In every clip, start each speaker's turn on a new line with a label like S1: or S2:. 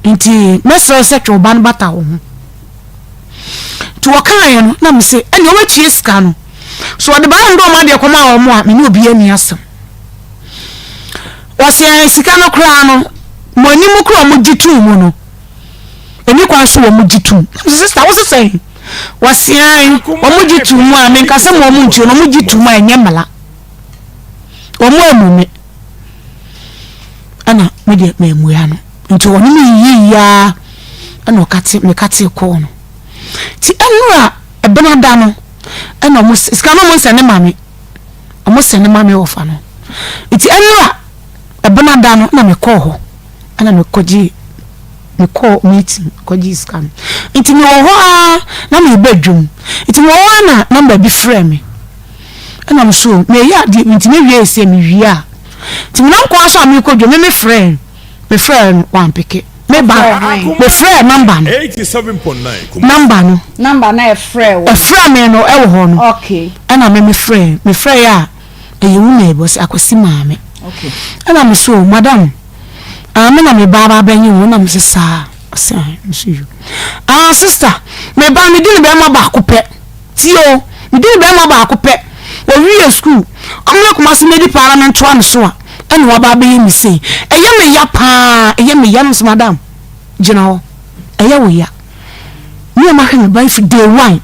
S1: Nti mɛsrɛ wo sɛ twe wo ba no bata wo ho. Nti wɔkaeɛ no na mese ɛnneɛ wɔbɛtua sika no. So wɔde baa ndɔm adeɛ kɔmaa wɔn a me ne obiara nni asɛm. Wɔse ɛn sika no koraa no mo anim koraa wɔn gye tuu mu no ɛni kwan so wɔn gye tum. Na mese sista wo se sɛn? Wɔse ɛn wɔn gye tuu mu a menka sɛ mo wɔn nkyerɛ no wɔn gye tuu mu a ɛnyɛ mmara. Wɔn ammu me. Ɛna me deɛ mammua no. Nti ɔne me yiyi ara ɛna ɔkate mekate kɔɔ no. Nti ɛnora ɛbena da no ɛna ɔmo sika no ɔmo nsɛne ma me. Ɔmo sɛne ma me wɔfa no. Nti ɛnora ɛbena da no na mekɔɔ hɔ ɛna mekɔgye mekɔɔ meeting kɔgye sika no. Nti mewɔ hɔ ara na meba dwom. Nti mewɔ hɔ ara na namba bi frɛ me. Ɛna me so meyɛ adeɛ bi nti mewie sɛ mewie a nti menam kwan so a merekɔ dwom me mefrɛ mefrɛ no wampeke me ba mefrɛ namba no namba no
S2: namba na ɛfrɛ wo
S1: ɛfrɛ me no ɛwɔ hɔ no
S2: okay
S1: ɛna me mefrɛ mefrɛ yɛ a ɛyɛ wo na ɛbɔ sɛ akwasi maame
S2: okay
S1: ɛna me so madam ah me na me ba ba bɛnye wo na me sɛ saa ɔsɛ me so yo ah sister me ba me di ne bɛrima baako pɛ Tie o, me din bɛɛma baako pɛ, ɔwie sukuu, ɔmmra Kumasi mmɛdi paa na mentoa no so a, ɛna waba abɛyɛ me sei. Ɛyɛ me ya paa, ɛyɛ me ya. Na mese, Madam, gyina hɔ, ɛyɛ wo ya. Me a mahwɛ me ba yi firi day one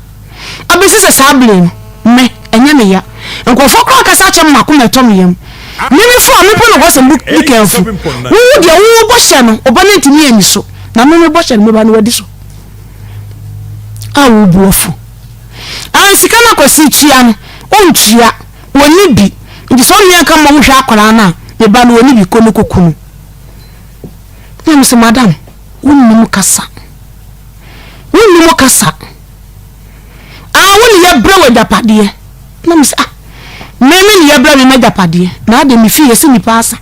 S1: abɛsi sɛ saa bere no, me, ɛnyɛ me ya. Nkurɔfoɔ koraa kasa kyerɛ me m'akoma ɛtɔ me yam. Me me fo a, me mpo nokwasɛm, be careful. Wo deɛ wo bɔhyɛ no, wo ba no ntumi anni so, na me me bɔhyɛ no, me ba no wadi so. A wo bo afu. Aane sika no Akwasi tua no ɔntua, ɔnni bi nti sɛ ɔne yɛnka mmom hwɛ akwadaa no a me ba no ɔnni bi kɔ no kɔku no. Na me sɛ madam wonnim kasa, wonnim kasa, ah wo ne yɛbrɛ wɔ agyapadeɛ. Na me sɛ ah me me ne yɛbrɛ me m'agyapadeɛ na adɛn me fie yɛsɛ nipa asa,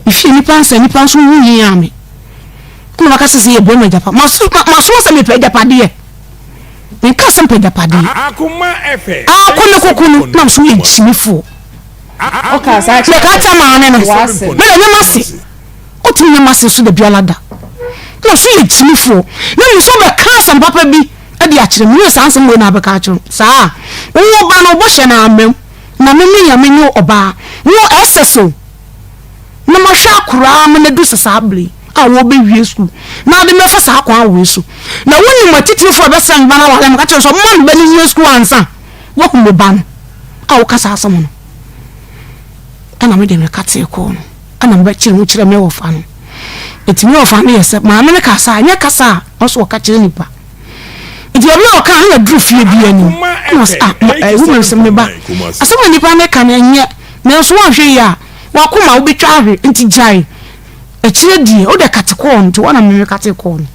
S1: me fie nipa asa nipa nso ho hia me. Ɛna waka sɛ sɛ yɛ brɛ me agyapa maso masoma sɛ mepɛ agyapadeɛ menka sɛ mepɛ agyapadeɛ akɔ ne koko no na so yɛ gyimifoɔ meka kyɛ maame no mena nyɛ mase ɔtumi nyɛ mase so da biara da na so yɛ gyimifoɔ na mi so bɛka asɛm papa bi de akyerɛ me nyɛ saa nsɛm wei na abɛka akyerɛ saa wo ba no wobɔhyɛ no amam na me me yɛ me nyɛ ɔbaa wo ɛsɛ so na mahwɛ akoraa ma no adu sɛ saa bere yi a wɔrebɛwie sukuu na ade mɛfa saa kwan wei so. Na wonim atitirifoɔ a ɛbɛsrɛ me ba no aware no, ka kyerɛ no sɛ ɔmma me ba no nwie sukuu ansa wahu me ba no a woka saa asɛm no. Ɛna me deɛ meka tee kɔɔ no, ɛna mebɛkyerɛ mu kyerɛ me wɔfa no. Nti me wɔfa no yɛ sɛ maame no kasa a, ɛnyɛ kasa a ɔso ɔka kyerɛ nipa. Nti baabi a ɔka no na duru fie bi anim. Ɛna ɔsɛ ah, woman sɛ me ba, asɛm a nipa no ka no ɛnyɛ, nanso woanhwɛ yie a, W'akoma wobɛtwa ahwe nti gyae akyire deɛ wode kate kɔɔ no nti hɔ na meme kate kɔɔ no.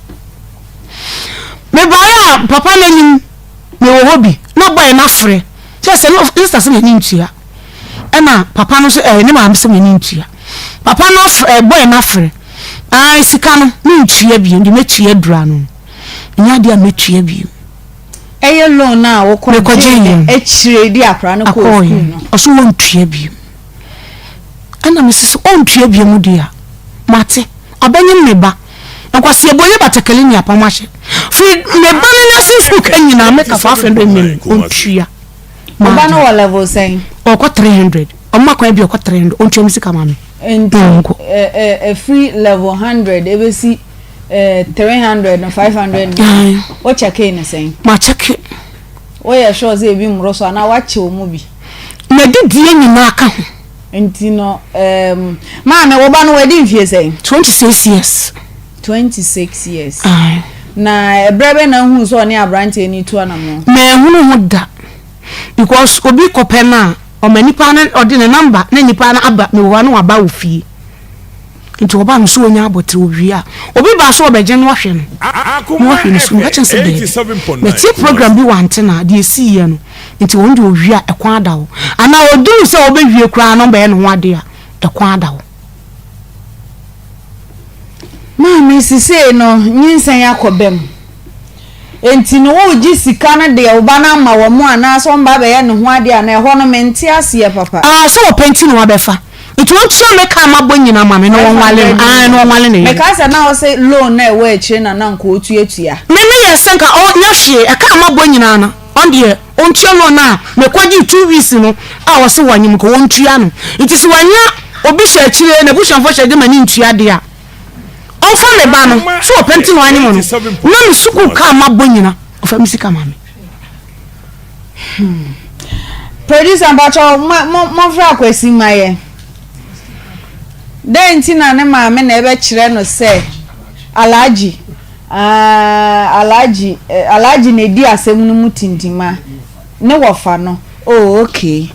S1: Mebaeɛ a papa no anim mewɔ hɔ bi na bɔɛ no afrɛ kyɛ sɛ ne sista sɛ n'ani ntua ɛna papa no nso ɛɛ ne maame sɛ m'ani ntua papa no afrɛ ɛɛ bɔɛ no afrɛ ɛɛ sika no mentua bio deɛ mɛtua dura no nyɛ adeɛ a mɛtua bio.
S2: Ɛyɛ loan a wokɔgye no akyire de akora no kɔɔ sukuu no.
S1: Ɔso wɔntua bio. Ɛna mese sɛ ɔntua bio mu deɛ a, mate. Ɔbɛnyem me ba. Nkwaseɛbuo ne batakari ne apam ahyɛ. Firi me ba no nursing school ka nyinaa meka 500 million ɔntua.
S2: Wo ba no wɔ level sɛn?
S1: Ɔkɔ 300. Ɔmma kwan bi ɔkɔ 300 ɔntua me sika ma me.
S2: Nti ɛfiri level 100 ɛbɛsi 300 no 500 million wo kyɛkee no sɛn?
S1: Ma kyɛke.
S2: Woyɛ sure sɛ ebi mmoro so anaa woakyɛ wɔn mu bi?
S1: N'adidie nyinaa ka ho.
S2: Nti no um, maame wo ba no wadi mfie sɛn?
S1: 26 years.
S2: 26 years. Aye. Na ɛberɛ bɛ na nhuu sɛ ɔne aberanteɛ no tu anamɔ?
S1: Manhunu ho da because obi kɔpɛ no a ɔma nipa no ɔde ne number na nipa no aba mewɔ hɔ a na waba wɔ fie. Nti ɔba no so ɔnya abɔtere owie a obi ba so ɔbɛgye no ahwɛ no na wahwɛ ne sukuu meka kyerɛ no sɛ daabi matie program bi wɔ antena deɛ ɛsiiɛ no nti ɔno deɛ owie a ɛkwan ada hɔ anaa ɔduru sɛ ɔbɛwie koraa na ɔbɛyɛ ne ho adeɛ a ɛkwan ada hɔ.
S2: Maame sisei no nyinsɛn akɔ bam nti no woregye sika no deɛ wo ba no ama wɔn anaasɛ wɔn ba abɛyɛ ne ho adeɛ anaa ɛhɔ no mente aseɛ papa.
S1: Ah sɛ wɔpɛ nti na wabɛfa. Nti wɔntua me ka a mabɔ nyina ma me na wɔnwale no. Ae, na wɔnwale ne yere.
S2: Mekaa sɛ na ɔse loan no a ɛwɔ akyire na na nka ɔtuatua.
S1: Me meyɛɛ sɛ nka ɔnyɛ hwee, ɛka a mabɔ nyinaa no, ɔno deɛ ɔntua loan no a mekɔgyee 2 weeks no a ɔse wanyem nka ɔntua no. Nti sɛ wanya obi hyɛ akyire, n'abusuafoɔ hyɛ akyire ma ne ntua deɛ a, ɔmfa me ba no, sɛ ɔpɛ nti na wanyem no, na me sukuu ka a mabɔ nyina, ɔfa me sika ma me.
S2: Hmm. Producer mpakyɛw mo momfrɛ Akwasi mma yɛn. Dɛn nti na ne maame na ɛbɛkyerɛ no sɛ Alhaji ah, Alhaji eh, Alhaji na edi asɛm no mu tintima ne wɔfa no. Oh, okay.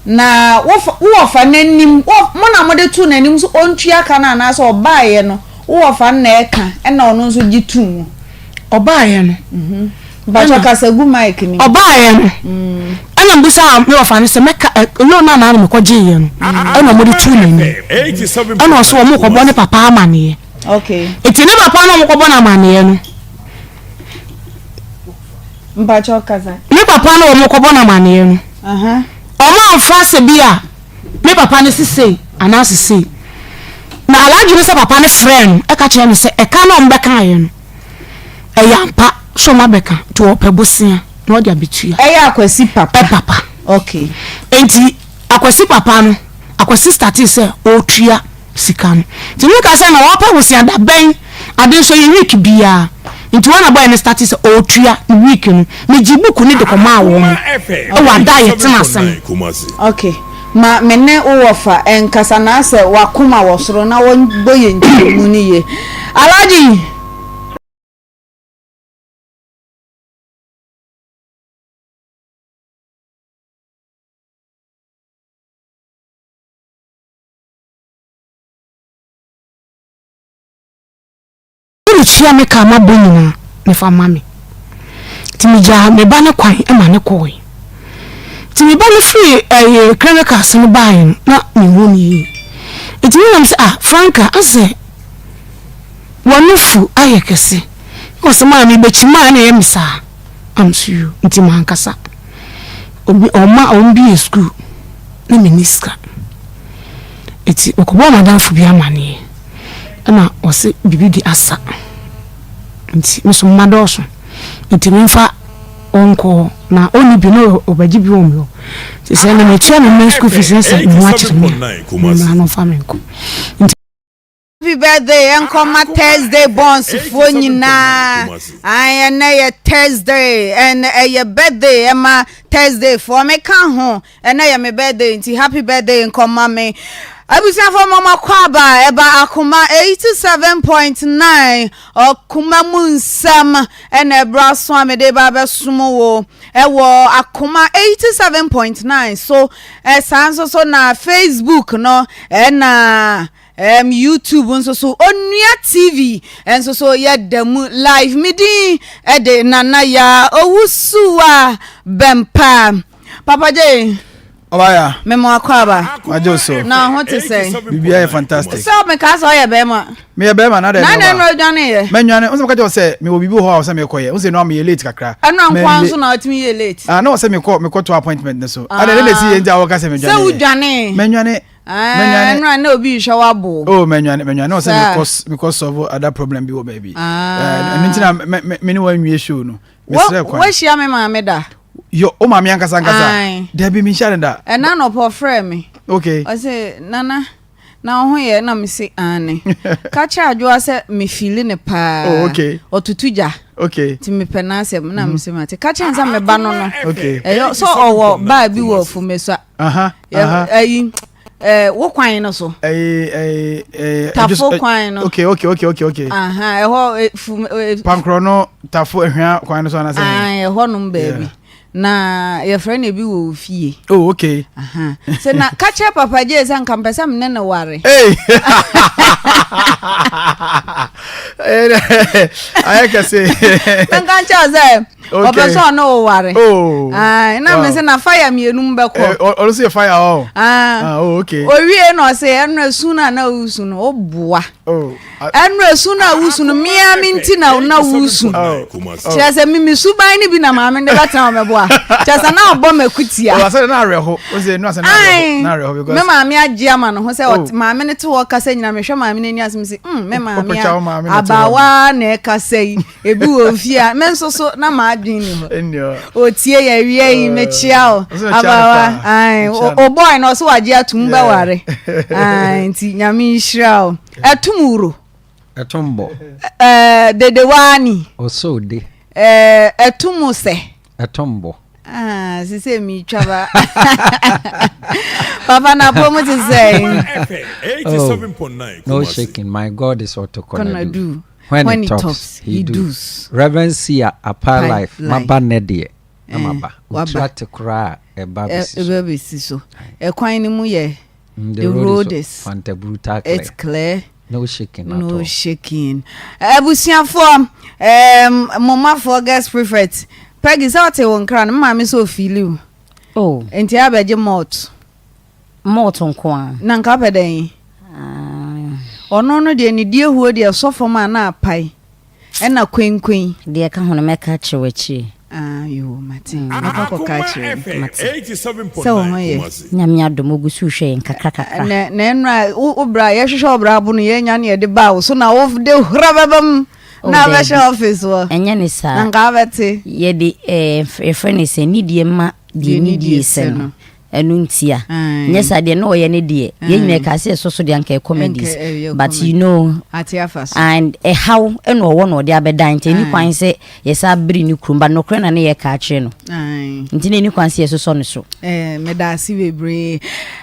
S2: Na wo wɔfa n'anim, mo na mode too n'anim so ɔntua ka no anaasɛ ɔbaeɛ no, wo wɔfa no na ɛka ɛna ɔno nso gye too mu.
S1: Ɔbaeɛ no.
S2: Mhm. Mpakyɛ kasa gu mic no mu.
S1: Ɔbaeɛ no, ɛna mebisaa me wɔfa no sɛ mɛka ɛ loan no a naa na mekɔgyeeɛ no ɛna wɔde too n'anim. Ɛna ɔse wɔrekɔbɔ ne papa amaneɛ.
S2: Okay.
S1: Nti ne papa no a wɔkɔbɔ no amaneɛ no.
S2: Mpakyɛ kasa.
S1: Ne papa no a wɔkɔbɔ no amaneɛ no. Wɔamfa sɛ bi a me papa no se sei anaa se sei. Na Alhaji no sɛ papa no frɛɛ no ɛka kyerɛɛ no sɛ ɛka no a wɔbɛkaeɛ no. Ɛyɛ ampa sɛ ɔmo abɛka nti ɔpɛ bosea na ɔde abetua.
S2: Ɛyɛ Akwasi papa.
S1: Papa.
S2: Okay.
S1: Nti Akwasi papa no, Akwasi startee sɛ ɔretua sika no. Nti me ka sɛ na ɔpɛ bosea da bɛn? Ade nso ɛyɛ week biara. Nti wɔn na boy no startee sɛ ɔretua ne week no. Me gyee book no de kɔmaa wɔn ɛwɔ ada a yɛtena ase no.
S2: Okay. Ma me ne wo wɔfa nkasa na asɛ w'akoma wɔ soro na wɔbɔ yɛn nkyerɛmu no yie. Alhaji!
S1: Meretua me ka a mabɔ nyinaa, mefa ma me. Nti megyaa me ba no kwan ma no kɔɔe. Nti me ba no firi ɛyɛ clericals no baeɛ no, na menhu no yie. Nti me nam sɛ, ah, Franka, asɛ w'anufu ayɛ kɛse. Na ɔsɛ maame bɛkyi maa na ɛyɛ me saa. Am so you, nti mankasa. Obi, ɔma wɔn bi yɛ sukuu, na menni sika. Nti mekɔbɔɔ m'adamfo bi amaneɛ. Ɛna ɔse biribi de asa nti me so mma dɔɔso nti memfa wo nkɔ hɔ na ɔnni bi na ɔbɛgye bi wɔ me hɔ nti sɛ na matua me mma school fees na sɛ me ho akyere me a memmra na ɔmfa me nkɔ nti.
S2: Happy birthday ɛnkɔma Thursday borns foɔ nyinaa ae ɛnɛ yɛ Thursday and ɛyɛ birthday ɛma Thursday foɔ meka ho Ɛnɛ yɛ me birthday nti happy birthday nkɔma me. Abusuafoɔ mo makɔ aba ɛba akoma 87.9 ɔkoma mu nsɛm ɛna ɛbra so a mede ba abɛsom wo ɛwɔ akoma 87.9 so ɛsaa nso so na Facebook no ɛna um, YouTube nso so Onua TV nso so yɛda mu live me din ɛde Nana Yaa Owusuwa Bɛmpa. Papa J.
S3: Ɔbaya.
S2: Memo akɔ aba.
S3: Magye wo so.
S2: Na ho te sɛn?
S3: Biribiara yɛ fantastic.
S2: Sɛ meka sɛ ɔyɛ bɛrima.
S3: Meyɛ bɛrima na dɛ.
S2: Na na ɛno adwane yɛ.
S3: Mɛnwane. Wo sɛ meka kyerɛ wo sɛ mewɔ biribi wɔ hɔ a sɛ mekɔ yɛ. Wo sɛ no meyɛ late kakra.
S2: Ɛno nkoa nso na ɔtumi yɛ late.
S3: Ah na ɔsɛ mekɔ mekɔ to appointment ne so. Ada ne na esi yɛ nti a wɔka sɛ medwane.
S2: Sɛ wodwane.
S3: Mɛnwane.
S2: Mɛnwane. Ɛno a na obi rehwɛ wabo.
S3: Oh mɛnwane mɛnwane na ɔsɛ mekɔ mekɔ solve other problem bi wɔ baabi. Ɛno nti na me ne wɔnwie show no. Mesrɛ kwan.
S2: Woahyia me maame da?
S3: Yo, wo maame ankasa ankasa? Dabi, menhyia no da.
S2: Ɛna anɔpa ɔfrɛɛ me.
S3: Okay.
S2: Ɔse, Nana, na wo ho yɛ? Na mese, aane. Ka kyerɛ Adwoa sɛ me feeli no paa.
S3: Oh, okay.
S2: Ɔtoto gya.
S3: Okay.
S2: Nti mepɛ n'asɛm. Na mese, mate. Ka kyerɛ no sɛ me ba no no.
S3: Okay.
S2: Ɛyɛ sɛ ɔwɔ baa bi wɔ Fumesua.
S3: Aha, aha.
S2: Ayi, eh, wo kwan no so.
S3: Ɛyi, ɛyi, ɛyi.
S2: Tafo kwan no.
S3: Okay, okay, okay, okay, okay.
S2: Aha, ɛhɔ eh, fum. Eh,
S3: Pankorɔ no tafo ehwia kwan no so anasɛ.
S2: Ah, ɛhɔ nom baabi. Yeah. Na yɛfrɛ no ebi wɔ ofie.
S3: Oh, okay.
S2: Aha. Sɛ na ka kyerɛ Papa J sɛ nka mpɛ sɛ mene ne ware.
S3: Hey. Ayɛ kɛse.
S2: Nka nkyɛn sɛ. ɔpɛ sɛ ɔne wo ware
S3: oh.
S2: na me sɛ na fire mmienu mu bɛkɔ
S3: eh, ɔno sɛ yɛ fire ɔ ah. ah, oh, okay.
S2: owie na ɔsɛ ɛno esu no a na wosu no woboa. Ɛno esu no a wusu no mmea me nti na na wusu. Kyerɛ sɛ mimi suban no bi na maame de bɛtena wɔ mɛboa. Kyerɛ sɛ na ɔbɔ m'akutia. Me maame agye ama no ho sɛ oh. maame no te hɔ kasa nyina mehwɛ maame no ani ase mesi mm me maame abaawa na ɛkasa yi ebi wɔ fie a me nso so na m'adwene ni hɔ. Otie yɛ awia yi mekyia o abaawa ae o boy na ɔso wagye atum bɛware ae nti nyame nhyira o. Ɛtom wuro.
S4: Ɛtom bɔ.
S2: Ɛɛ dedewaani.
S4: Ɔsɛ ode.
S2: Ɛɛ ɛtom sɛ.
S4: Ɛtom bɔ.
S2: Ah, sise mi twa ba. Papa na pɔ mu te sɛ.
S4: Oh, no shaking. My God is Otokonadu. When, When he talks, talks, he, he does. Reverend Sia Apa Life. Maba ne deɛ. Na maba. Otura te koraa ɛba besi
S2: so. Ɛba besi so. Ɛkwan no mu yɛ.
S4: Mm, the, the road, road is Fanta
S2: clear. It's clear.
S4: No shaking at
S2: no
S4: all.
S2: shaking. Abusuafoɔ, um, momafoɔ guest prefect. Peggy sɛ ɔte wo nkra no, maame sɛ ofili wo.
S5: Oh.
S2: Nti abɛgye malt.
S5: Malt nko a.
S2: Na nka pɛ dɛn?
S5: Ah.
S2: Ɔno no deɛ ne die huo deɛ sɔ fam a na apae. Ɛna kwenkwen.
S5: Deɛ ɛka ho no mɛka akyerɛ wo akyire.
S2: Ah yoo mate mɛkɔ akɔka akyerɛ no.
S5: Mate.
S2: Sɛ wo ho yɛ.
S5: Nyame adom ogu so rehwɛ yɛn kakra kakra.
S2: Na na ɛnora wo bra yɛhwehwɛ wo bra abo no yɛnya ne yɛde baa wo so na wo de hura bɛbam
S5: Oh,
S2: na
S5: daabi.
S2: abɛhyɛ office hɔ.
S5: Ɛnyɛ ne saa.
S2: Na nka wobɛte.
S5: Yɛde eh, yɛfrɛ no sɛ nidie ma deɛ nidie sɛ no. Ɛno ntia. Nyɛ saa deɛ na ɔyɛ ne deɛ. Yɛn nyinaa ɛka sɛ ɛsɔ so deɛ anka ɛyɛ comedies. But you know. And ɛhaw ɛna ɔwɔ na ɔde abɛdan nti ɛni kwan sɛ yɛsa biri ne kurom but nokorɛ na ne yɛka akyerɛ no. Nti na ɛni kwan sɛ yɛsosɔ ne so.
S2: Meda ase bebree.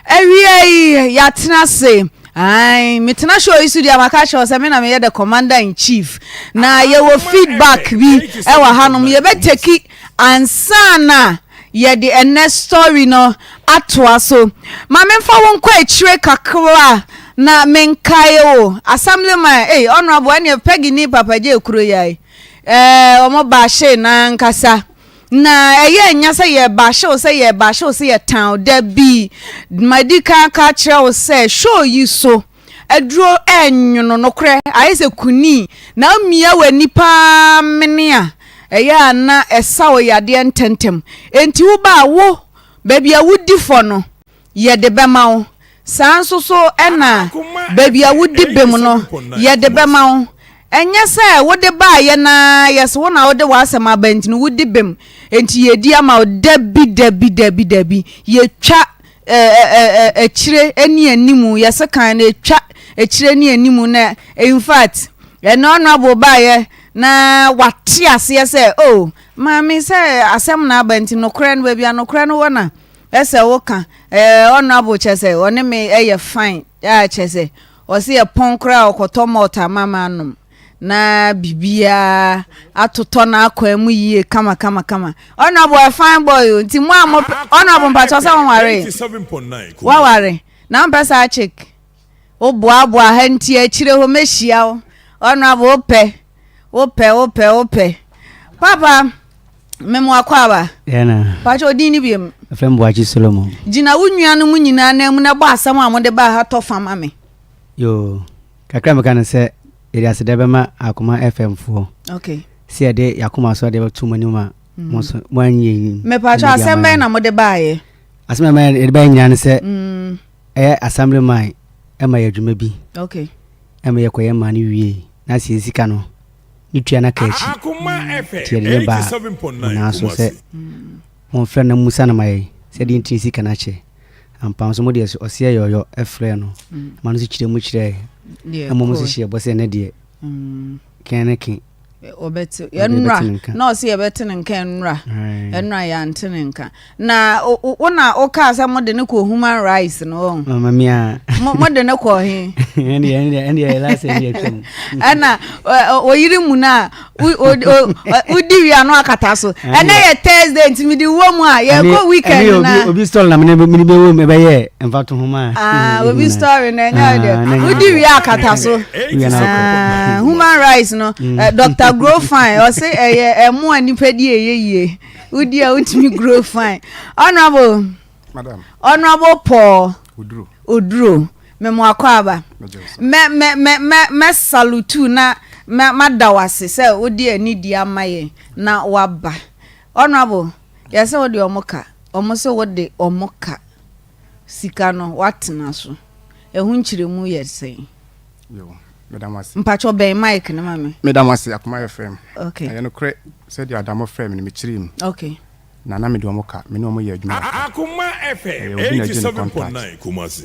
S2: Awia yi yɛatena ase. Ae, metena show yi so deɛ maka akyerɛ wo sɛ me na meyɛ the commander in chief. Na yɛwɔ feedback bi ɛwɔ hanom. Yɛbɛteki ansa na Yɛde ɛnnɛ story no atoa so. Ma memfa wo nkɔ akyire kakra na menkae wo. Assemblyman, ei, Honourable, ɛneɛ Peggy ne Papa J kuro yi ai. Ɛɛ, wɔn bahyee no ankasa. Na ɛyɛ nya sɛ yɛbahye wo sɛ yɛbahye wo sɛ yɛtan wo. Dabi, madi kan aka akyerɛ wo sɛ show yi so, Aduro ɛnwono nokorɛ ayɛ sɛ kunii na womia w'ani paa mene a ɛyɛ a na ɛsa wo yadeɛ ntɛntɛm enti woba a wo baabi a wodi fɔ no yɛde bɛma wo saa nso so ɛna baabi a wodi bem no yɛde bɛma wo ɛnyɛ sɛ wode baayɛ na yɛsɛ wo na wode w'asɛm aba nti no wodi bem enti yɛdi ama wo dabi dabi dabi dabi yɛtwa akyire ne animu yɛse kan no ɛtwa akyire ne animu na in fact ɛno honorable baayɛ na wate aseɛ sɛ oh maame sɛ asɛm na aba nti nokorɛ no baabi a nokorɛ no wɔ na ɛsɛ woka ɛɛ honorable kyɛ sɛ ɔne me ɛyɛ fine a kyɛ sɛ ɔse yɛ pɔn koraa ɔkɔtɔ malt ama ma anom na biribiara atotɔ n'akwan mu yie kama kama kama honourable ɛ fine boy o nti mo a mo honourable mpatsɔ sɛ wɔnware waware na mpɛ saa chick wo boaboa ha nti akyire hɔ mɛhyia wo honourable wopɛ wopɛ wopɛ wopɛ papa memo akɔ aba pakyɛ odin ne biam
S6: ɛfrɛ mboakye solomon
S2: gyina wo nuanom nyinaa nan mu na bɔ asɛm a mode baa ha tɔ fa ma me
S6: yoo Kakra a mɛka ne sɛ, yɛde aseda bɛma Akoma FM foɔ.
S2: Okay.
S6: Sɛ yɛde y'akoma so adeɛ bɛto mo anim a, mm. mo nso mo anyi yɛn nim.
S2: Mepatwa asɛm bɛn na mode baayɛ?
S6: Asɛm a yɛde baayɛ nyinaa ne sɛ, mm. ɛyɛ assembly man ɛma yɛ adwuma bi.
S2: Okay.
S6: Ɛma yɛkɔyɛ maa no wie na sɛ yɛn sika no ne tua no aka akyi. Nti yɛde ne baa mo nan so sɛ momfrɛ no mmusa no ma yɛn sɛ deɛ nti sika no akyɛ. Ampa nso mo deɛ ɔseɛ yɛ ɔyɔ frɛɛ no ma no nso kyerɛ mu kyerɛɛ mmom nso hyɛ bɔ sɛ ɛnɛ deɛ kɛn ne ke
S2: ɔbɛte ɛnura na ɔse yɛbɛte ne nka ɛnura ɛnura yɛante ne nka na wo na wokaa sɛ mode ne kɔ human rights no wɔn
S6: mama mia
S2: mo de ne kɔ he
S6: ɛndeɛ ɛndeɛ ɛndeɛ last ɛndeɛ twam
S2: ɛna oyiri mu no a wodi wia no akata so ɛnɛ yɛ thursday nti mede wɔ mu a yɛkɔ weekend na
S6: obi story na mene mene bɛwɔ mu ɛbɛyɛ mfato ho ma
S2: ah, obi story na ɛnyɛ deɛ ah, wodi wia akata so ah, human rights no mm. eh, dr grow fine ɔse ɛyɛ ɛmo a nipa di ɛyɛ yie wodi a wotumi grow fine honorable
S7: Madam.
S2: Honorable Paul
S7: Oduro.
S2: Oduro. Memo akwaaba. Mɛ mɛ mɛ mɛ mɛ salutu na mɛ mada wo ase sɛ wode anidie ama yɛn na waba. Honourable, yɛsɛ wode ɔmo ka. Ɔmo sɛ wode ɔmo ka. Sika no watena so. Ɛho nkyerɛmu yɛ sɛn?
S7: Yo, meda mo ase.
S2: Mpakyɛ bɛn mic no ma me.
S7: Meda mo ase, Akoma FM.
S2: Okay.
S7: Ɛyɛ nokorɛ sɛdeɛ Adamoh frɛɛ me no, mekyeree mu.
S2: Okay.
S7: Na na mede wɔn ka, me ne wɔn yɛ adwuma kakra. Ɛyɛ obi na ɛgye no contract,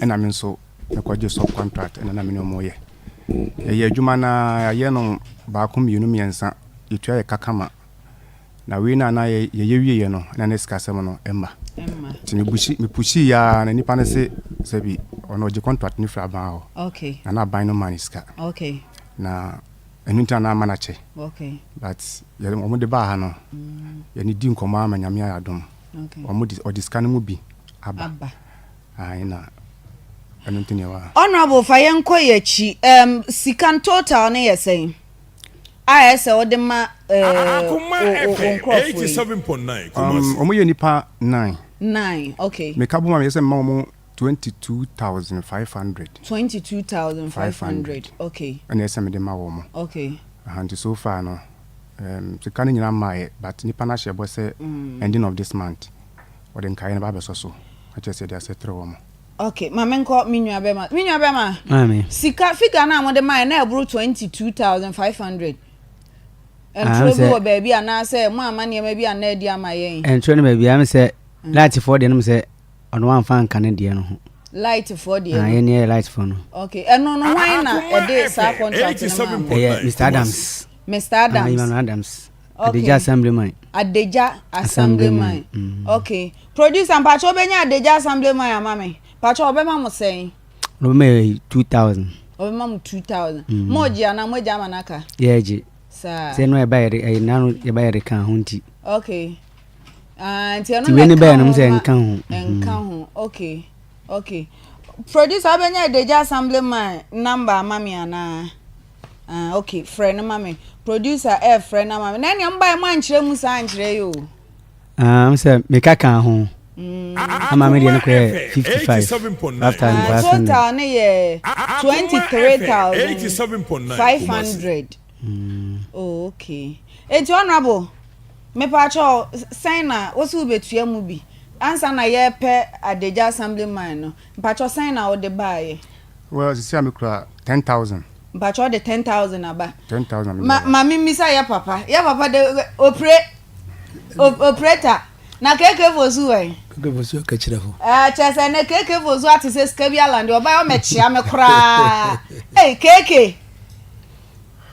S7: ɛna me nso mekɔgye sub contract ɛna na me ne wɔn yɛ. Yɛyɛ adwuma no ara, yɛayɛ no baako, mmienu, mmiɛnsa, yɛtua yɛ ka kama. Na wei no a na yɛyɛ wieɛ no, na ne sikasɛm no mma. Nti me pushii ara na nipa no se sɛbi ɔno ɔgye contract no firi aban hɔ. Na na aban no ma no sika. Na ɛno nti na na ama no akyɛ. But yɛ wɔn de baa ha no, yɛne di nkɔmmɔ ama Nyame ayɛ adom. Wɔn de ɔde sika no mu bi aba. Ae na ɛno nti na ɛwɔ ha.
S2: Honourable fa yɛn kɔ yɛn akyi, um, sika no total no yɛ sɛn? A ɛsɛ wode ma eh, wo wo nkurɔfoɔ yi.
S7: Um, wɔn yɛ nipa nine.
S2: Nine, okay.
S7: Meka bom a meyɛ sɛ mma wɔn 22,500.
S2: 22,500, okay.
S7: Ɛna ɛsɛ mede ma wɔn.
S2: Okay.
S7: Aha, nti so far no, um, sika no nyinaa mmaeɛ, but nipa no ahyɛ bɔ sɛ ending of this month, wɔde nkaeɛ no ba abɛsɔ so, akyerɛ sɛ yɛde asɛtere wɔn.
S2: Okay, ma menkɔ me nua bɛma. Me nua bɛma.
S6: Maame.
S2: Sika figure no a mode mae na ɛboro 22,500. Ɛntwerɛ bi wɔ baabi anaasɛ mo amma nneɛma bi anna adi ama yɛn.
S6: Ɛntwerɛ no baabi am sɛ lightfoɔ deɛ no sɛ ɔno wamfa anka ne deɛ no ho.
S2: Lightfoɔ deɛ no.
S6: Ah, yɛn yɛ lightfoɔ no.
S2: Okay, ɛno no hwan na ɛde saa contract no maa mo?
S6: Ɛyɛ Mr Adams.
S2: Mr Adams.
S6: Ah, Emmanuel Adams. Okay. Adagya Assemblyman.
S2: Adagya Assemblyman. Mm. Okay. Producer mpakyɛ wobɛnya Adagya Assemblyman ama me. Mpakyɛ ɔbɛma mo sɛn?
S6: Ɔbɛma yɛ 2000.
S2: Ɔbɛma mo 2000. Mm. Mo gye anaa mo agya ama n'aka?
S6: Yɛ gye.
S2: Saa.
S6: Sɛ no ɛba yɛde ɛyɛ nanu yɛba yɛde ka ho nti.
S2: Okay. Ah, nti ɛno na ɛka ho
S6: sɛ nka ho.
S2: Nka ho. Okay. Okay. Producer wobɛnya Adagya Assemblyman number ama me anaa? Ah, okay, frɛ no ma me. Producer ɛɛfrɛ no ama me. Na ɛnea mobaeɛ moankyerɛ mu saa ankyerɛ yi o.
S6: Ah, sɛ meka ka ho. Ama me deɛ no kɔyɛ 55. 5500.
S2: Total no yɛ 23,500. Oh, okay. Enti honorable, mepaakyɛw sɛn na wo se wobɛtua mu bi ansa na yɛrepɛ Adagya Assemblyman no, mpakyɛw sɛn na wode baeɛ?
S7: Well, sisi a mekura 10,000.
S2: Mpakyɛw wode 10,000 aba?
S7: 10,000 mede
S2: Ma,
S7: aba.
S2: ma memmisa yɛ papa. Yɛ papa de, opre, operator, na KK Fosu wɔ he?
S8: KK Fosu aka kyerɛ hɔ.
S2: Ɛɛ, kyerɛ sɛ ɛnɛ KK Fosu ate sɛ sika bi alande, ɔbaeɛ ɔmmɛkyea me koraa. Ei, KK!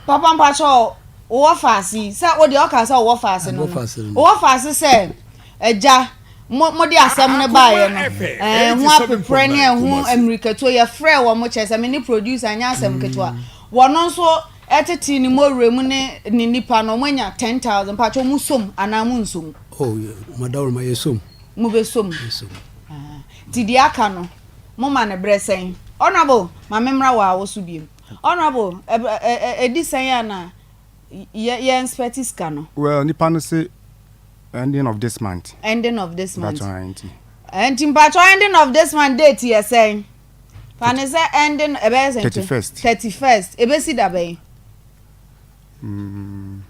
S2: Papa mpakyɛw wowɔ faase yi sɛ wo deɛ ɔka sɛ wowɔ faase no no wowɔ faase sɛ agya mo mo de asɛm no baeɛ no ɛɛ ho apeprɛ ne ɛho mmirikatuo yɛfrɛ wɔn mo kyɛ sɛ me ne producer nyɛ asɛm ketewa wɔn nso ɛtete ne mɔwura mu ne ne nipa no wɔn anya 10,000 mpakyɛw mo som anaa mo nsom.
S8: Oh madaworo ma yɛ som.
S2: Mo bɛ som. Ah, ti deɛ aka no mo ma ne brɛ sɛn honorable ma me mmra wɔ awo so biem. Honourable, ɛdi sɛn a na yɛ yɛ inspect sika no?
S7: Well, nipa no se ending of this month.
S2: Ending of this month.
S7: Mpatsɔ ayi nti.
S2: Nti mpatsɔ ending of this month date yɛ sɛn? Fa ne sɛ ending ɛbɛyɛ sɛn?
S7: 31st.
S2: 31st. Ebesi da bɛn?
S7: Mm,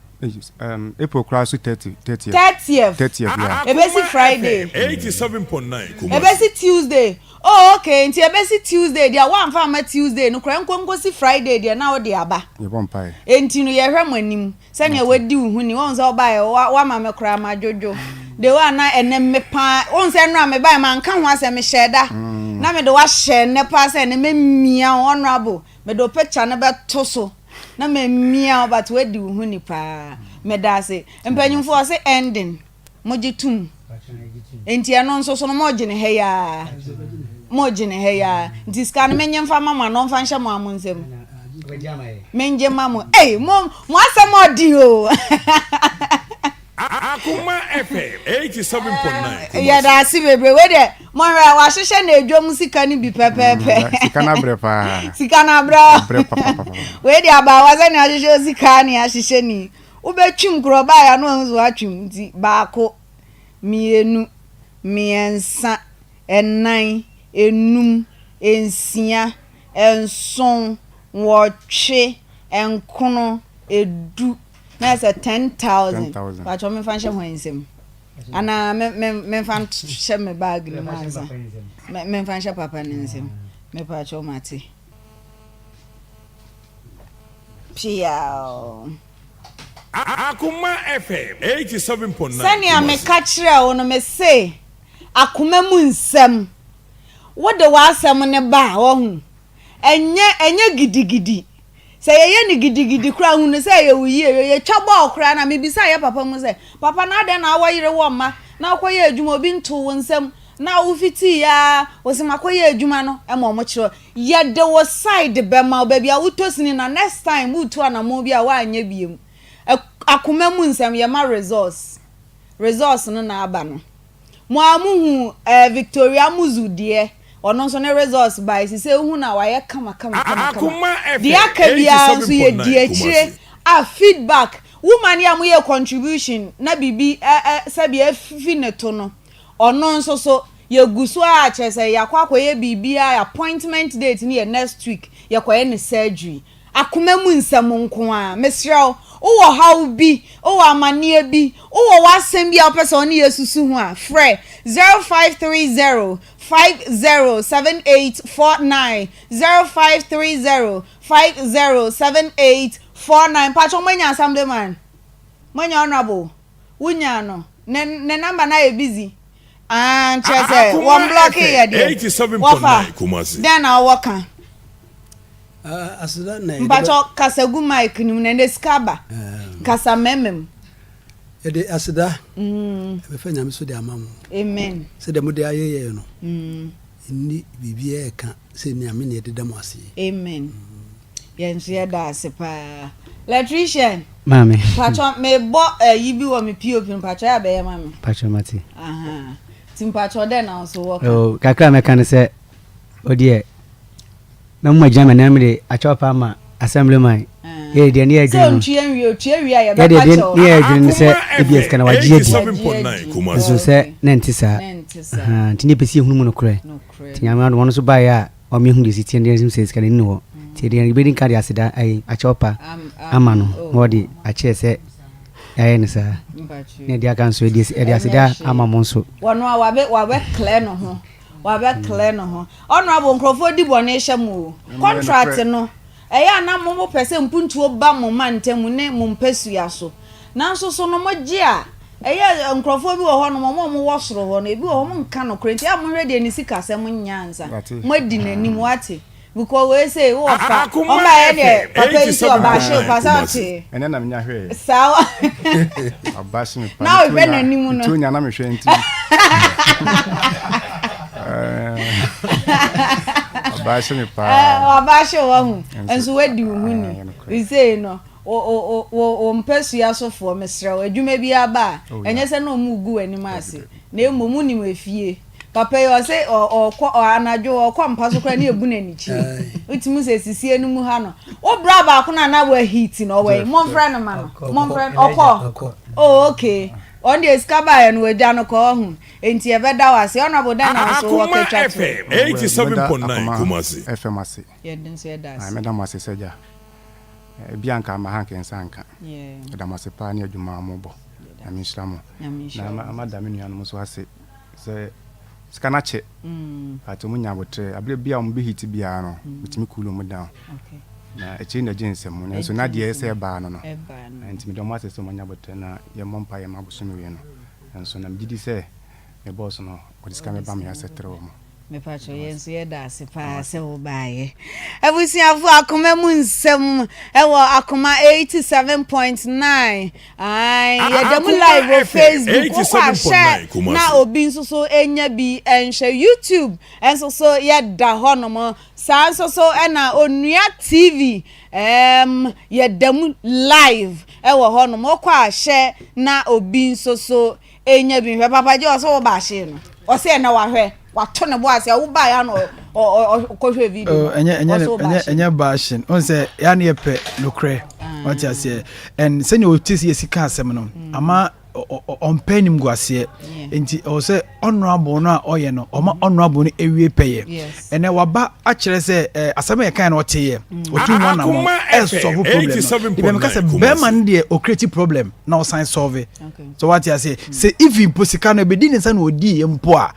S7: um, April koraa so 30, 30th.
S2: 30th.
S7: 30th, yeah.
S2: Ebesi Friday.
S9: 87.9 Kumasi.
S2: Ebesi Tuesday. Oh, okay. Nti ebesi Tuesday deɛ woamfa amma Tuesday no koraa nko nkosi Friday deɛ na wode aba.
S7: Yɛbɔ mpaeɛ.
S2: Enti no yɛhwɛ mo anim sɛnea wadi wo ho ni. Wɔn sɛ ɔbaeɛ wa wama me koraa madwodwo. De wa na ɛnɛ me paa. Wɔn sɛ nnora mebaeɛ manka ho asɛm mehyɛɛ da. Na mede wahyɛ nnɛ paa sɛ ɛnɛ mɛmia wo honorable. Mede wo picture no bɛto so. Na mamia wo but wadi wo ho ni paa. Medaase. Mpanyimfoɔ ɔse ending. Mogye tom. Nti ɛno nso so no mogye ne ha yi ara. Mogye ne ha yi ara. Nti sika no menye mfa ma mo anaa ɔmfa nhyɛ mo ara mo nsam. Mengye ma mo. Ei mo mo asɛm ɔden o.
S9: Akoma FM 87.9 Kumasi.
S2: Yɛda ase bebree. Wei deɛ monhwɛ wahyehyɛ na edwom sika no bi pɛpɛɛpɛ.
S7: Sika no abrɛ paa.
S2: Sika no abrɛ.
S7: Abrɛ papapapa.
S2: Wei deɛ abaawa sɛ nea ahyehyɛ sika ne ahyehyɛ ni. Wobɛtwim korɔ ɔbaa ya no ahu so watwim nti baako, mmienu, mmiɛnsa, ɛnan, enum, nsia. nson, nwɔtwe, nkono, edu, na ayɛ sɛ 10,000. Pakyɛ memfa nhyɛ hwan nsam? Anaa me me memfa nhyɛ me bag no mu ansa? Me memfa nhyɛ papa no nsam. Mepakyɛ mate. Piaw.
S9: Akoma FM 87.9
S2: Sɛnea
S9: Kumasi.
S2: meka kyerɛɛ wo no, mese, akoma mu nsɛm, wode w'asɛm no ba a, wahu, ɛnyɛ, ɛnyɛ gidigidi. Sɛ yɛyɛ no gidigidi koraa a, hu no sɛ ɛyɛ wo yie. Yɛtwa bɔɔl koraa no a, mebisaa yɛ papa mu sɛ, Papa, na adɛn na wowɔ yere wɔ mma, na wokɔyɛ adwuma, obi ntoo wo nsam, na wofitiiɛ ara, wose makɔyɛ adwuma no, ɛma wɔkyerɛ wo. Yɛde wo side bɛma wo, baabi a wotɔ sini na next time woretu anamɔn bi a woanyɛ biom. Akoma mu nsɛm, yɛma results. Results no na aba no. Mo ara mohu eh, Victoria Amuzu deɛ, ɔno nso ne results bae, sisei wohu no a wayɛ kama kama kama kama.
S9: Akoma
S2: Deɛ
S9: FM
S2: aka biara nso yɛdi
S9: 87.9
S2: akyire
S9: Kumasi.
S2: a feedback, woman yi a moyɛɛ contribution na biribi ɛ ɛ sɛbi afi ne to no, ɔno nso so Yɛgu so ara kyerɛ sɛ yɛakɔ akɔyɛ biribiara, appointment date no yɛ next week, yɛkɔyɛ no surgery. Akoma mu nsɛm nko ara. Mesrɛ wo, wowɔ haw bi, wowɔ amanneɛ bi, wowɔ w'asɛm bi a wopɛ sɛ wo ne yɛn susu ho a, frɛ 0530 50 7849, 0530 50 7849. Mpakyɛw moanya Assemblyman? Moanya Honourable? Wonyaa no? Ne ne number no ayɛ busy. Aah kyerɛ sɛ
S9: Akoma
S2: wɔn blɔke
S9: FM
S2: yɛ deɛ wɔfa
S9: 87.9 Kumasi.
S2: dɛn na wowɔ ka?
S8: Ah, aseda na yɛde bɛ
S2: Mpakyɛ kasa gu mic no mu na ɛnɛ sika aba kasa mɛma mu.
S8: yɛde aseda ɛbɛfa Nyame so de ama mo.
S2: Amen.
S8: Sɛdeɛ mode ayɛ yɛn no, nni biribiara ɛka sɛ Nyame na yɛde da mo ase yi.
S2: Amen. Yɛn nso yɛda ase paa. Electrician.
S6: Maame.
S2: Mpatsɔ mebɔ ayi bi wɔ me POP no mpatsɔ yɛ abɛyɛ ma me.
S6: Mpatsɔ mate.
S2: Aha. Ti mpatsɔ dɛ na nso wɔ ka.
S6: Oh, kakra mɛka ne sɛ o deɛ na mo agyina m'anan mu de akyɛw pa ama assemblyman.
S2: Ah.
S6: Yɛ deɛ ne yɛ adwene no.
S2: Sɛ ontua nwie otua wie a
S6: Yɛ
S2: yɛbɛpa
S6: deɛ
S2: kyɛw.
S6: ne yɛ adwene no sɛ
S9: Akoma
S6: ebi sika na wagye adi.
S9: 87.9 Kumasi.
S6: Nso sɛ na nte saa.
S2: Na nte saa.
S6: Aha, nti ne yɛpɛ sɛ yɛhunu mu nokorɛ.
S2: Nokorɛ.
S6: Nti Nyame adom ɔno nso baeɛ a Ɔma ehu deɛ ɛsi teɛ no deɛ sɛ sika no nni hɔ nti deɛ yɛbɛdi nka de aseda ayi akyɛw pa ama no na ɔde akyerɛ sɛ yɛayɛ no saa na ɛde aka nso ɛde aseda ama mo nso.
S2: Wɔn a wabɛ wabɛ clear no ho wabɛ clear no ho honourable nkurɔfoɔ di bɔne hyɛ mo o contract no ɛyɛ a na mo mo pɛ sɛ mpuntuo ba mo mantam ne mo mpasua so Nanso so no mogye a, ɛyɛ nkurɔfoɔ bi wɔ hɔ nom, wɔn a wɔwɔ soro hɔ no, ebi wɔ hɔ wɔn nka nokorɛ nti, a monhwɛ deɛ ne sikasɛm nyɛ ansa, moadi n'anim, wate? Because wei sei, wowɔ fa,
S9: Akoma
S2: wɔn baeɛ deɛ,
S9: FM
S2: papa yi sɛ ɔba ahye wo pa, sɛ
S9: 87.9
S2: ɔte?
S7: Ɛnɛ na menya hwɛɛ.
S2: Saa wa.
S7: Ɔba hye me pa.
S2: Na wohwɛ n'anim no.
S7: Metuo nya na mehwɛ nti. Ɔba hye me paa.
S2: Ɔba hye wo ahu, nso wadi wo ho ni, sei no. Wo wo wo wo mpasua sofoɔ, mesrɛ wo, adwuma biara ba a,
S7: Oh,
S2: ɛnyɛ
S7: yeah.
S2: sɛ na wɔregu w'anim
S7: Dabi,
S2: ase,
S7: dabi.
S2: na mmom wonim efie. Papa yi, ɔse ɔ ɔkɔ ɔ anadwo ɔkɔ mpa so koraa ne yɛbu no anikyie.
S8: Aye.
S2: Wotumi sɛ sisie no mu ha no, wo bra baako no a na waheat no, ɔwɔ yi,
S7: Jeff,
S2: momfrɛ
S7: Jeff.
S2: no ma no,
S8: Ɔkɔ,
S2: momfrɛ no,
S6: Elijah,
S2: ɔkɔ.
S6: ɔkɔ.
S2: Oh, okay. Ɔno deɛ sika baeɛ no, wagya no kɔ, wahu. Enti yɛbɛda wo ase. Honourable, dɛn na wo nso wɔ
S9: Akoma
S2: ka twa toɔ?
S9: FM
S7: Meda
S9: 87.9
S7: Akoma
S9: Kumasi.
S7: FM ase.
S2: Yɛn nso yɛda
S7: Aye,
S2: ase.
S7: meda mo ase sɛ gya. Ebia anka ama ha anka nsa anka. Yɛda mo ase paa ne adwuma a mobɔ. Nyame nhyira mo. Na mada me nuanom nso ase sɛ sika no akyɛ but wɔn nya abotrɛ. Aberɛ bi a wɔn bɛ hit biara no, metumi cool wɔn down. Na akyire na ɛgye nsam. Nanso na deɛ ɛsɛ ɛbaa no no. Nti meda wɔn ase sɛ wɔn anya abotrɛ na yɛmmɔ mpaeɛ ma bosome wei no. Nanso na megye di sɛ me boss no ɔde sika bɛba me asɛtere wɔn.
S2: Mepakyɛw yɛn nso yɛda ase paa sɛ wobaeɛ. Abusuafo akoma mu nsɛm ɛwɔ akoma 87.9 ae yɛda mu
S9: Akoma
S2: live wɔ
S9: FM
S2: Facebook wokɔ ahyɛ
S9: 87.9 Kumasi.
S2: na obi nso so nya bi nhwɛ YouTube nso so yɛda hɔnom saa nso so ɛna Onua TV ɛɛm yɛda mu live ɛwɔ hɔnom wokɔ ahyɛ na obi nso so Enya bi nhwɛ papa gye ɔsɛ wo ba ahyee no ɔsɛ ɛnɛ wahwɛ wato ne bo ase a wo ba ya no ɔkɔhwɛ video
S3: oh, ɛnyɛ ɛnyɛ
S2: ɔsɛ wo ba
S3: ɛnyɛ
S2: ahyee
S3: ɛnyɛ baahyen ɔn sɛ ya ne yɛpɛ nokorɛ
S2: Ah.
S3: wate aseɛ and sɛnea ɔte sɛ yɛsi ka asɛm no
S2: Mm.
S3: ama ɔmpɛ animguaseɛ nti ɛwɔ sɛ honorable no a ɔyɛ no ɔma honorable no ɛwie pɛyɛ. Ɛnɛ waba akyerɛ sɛ eh, asɛm a yɛkae no ɔteeɛ, ɔtu ho anammɔn ɛsɔlve problem no. Ebi meka sɛ bɛrima no deɛ ɔcreate problem na ɔsan solve. So wate aseɛ sɛ even mpo sika no ɛbɛdi ne nsa na ɔdiiɛ mpo a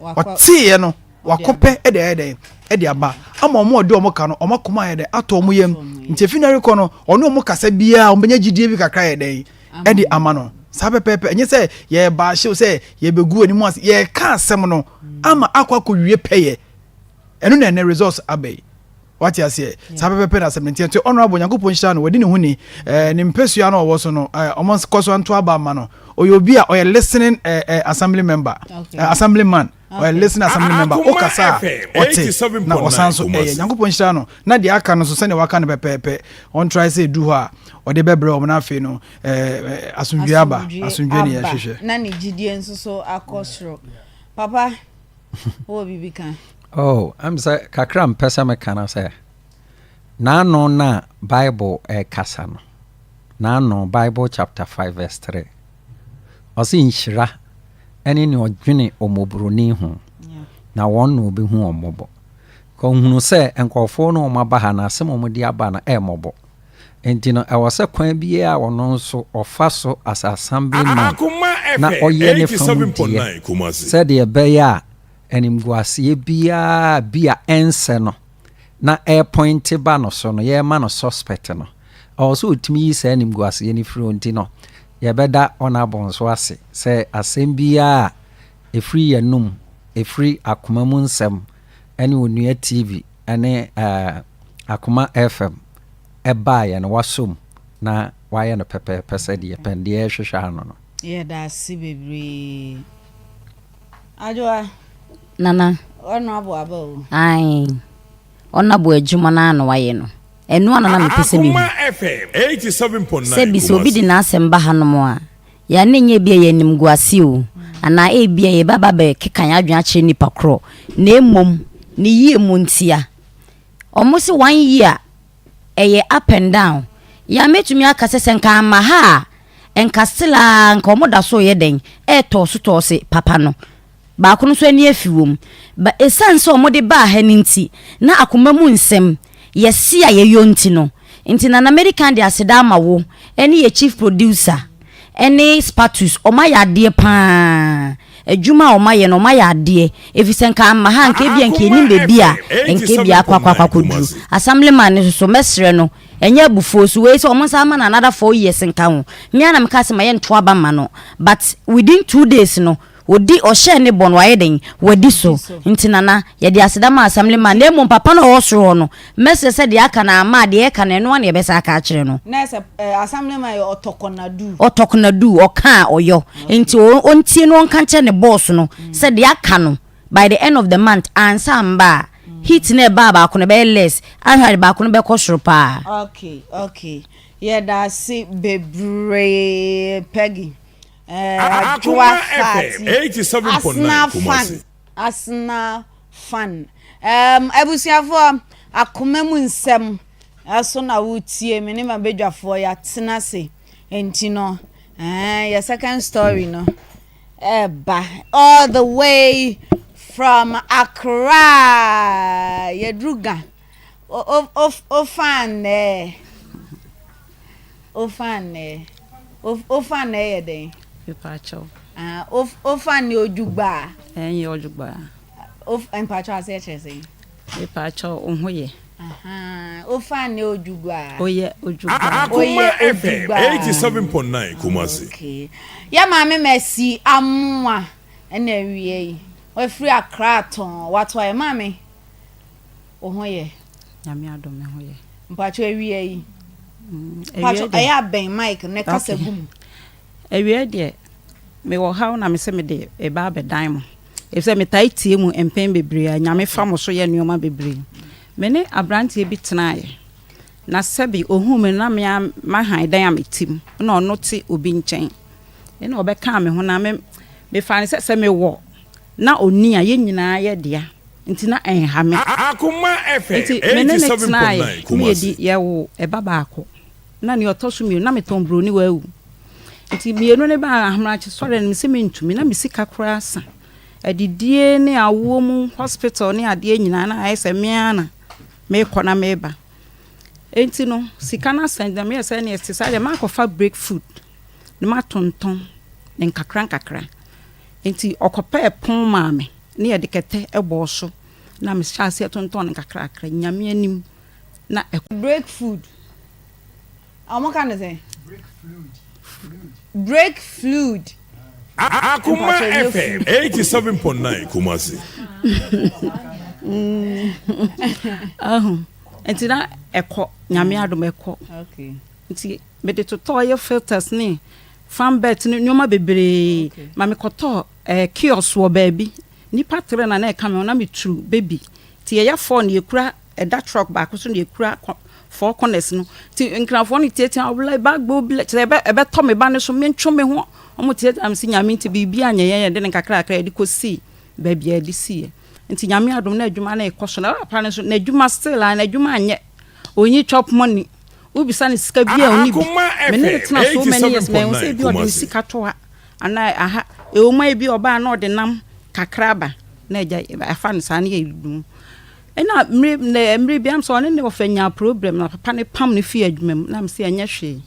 S3: ɔteeɛ no wakɔpɛ ɛde ayɛ dɛn ɛde aba ama ɔmo ɔde ɔmo ka no ɔmo akoma ayɛ dɛn atɔ ɔmo yam nti efi na rekɔ no ɔne ɔmo kasa biara ɔmo bɛnya gyidie bi kakra yɛ dɛn ɛde ama no saa pɛpɛɛpɛ. Ɛnyɛ sɛ yɛba ahyew sɛ yɛbɛgu anim ase, yɛka asɛm no ama akɔ akɔwie pɛyɛ. Ɛno na ɛnɛ results aba yi, wate aseɛ? Saa pɛpɛpɛ na asɛm no nti nti honorable Nyankopɔn nhyira no, wadi ne ho ni ɛɛ ne mpɛsua no ɔwɔ so no ɛɛ ɔmo kɔ so anto aba ama no. Ɔyɛ obi a ɔyɛ listening ɛɛ assembly member, ɛɛ assembly man, ɔyɛ listening assembly member. Ɔkasa a ɔte na ɔsan so ɛyɛ. Nyankopɔn nhyira no na deɛ aka no so sɛdeɛ waka no pɛpɛɛpɛ, ɔntrae sɛ ɛdu hɔ a ɔde bɛbrɛ wɔn na afei no ɛɛ asomdwie aba, asomdwie ne yɛhwehwɛ
S2: na ne gyidie nso so akɔ soro. Papa, wowɔ biribi ka?
S4: Oh, ɛm sɛ kakra mpɛ sɛ meka no sɛ n'ano na Bible ɛkasa no, n'ano Bible chapter 5 verse 3 ɔse nhyira ɛne nea ɔdwene ɔmmɔborɔni ho, na wɔn na ɔbɛhu wɔn mmɔbɔ. Kɔhunu sɛ nkurɔfoɔ no wɔn aba ha no asɛm a wɔde aba no ɛmmɔbɔ. Nti no ɛwɔ sɛ kwan biara a ɔno nso ɔfa so as assemblyman na ɔyɛ ne fa mu deɛ sɛdeɛ ɛbɛyɛ a animguaseɛ biara bi a ɛnsɛ no na ɛrepointe ba no so no, yɛrema no suspect no, ɛwɔ sɛ ɔtumi yi saa animguaseɛ no firi hɔ. Nti no yɛbɛda Honourable nso ase sɛ asɛm biara a ɛfiri yɛn anom, ɛfiri akoma mu nsɛm ne Onua TV ne Akoma FM baeɛ no, wasɔ mu na wayɛ no pɛpɛɛpɛ sɛdeɛ yɛpɛ no, deɛ yɛrehwehwɛ ano no.
S2: Yɛda ase bebree. Adwoa.
S5: Nana.
S2: Honourable aba o.
S5: Ae. Honourable adwuma no ara na wayɛ no. Ɛno ara na na mepɛ sɛ mehu. Sɛbi sɛ obi de n'asɛm ba hanom a, yɛ a na ɛnyɛ ebia ɛyɛ animguase o, anaa ebia yɛbɛba abɛkeka yɛn adwene akyerɛ nnipa korɔ, na mmom ne yie mu ntia. Wɔn se one year ɛyɛ up and down. Yɛ a mɛtumi aka sɛ sɛ nka amma ha a, nka still ara nka wɔn da so reyɛ dɛn, ɛretɔɔsotɔɔse papa no. Baako no nso ani afi wɔ mu. But ɛsiane sɛ wɔde baa ha no nti, na akoma mu nsɛm, yɛse a yɛyɔ nti no, nti Nana mɛdi kan de aseda ama wo ne yɛ chief producer ne Spatus, wɔayɛ adeɛ pa ara. Adwuma a wɔayɛ no, wɔayɛ adeɛ. Ɛfiri sɛ nka amma ha a, nka ebia nka yɛnnim baabi a nka ebia akɔ akɔ akɔ akɔduru. Assemblyman no nso so, mɛsrɛ no, ɛnyɛ abufuo so, wei sɛ wɔn nsa ama no another 4 years nka ho. Me ara na mekaa sɛ ma yɛnto aba mma no, but within 2 days no, Odi ɔhyɛɛ ne bɔ no wayɛ dɛn? Wadi so. Nti Nana, yɛde aseda ma Assembly man na mmom papa no a ɔwɔ soro hɔ no, mɛsrɛ sɛ deɛ aka no amma a, deɛ ɛka no ɛno ara na yɛbɛsan aka akyerɛ no.
S2: Na ɛsɛ eh, Assembly man yɛ ɔtɔkɔnadu.
S5: Ɔtɔkɔnadu, ɔka a ɔyɔ. Nti ɔntie na ɔnka nkyerɛ ne boss no sɛ deɛ aka no by the end of the month ansa amba a, heat no a ɛbaa baako no ɛbɛyɛ less, ahwɛ a baako no bɛkɔ soro paa.
S2: Okay, okay. Yɛda ase bebree Peggy. Adwoa Fati, Arsenal fan, Arsenal fan. Um, abusuafoɔ, akoma mu nsɛm ɛso na wotie me ne m'abadwafoɔ yɛatena ase nti no eh, yɛ second story no ɛba all the way from Accra yɛduru ga o fan nɛɛ. Ofan nɛ. Ofan nɛ yɛ dɛn?
S10: Mepaakyɛw.
S2: Ah, ofan nɛ odwugbaa.
S10: Ɛnyɛ odwugbaa.
S2: Of mpaakyɛw aseɛ kyerɛ sɛn?
S10: Mepaakyɛw wo ho yɛ.
S2: Ahaa, ofan nɛ odwugbaa.
S10: Oyɛ odwugbaa.
S2: Oyɛ
S9: Akoma FM
S2: odwugbaa.
S9: 87.9 Kumasi.
S2: Okay. Yɛ maame Mercy Amoah ɛna awia yi. Wafiri Accra tɔn. Wato ayɛ maame. Wo ho yɛ?
S10: Nyame adom me ho yɛ.
S2: Mpakyɛ awia yi. Mpakyɛ ɛyɛ abɛn mic no kasa gu mu.
S10: Awia deɛ mewɔ haw na mesɛ mede ɛba abɛdan mo. Efisɛ metaa tie mu mpɛn bebree a Nyame fa mo so yɛ nneɛma bebree. Me ne aberanteɛ bi tenaeɛ na sɛbi ohuu me no na me ara mahan dan a mete mu na ɔno te obi nkyɛn. Ɛna ɔbɛkaa me ho na me mefaa no sɛ sɛ mewɔ na ɔnni a yɛn nyinaa yɛ dea. Nti na ɛnha me.
S9: Akoma FM
S10: Nti me ne no tenaeɛ
S9: 87.9
S10: ne yɛdi
S9: Kumasi.
S10: yɛwoo ɛba baako na nea ɔtɔ so mmienu na metɔn buroni wawu. Nti mmienu no baa ahomakye sɔre no mese mentumi na me sika koraa sa. Adidie ne awoɔ mu hospital ne adeɛ nyinaa na ayɛ sɛ me ara na mekɔ na meba. Enti no sika no asa nti na meyɛ sɛ ɛneɛ te saa deɛ makɔfa break food na matontɔn ne nkakra nkakra. Enti ɔkɔpɛɛ pon maa me ne yɛde kɛtɛ bɔɔ so na mehyɛ aseɛ tontɔn no nkakrakra Nyame anim na ɛkɔ.
S2: Break food. Ɔmo ka no sɛn? Brake fluid.
S9: Akoma FM 87.9 Kumasi.
S10: Ahu. Nti na ɛkɔ Nyame adom ɛkɔ. Nti mede totɔɔ yɛ filters ne fan belt ne nneɛma bebree ma mekɔtɔɔ eh, kiosk wɔ baabi. Nnipa tere na na ɛka me ho na meturu baby. Nti yɛyɛ four na yɛkura ɛda truck baako so na yɛkura four corners no. Nti nkrafoɔ no tiatia ɔbla ba gbo bla kyerɛ ɛbɛ ɛbɛtɔ me ba no so mentwe me ho. Wɔn tiatia me sɛ Nyame nti biribi anyɛ yɛn yɛde no nkakrakra yɛde kɔsii baabi a yɛde siiɛ. Nti Nyame adom na adwuma no rekɔ so na papa no nso n'adwuma still a n'adwuma anyɛ. Ɔnyi chop money. Wobisa no sika bi a ɔnni bi. Me ne no tena so many years mahu sɛ ebi ɔde me sika to ha anaa aha. Ɛwɔ mu a ebi ɔba a na ɔde nam kakra aba na agya afa no saa na yɛdum. Ɛna mmere mmere bi am sɛ ɔne ne ɔfɛ nyaa problem na papa no pam no fii adwuma mu na mese ɛnyɛ hwee.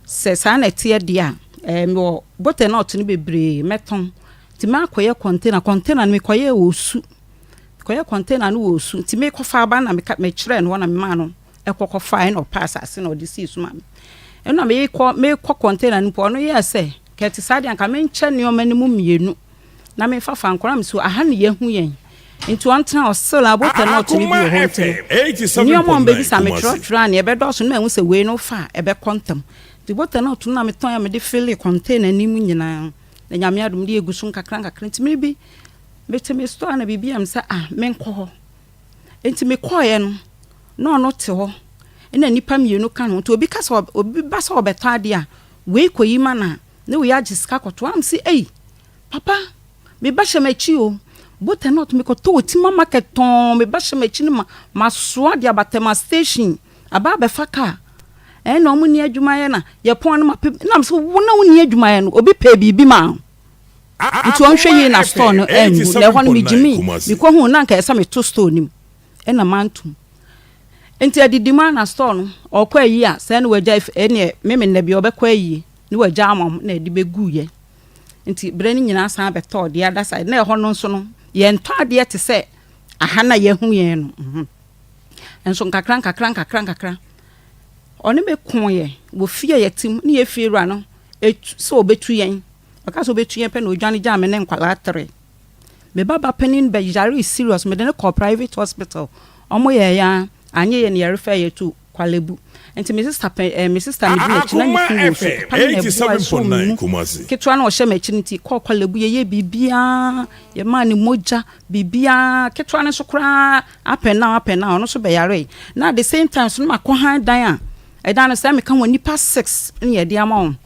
S10: Sɛ saa na ɛteɛ deɛ a ɛɛ mewɔ bottle na ɔte no bebree mɛtɔn. Nti makɔyɛ container, container no mekɔyɛɛ wɔ Osu. Mekɔyɛ container no wɔ Osu nti mekɔfa aba na meka mekyerɛɛ no hɔ na memaa no ɛkɔ kɔfae ɛna ɔpɛ asase na ɔde sii so ma me. Ɛna mekɔ mekɔ container no mpo ɔno yɛɛ sɛ kɛte saa deɛ anka menkyɛ nneɛma no mu mmienu na memfa fa nkɔ na me so aha ne yɛahu yɛn nti ɔntena hɔ still abotɛ na ɔtene bi wɔ hɔ nti no nneɛma a ɔmbɛbisa metwerɛtwerɛ a neɛ ɛbɛdɔɔso no mahu sɛ wei no fa a ɛbɛkɔ ntɛm nti botɛ na ɔtene na metɔn a mede fili container no mu nyinaa na Nyame adom de ɛgu so nkakra nkakra nti mmere bi mete me store na biribi a me sɛ ah menkɔ hɔ Enti mekɔeɛ no, na ɔno te hɔ, ɛna nnipa mmienu ka ne ho. Nti obi ka sɛ obi ba sɛ ɔbɛtɔ adeɛ a, wei kɔyi ma no a, na wei agye sika kɔto. Am se, ei, papa, me ba hyɛ m'akyi o. Butternut mekɔtɔ wɔ Tima market tɔn, me ba hyɛ m'akyi no ma masoa de aba Tema station, aba abɛfa kaa. Ɛna wɔn nni adwuma yɛ na yɛpɔn no ma pe, na me sɛ wo na wonni adwuma yɛ no, obi pɛɛ biribi maa wo. Nti ɔnhwɛ yie na store no angu na ɛhɔ no megyimii mekɔhuu na anka ɛsɛ meto store no mu ɛna mantom nti adidi mu a na store no ɔkɔ ayi a sɛ na wagya ɛneɛ meme nna bi ɔbɛkɔ ayie ne wagya ama wɔn na ɛde bɛguiɛ nti berɛ no nyinaa san bɛtɔɔ the other side na ɛhɔ no nso no yɛntɔ adeɛ te sɛ aha na yɛahu yɛn no mhm. nso nkakra nkakra nkakra nkakra ɔne me koeɛ wɔ fie a yɛte mu ne yɛ fie wura no sɛ ɔbɛtu yɛn Ɔka sɛ ɔbɛtu yɛn pɛ na ɔdwane gyaa me ne nkwadaa tre. Me ba ba panin bɛ yaree serious, mede no kɔɔ private hospital, ɔmo yɛɛ yɛn a, anyɛ yie na yɛrefɛɛ yɛ to Kwale Bu. Nti me sister pɛ eh, me sister medi n'akyi na ne kunu wɔ su, papa no na ɛboa ɛsoo me mu ketewa na ɔhyɛ m'akyi no nti kɔɔ Kwale Bu, yɛyɛɛ biribiara, yɛmaa no mogya, biribiara, ketewa no nso koraa up and down, up and down, ɔno nso bɛyaree. Na at the same time nso na makɔ han dan a, ɛdan no sɛ meka ho a nnipa six na yɛde ama wɔn.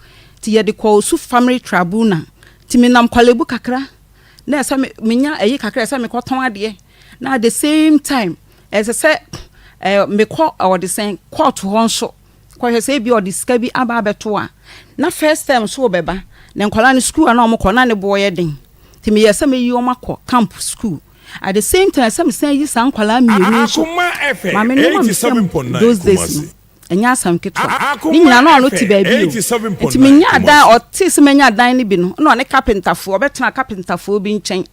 S10: Nti yɛde kɔɔ Osu Family Tribunal. Nti menam Korle-Bu kakra na ɛsɛ me menya ɛyi kakra ɛsɛ mekɔtɔn adeɛ na at the same time ɛsɛ sɛ ɛɛ mekɔ ɔde sɛn court hɔ nso kɔhwɛ sɛ ebi ɔde sika bi aba abɛto a na first term nso ɔbɛba na nkwadaa no school a na wɔkɔ na ne boɔ yɛ den nti meyɛ sɛ meyi wɔn akɔ camp school at the same time ɛsɛ mesan yi saa nkwadaa mmienu nso maame nneɛma mesɛm those days no. Ɛnyɛ asɛm ketewa. Ne nyinaa na ɔno te baabi o. Nti menyaa dan, ɔtee sɛ manya dan no bi no, ɛna ɔne kapentafoɔ, ɔbɛtena kapentafoɔ bi nkyɛn.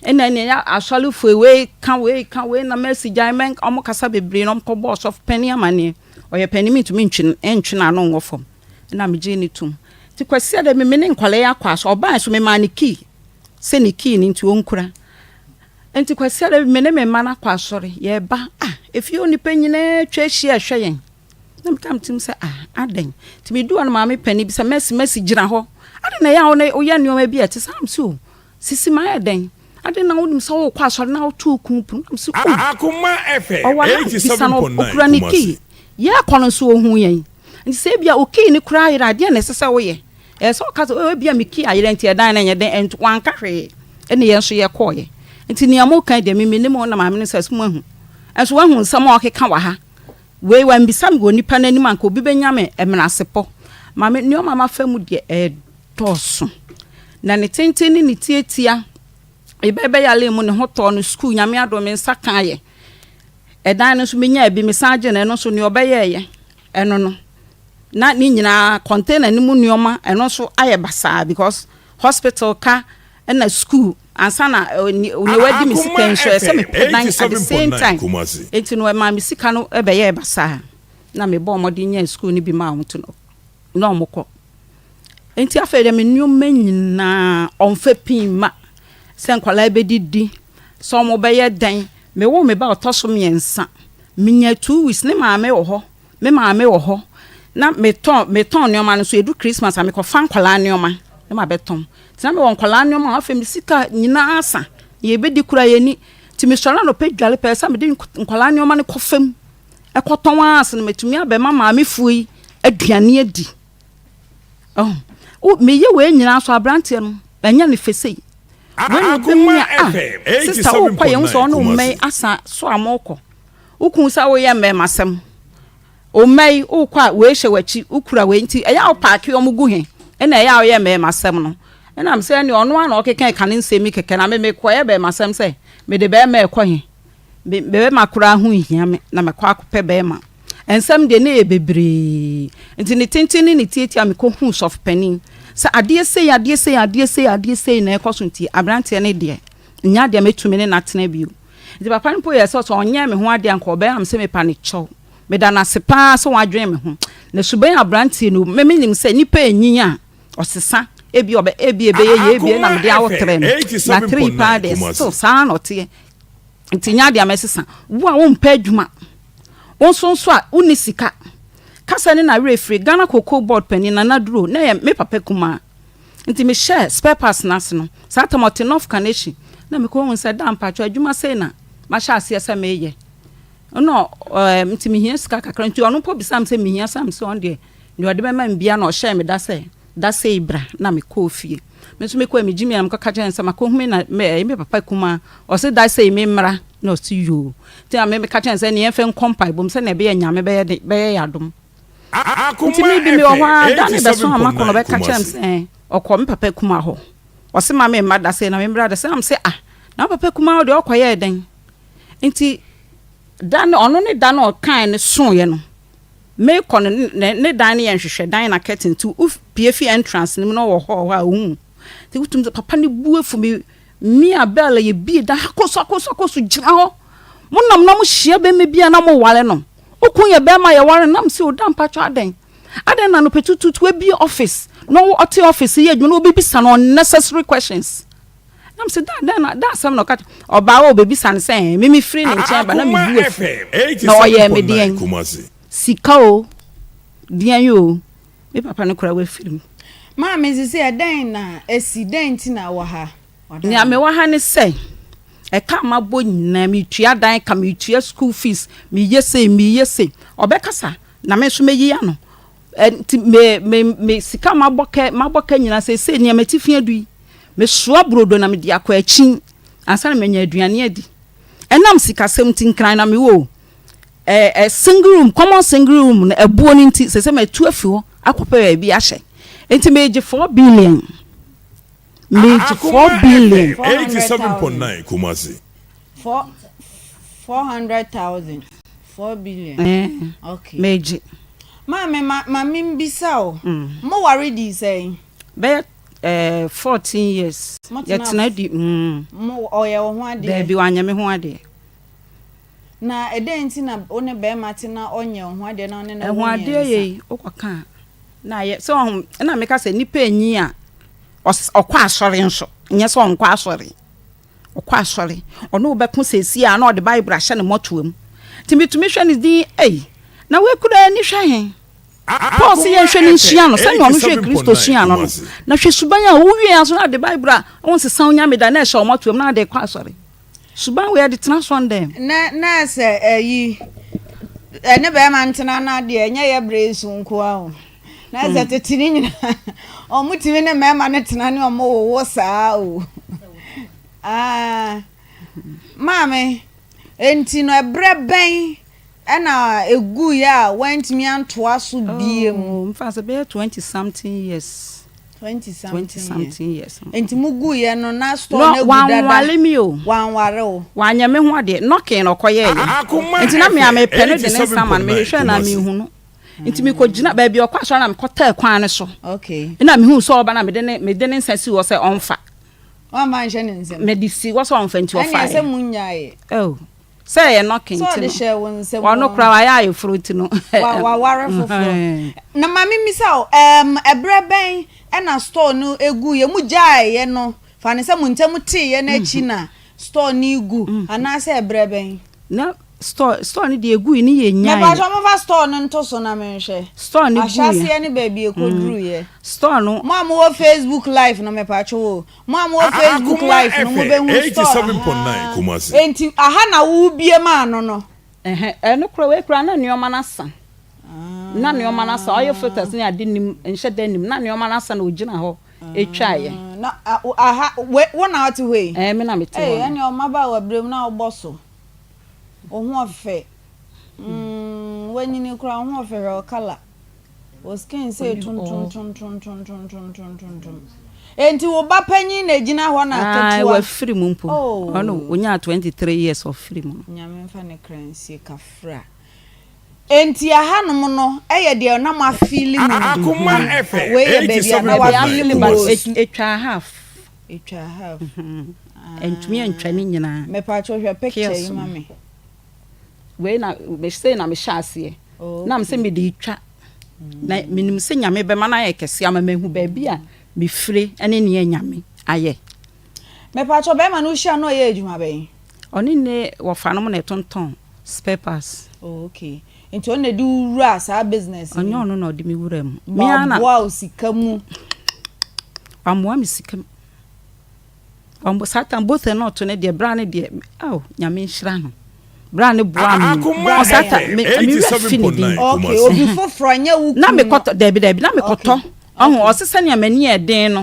S10: Ɛna ɛne ɛyɛ asɔrefoɔ wei ka wei ka wei na Mercy gyae mɛn ɔmo kasa bebree na ɔmo kɔbɔɔ ɔsɔfo panin amaneɛ. Ɔyɛ panin mentumi ntwe ntwe n'ano nwɔ fam. Ɛna megyee no tom. Nti Kwasiada bi me ne nkwadaa yi akɔ asɔre, ɔbaeɛ nso memaa no key sɛ ne key no nti ɔnkura. Enti Kwasiada bi, me ne me mma no akɔ asɔre. Yɛreba a, efie hɔ nnipa nyinaa atwa ahyia rehwɛ yɛn. Na meka me tirim sɛ, ah, adɛn? Nti meduu hɔ no, maame panin bi sɛ, Mercy, Mercy, gyina hɔ. Adɛn na ɛyɛ a wo ne woyɛ nneɛma bi a ɛte saa? Mese, o, sisi mayɛ dɛn? Adɛn na wonim sɛ worekɔ asɔre na woto wo kunu pono? Na mese, o, ɔwɔ ha, bisa no, ɔkura ne key. Yɛrekɔ no nso, ɔhuu yɛn. Nti sɛ ebia wo key no koraa yera a, deɛn na ɛsɛ sɛ woyɛ? Ɛsɛ sɛ ɔka sɛ, oh, ebia me key ayera nti ɛdan no nyɛ den. Ɛnto, wanka hwee. Ɛnna yɛn nso yɛkɔeɛ. Nti nea moreka yi deɛ, me mennim o, na maame no sɛ, so moahu? Nso woahu nsɛm a ɔkeka wɔ ha? Wei, wammisa me wɔ nnipa no anim a, anka obi bɛnya me menasepɔ. Maame, nneɛma a mafa mu deɛ ɛdɔɔso. Na ne tenten ne ne tiatia, mebɛbɛyare mu ne ho tɔɔ no sukuu, Nyame adom me nsa kaeɛ. Ɛdan no nso menyaa bi, mesan gye no, ɛno nso nea ɔbɛyɛeɛ, ɛno no. Na ne nyinaa container no mu nneɛma, ɛno nso ayɛ basaa because hospital ka ɛna school ansa na nea wadi me sika yi nso ɛsɛ mepɛ dan at the same time. Enti no ɛmaa me sika no bɛyɛɛ basaa. Na mebɔɔ mmɔden nyaa school no bi maa wɔn nti no na wɔkɔ. Enti afei deɛ me nneɛma nyinaa ɔmfa pii mma sɛ nkwadaa bɛdidi, sɛ wɔbɛyɛ dɛn. Mewoo me ba a ɔtɔ so mmiɛnsa, menya 2 weeks, ne maame wɔ hɔ, me maame wɔ hɔ. Na metɔn metɔn nneɛma no so, ɛdu Christmas a mekɔfa nkwadaa nneɛma na mabɛtɔn. Nti na mewɔ nkwadaa nneɛma a afei me sika nyinaa asa, nea yɛbɛdi koraa yɛnni. Nti mesɔre anɔpa dware pɛɛ sɛ mede nkwadaa nneɛma no kɔ fam kɔtɔn ara ansa na matumi abɛma maamefoɔ yi aduane adi. Oh, meyɛ wei nyinaa so aberanteɛ no, ɛnyɛ ne fɛ sei. Wei na ɔbɛmu a, ah, sista wokɔ yɛn sɛ ɔne wo mma yi asa so a mokɔ. Wokun sɛ woyɛ mmɛɛmasɛm. Wo mma yi wokɔ a wei hyɛ w'akyi, wokura wei nti ɛyɛ a wopaake wɔn gu he ɛna ɛyɛ a woyɛ mmɛɛmasɛm no. Ɛna mesɛ ɛne ɔno ara na ɔkeka ɛka ne nsɛm yi kɛkɛ na me mekɔyɛ bɛɛmasɛm sɛ mede bɛɛma ɛkɔ he. Me bɛɛma koraa ho nhia me na mɛkɔ akɔpɛ bɛɛma. Nsɛm deɛ na ɛyɛ bebree. Nti ne tenten ne ne tiatia mekɔhuu sɔfopanin sɛ adeɛ sei, adeɛ sei, adeɛ sei, adeɛ sei na ɛkɔ so nti aberanteɛ no deɛ nyɛ adeɛ a mɛtumi ne no atena bio. Nti papa no mpo yɛɛ sɛ sɛ ɔnyɛɛ me ho adeɛ a nka ɔbɛyɛ am sɛ mepa no kyɛw. Meda no ase paa sɛ wadwene me ho. Na suban aberanteɛ no, me menim sɛ nipa ɛnyin a ɔsesa, ebi ɔbɛ ebi ɛbɛyɛ yie, ebi ɛna mede awo trɛ no. Na trɛ yi paa deɛ still saa na ɔteɛ. Nti nyɛ adeɛ a mɛsesa. Wo a wompɛ adwuma, wo nso nso a wonni sika. Kasa ne na werɛ firi Ghana Cocoa Board panin Nana Duro, na ɛyɛ me papa kumaa. Nti mehyɛɛ spare parts no ase no, saa tam ɔte North Kaneshie, na mekɔhuu sɛ da mpakyɛw adwuma sei na mahyɛ aseɛ sɛ meyɛ. Ɛna ɛɛ nti mehia sika kakra, nti ɔno mpo bisaa me sɛ mehia sɛ, mese ɔno deɛ deɛ ɔde bɛma me biara na ɔhyɛɛ me da sɛ da sei bra na mekɔɔ fie. Me nso mekɔɛ me gyimii na mekɔka kyerɛɛ no sɛ makɔhu me na me ɛyɛ me papa kumaa, ɔse da sei memmra na ɔse yoo. Nti na me meka kyerɛɛ no sɛ ɛneɛ yɛmfa nkɔ mpaebɔ mu sɛdeɛ ɛbɛyɛ Nyame bɛyɛ den bɛyɛ yɛn adom. Nti me bi mewɔ hɔ ara da no bɛso a makɔ no ɔbɛka kyerɛ me sɛ ɔkɔ me papa kumaa hɔ. Ɔse ma me mma da sei na memmra da sei na mese ah na wo papa kumaa hɔ deɛ ɔkɔyɛɛ dɛn? Nti da no ɔno ne da no ɔkae no soeɛ no mekɔ no ne ne dan no yɛ nhwehwɛ dan na curtain nti wopie fi entrance no mu na ɔwɔ hall hɔ a ohu nti wotumi sɛ papa no bu afu me Me a bell yɛ bie da ha kɔ so akɔ so akɔ so gyina hɔ. Mo nam na mo hyia bɛrima bi a na mo ware no. Wo kun yɛ bɛrima yɛ ware no na mo se oda mpatsɔ adɛn? Adɛn na anɔpɛ tututu abie office na ɔte office yɛ adwuma na obebisa no unnecessary questions. Na mo se da dɛn na da asɛm na ɔka ɔbaa hɔ obebisa no sɛ me me firi ne nkyɛn ba na me bu afu na ɔyɛ me deɛn sika o deɛn o. Me papa no koraa wafiri mu.
S2: Maame, sisi ɛdɛn na asi? Dɛn nti na wɔ ha?
S10: Nea mewɔ ha ne sɛ, ɛka a mabɔ nyinaa, metua dan ka, metua school fees, meyɛ sei, meyɛ sei. Ɔbɛkasa na me nso mɛyi ano. Nti me, me, me sika a mabɔ kɛ, mabɔ ka nyinaa seesei nea m'atifi adu yi, mesoa brodo na mede akɔ akyi ansa na manya aduane adi. Ɛnam sikasɛm nti, Nkran na mewɔ o. Ɛ ɛ single room, common single room no ɛboɔ no nti sɛ sɛ matu afi hɔ akɔpɛ baabi ahyɛ. Nti megye 4 billion. Megye 4 billion.
S9: 87.9 Kumasi.
S2: 400,000. 4 billion.
S10: Eh, okay. Megye.
S2: Maame, ma ma membisa o. Mm. Mo ware di sɛn?
S10: Bɛyɛ eh, 14 years. Yɛtena di. Mm.
S2: Mo ɔyɛ wo ho adeɛ?
S10: Daabi, wanyɛ me ho adeɛ.
S2: Na ɛdɛn nti na wo ne barima te na ɔnyɛ wo ho adeɛ na wo ne no wo
S10: Ɛho adeɛ
S2: mmiɛnsa?
S10: yei wokɔka a na ayɛ sɛ ɔho ɛna meka sɛ nipa enyi a ɔkɔ asɔre nso nyɛ sɛ ɔnkɔ asɔre ɔkɔ asɔre ɔne wo bɛko seesie a na ɔde bible ahyɛ ne mmɔtoa mu nti metumi hwɛ ne din ei na woakura ani hwɛ he Paul sɛ yɛnhwɛ no nsua no sɛnea ɔno hwɛ Kristo sua no no na hwɛ suban a wowie aso na ade bible a wonsesa wo nyame da na ɛhyɛ wo mmɔtoa mu na ade kɔ asɔre Suban wei yɛde tena asɔndɛm.
S2: Na na sɛ ɛyi ɛne bɛrima ntena na deɛ ɛnyɛ yɛ bere yi so nkoa o. Na sɛ hmm. tete ne nyinaa wɔn tumi ne mmarima no tena ne wɔn wowo saa o. Ah, maame, nti no ɛbrɛ bɛn. Ɛna ɛguiɛ a woantumi antoa so biom?
S10: Oh, mfa sɛ bɛyɛ 20 something years.
S2: 20
S10: something something years.
S2: Nti mo guiɛ no na store no agu dada?
S10: Wanware me o.
S2: Wanware wo?
S10: Wanyɛ me ho adeɛ. Knocking na ɔkɔyɛɛyɛ. Nti na me a mepɛ no de ne nsa ma no, mehwehwɛ na menhu no. Nti mekɔgyina baabi a ɔkɔ asɔre na mekɔtɛɛ kwan no so.
S2: Okay.
S10: Ɛna mehuu sɛ ɔba na mede ne mede ne nsa si hɔ sɛ ɔmfa.
S2: Wamfa anhyɛ ne nsam?
S10: Mede si hɔ sɛ ɔmfa nti ɔfaeɛ.
S2: Ɛnneɛ sɛ monnyaeɛ.
S10: Oh. Sɛ ɛyɛ knocking
S2: nti
S10: no.
S2: Sɛ ɔde hyɛɛ wo nsam.
S10: Ɔno koraa wayɛ ayeforo nti no.
S2: Waware foforɔ. Na ma memmisa wo, ɛɛm, ɛberɛ bɛn na store no guiɛ? Mogyaeɛ no, fa no sɛ mo ntam teeɛ no akyi na store no regu, anaasɛ ɛberɛ bɛn?
S10: Na store, store no deɛ ɛguiɛ no yɛ nyaeɛ.
S2: Mepakyɛ momfa store no nto so na menhwɛ.
S10: Store no guiɛ.
S2: Ahyɛaseɛ ne baabi ɛkɔduruiɛ.
S10: Store no.
S2: Mo a mowɔ Facebook live no mepakyɛ o, Mo a mowɔ Facebook
S9: Akoma
S2: live no
S9: FM
S2: mobɛhu store
S9: 87.9
S2: ahaa
S9: Kumasi.
S2: Enti aha na wobue maa no no?
S10: Ɛhɛ ɛno kora wei kora na nneɛma no asa na nneɛma no asa ɔyɛ filters ne ade nim nhyɛ da nim na nneɛma no asa na ogyina hɔ etwaeɛ.
S2: Na aha we wo na wote hɔ yi?
S10: Ɛɛ me na mete hɔ.
S2: Ee ɛne ɔmabaawa berɛ mu na wobɔ so wo ho ɔfɛ mm wanyini koraa wo ho ɔfɛ hwɛ wo colour. Wo skin sei tuntumtuntumtuntumtuntum. Enti wo ba panyin na egyina hɔ na ketewa.
S10: Ae wafiri mu mpo.
S2: Oh.
S10: Ɔno onyaa 23 years ɔfiri mu no.
S2: Nyame mfa ne kra nsie kafra. Enti ahanom no yɛ deɛ na mo afeeli mu no.
S9: Akoma FM
S2: Wei yɛ baabi a na wafeeli mu wɔ su.
S10: Etwaa half.
S2: Etwaa half.
S10: Ɛntumi antwa ne nyinaa.
S2: Mepatwo hwɛ picture yi ma me.
S10: Wei na sei na mehyɛ aseɛ na mesɛ mede retwa na menim sɛ Nyame bɛma no ayɛ kɛseɛ ama mahu baabi a mefire ne nea Nyame ayɛ.
S2: Mepakyɛw bɛrima no wohyia no ɔyɛ adwuma bɛn?
S10: Ɔne ne wɔfanom na ɛtontɔn spare parts.
S2: Oh okay nti ɔno na ɛde wo wuraa saa business no mu?
S10: Ɔnyɛ ɔno na ɔde me wuraa mu.
S2: Ba ɔboa wo sika mu?
S10: Wammoa me sika mu. Ɔmo Satan both na ɔto ne deɛ bra ne deɛ oh nyame nhyira no bra ne boa me
S9: Akoma
S10: o Satan me
S9: FM
S10: me wura fi ne din
S9: 87.9
S2: Okay,
S9: Kumasi.
S2: obi foforɔ nyɛ wo
S10: na
S2: kunu
S10: me
S2: no.
S10: kɔtɔ dabi dabi na me kɔtɔ
S2: Okay,
S10: ɔho
S2: okay.
S10: ɔse sɛnea m'ani yɛ den no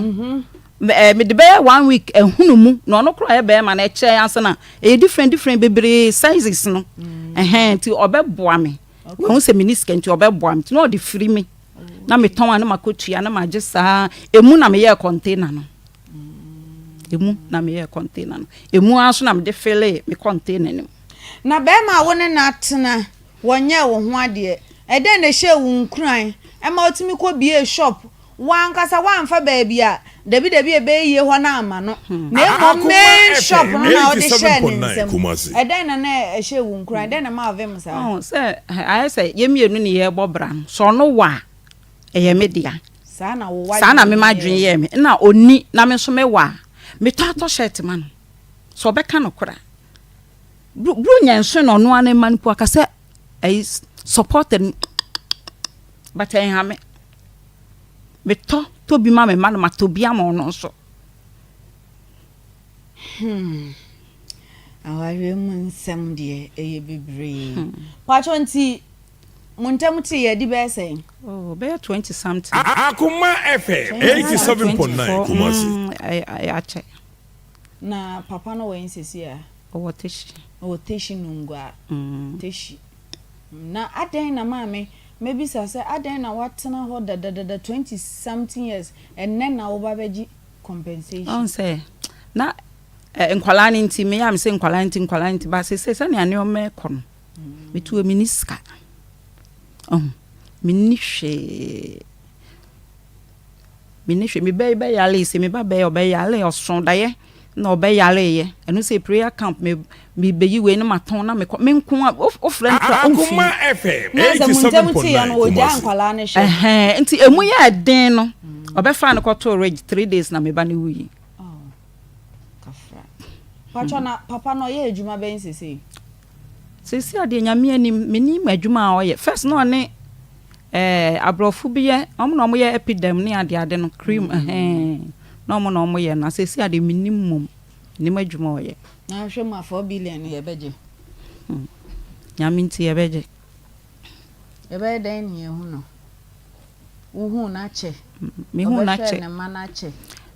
S10: ɛɛ mede bɛyɛ one week ehunu mu na ɔno koraa yɛ bɛrima na ɛkyɛ ansa na ɛyɛ different different bebree sizes no ɛhɛn nti ɔbɛboa me wɔn sɛ me ni sika nti ɔbɛboa me nti na ɔde firi me na metɔn a na makɔtua na magye saa emu na meyɛɛ container no. Emu na meyɛɛ container no. Emu ara nso na mede fillee me container no mu.
S2: Na barima a wo ne no atena, wɔnyɛɛ wo ho adeɛ. Ɛdɛn na ɛhyɛɛ wo nkuran ma wotumi kɔbuee shop? Wo ankasa woamfa baabi a dabidabi a ɛbɛyɛ yie hɔ no amma no, na mmom main shop no na wode hyɛɛ ne nsam. Ɛdɛn na na ɛhyɛɛ wo nkuran? Ɛdɛn na ɛmaa wo vem saa?
S10: Ɔho sɛ ayɛ sɛ yɛn mmienu ne yɛrebɔ bra no, sɛ ɔno wɔ a, ɛyɛ me dea.
S2: Saa na wo
S10: Saa na me
S2: w'adwene
S10: m'adwene
S2: yɛɛ
S10: yɛɛ me. Nna ɔnni na me nso mewɔ a, metɔ atɔ shirt ma no. Sɛ ɔbɛka nokorɛ a. Bro bro nya nso na ɔno ara ne mma no mpo aka sɛ ɛyi supported no but ɛnha me. Metɔ tɔ bi ma me mma no matɔ bi ama ɔno nso.
S2: Hmm. Awareɛ mu nsɛm deɛ ɛyɛ bebree. Paatwɔ nti Mo ntam tee adi bɛyɛ sɛn?
S10: Oh, bɛyɛ 20 something.
S9: Akoma FM 87.9 Kumasi.
S10: Mm, akyɛ.
S2: Na papa no wɔ he sɛsi a?
S10: Ɔwɔ Teshie.
S2: Ɔwɔ Teshie Nungua. Mm. Teshie. Na adɛn na maame, mɛbisa sɛ adɛn na watena hɔ dadadada 20 something years, ɛnnɛ na woba bɛgye compensation?
S10: Ɔn sɛ, na eh, nkwadaa no nti, meyɛ a mesɛ nkwadaa nti, nkwadaa nti, ba sese sɛnea nneɛma ɛkɔ no, Metu hɔ menni sika. Ɔho, menni hwee. Menni hwee. Me ba yi bɛyaree sei, me ba bɛyɛ ɔbɛyaree, ɔsoo daeɛ na ɔbɛyareeɛ. Ɛno sɛ prayer camp me mebɛyi wei na matɔn na mekɔ. Me nko a wofrɛ no koraa ɔmfii.
S9: Akoma FM
S2: Na sɛ mo ntam teeɛ no
S9: 87.9
S2: wɔgyaa
S9: Kumasi.
S2: nkwadaa no hwɛ?
S10: Ɛhɛn, nti emu yɛɛ den no, ɔbɛfaa no kɔtoo Ridge, 3 days na me ba no wui.
S2: Oh, kafra. Patwɔ na papa no ɔyɛ adwuma bɛn sesei?
S10: Seesei a deɛ Nyame anim, mennim adwuma a ɔyɛ. First na ɔne eh, aborɔfo bi yɛ, wɔn na wɔyɛ epidem ne adeade no, cream, ɛhɛn, na wɔn na wɔyɛ. Na seesei a deɛ mennim mmom, mennim adwuma a ɔyɛ.
S2: Na ahwɛ mu a 4 billion no yɛbɛgye?
S10: Hmm, Nyame nti yɛbɛgye.
S2: Yɛbɛyɛ dɛn ne yɛahu no? Wohuu no akyɛ?
S10: Mehuu no akyɛ.
S2: Ɔbɛhwɛɛ ne mma no akyɛ?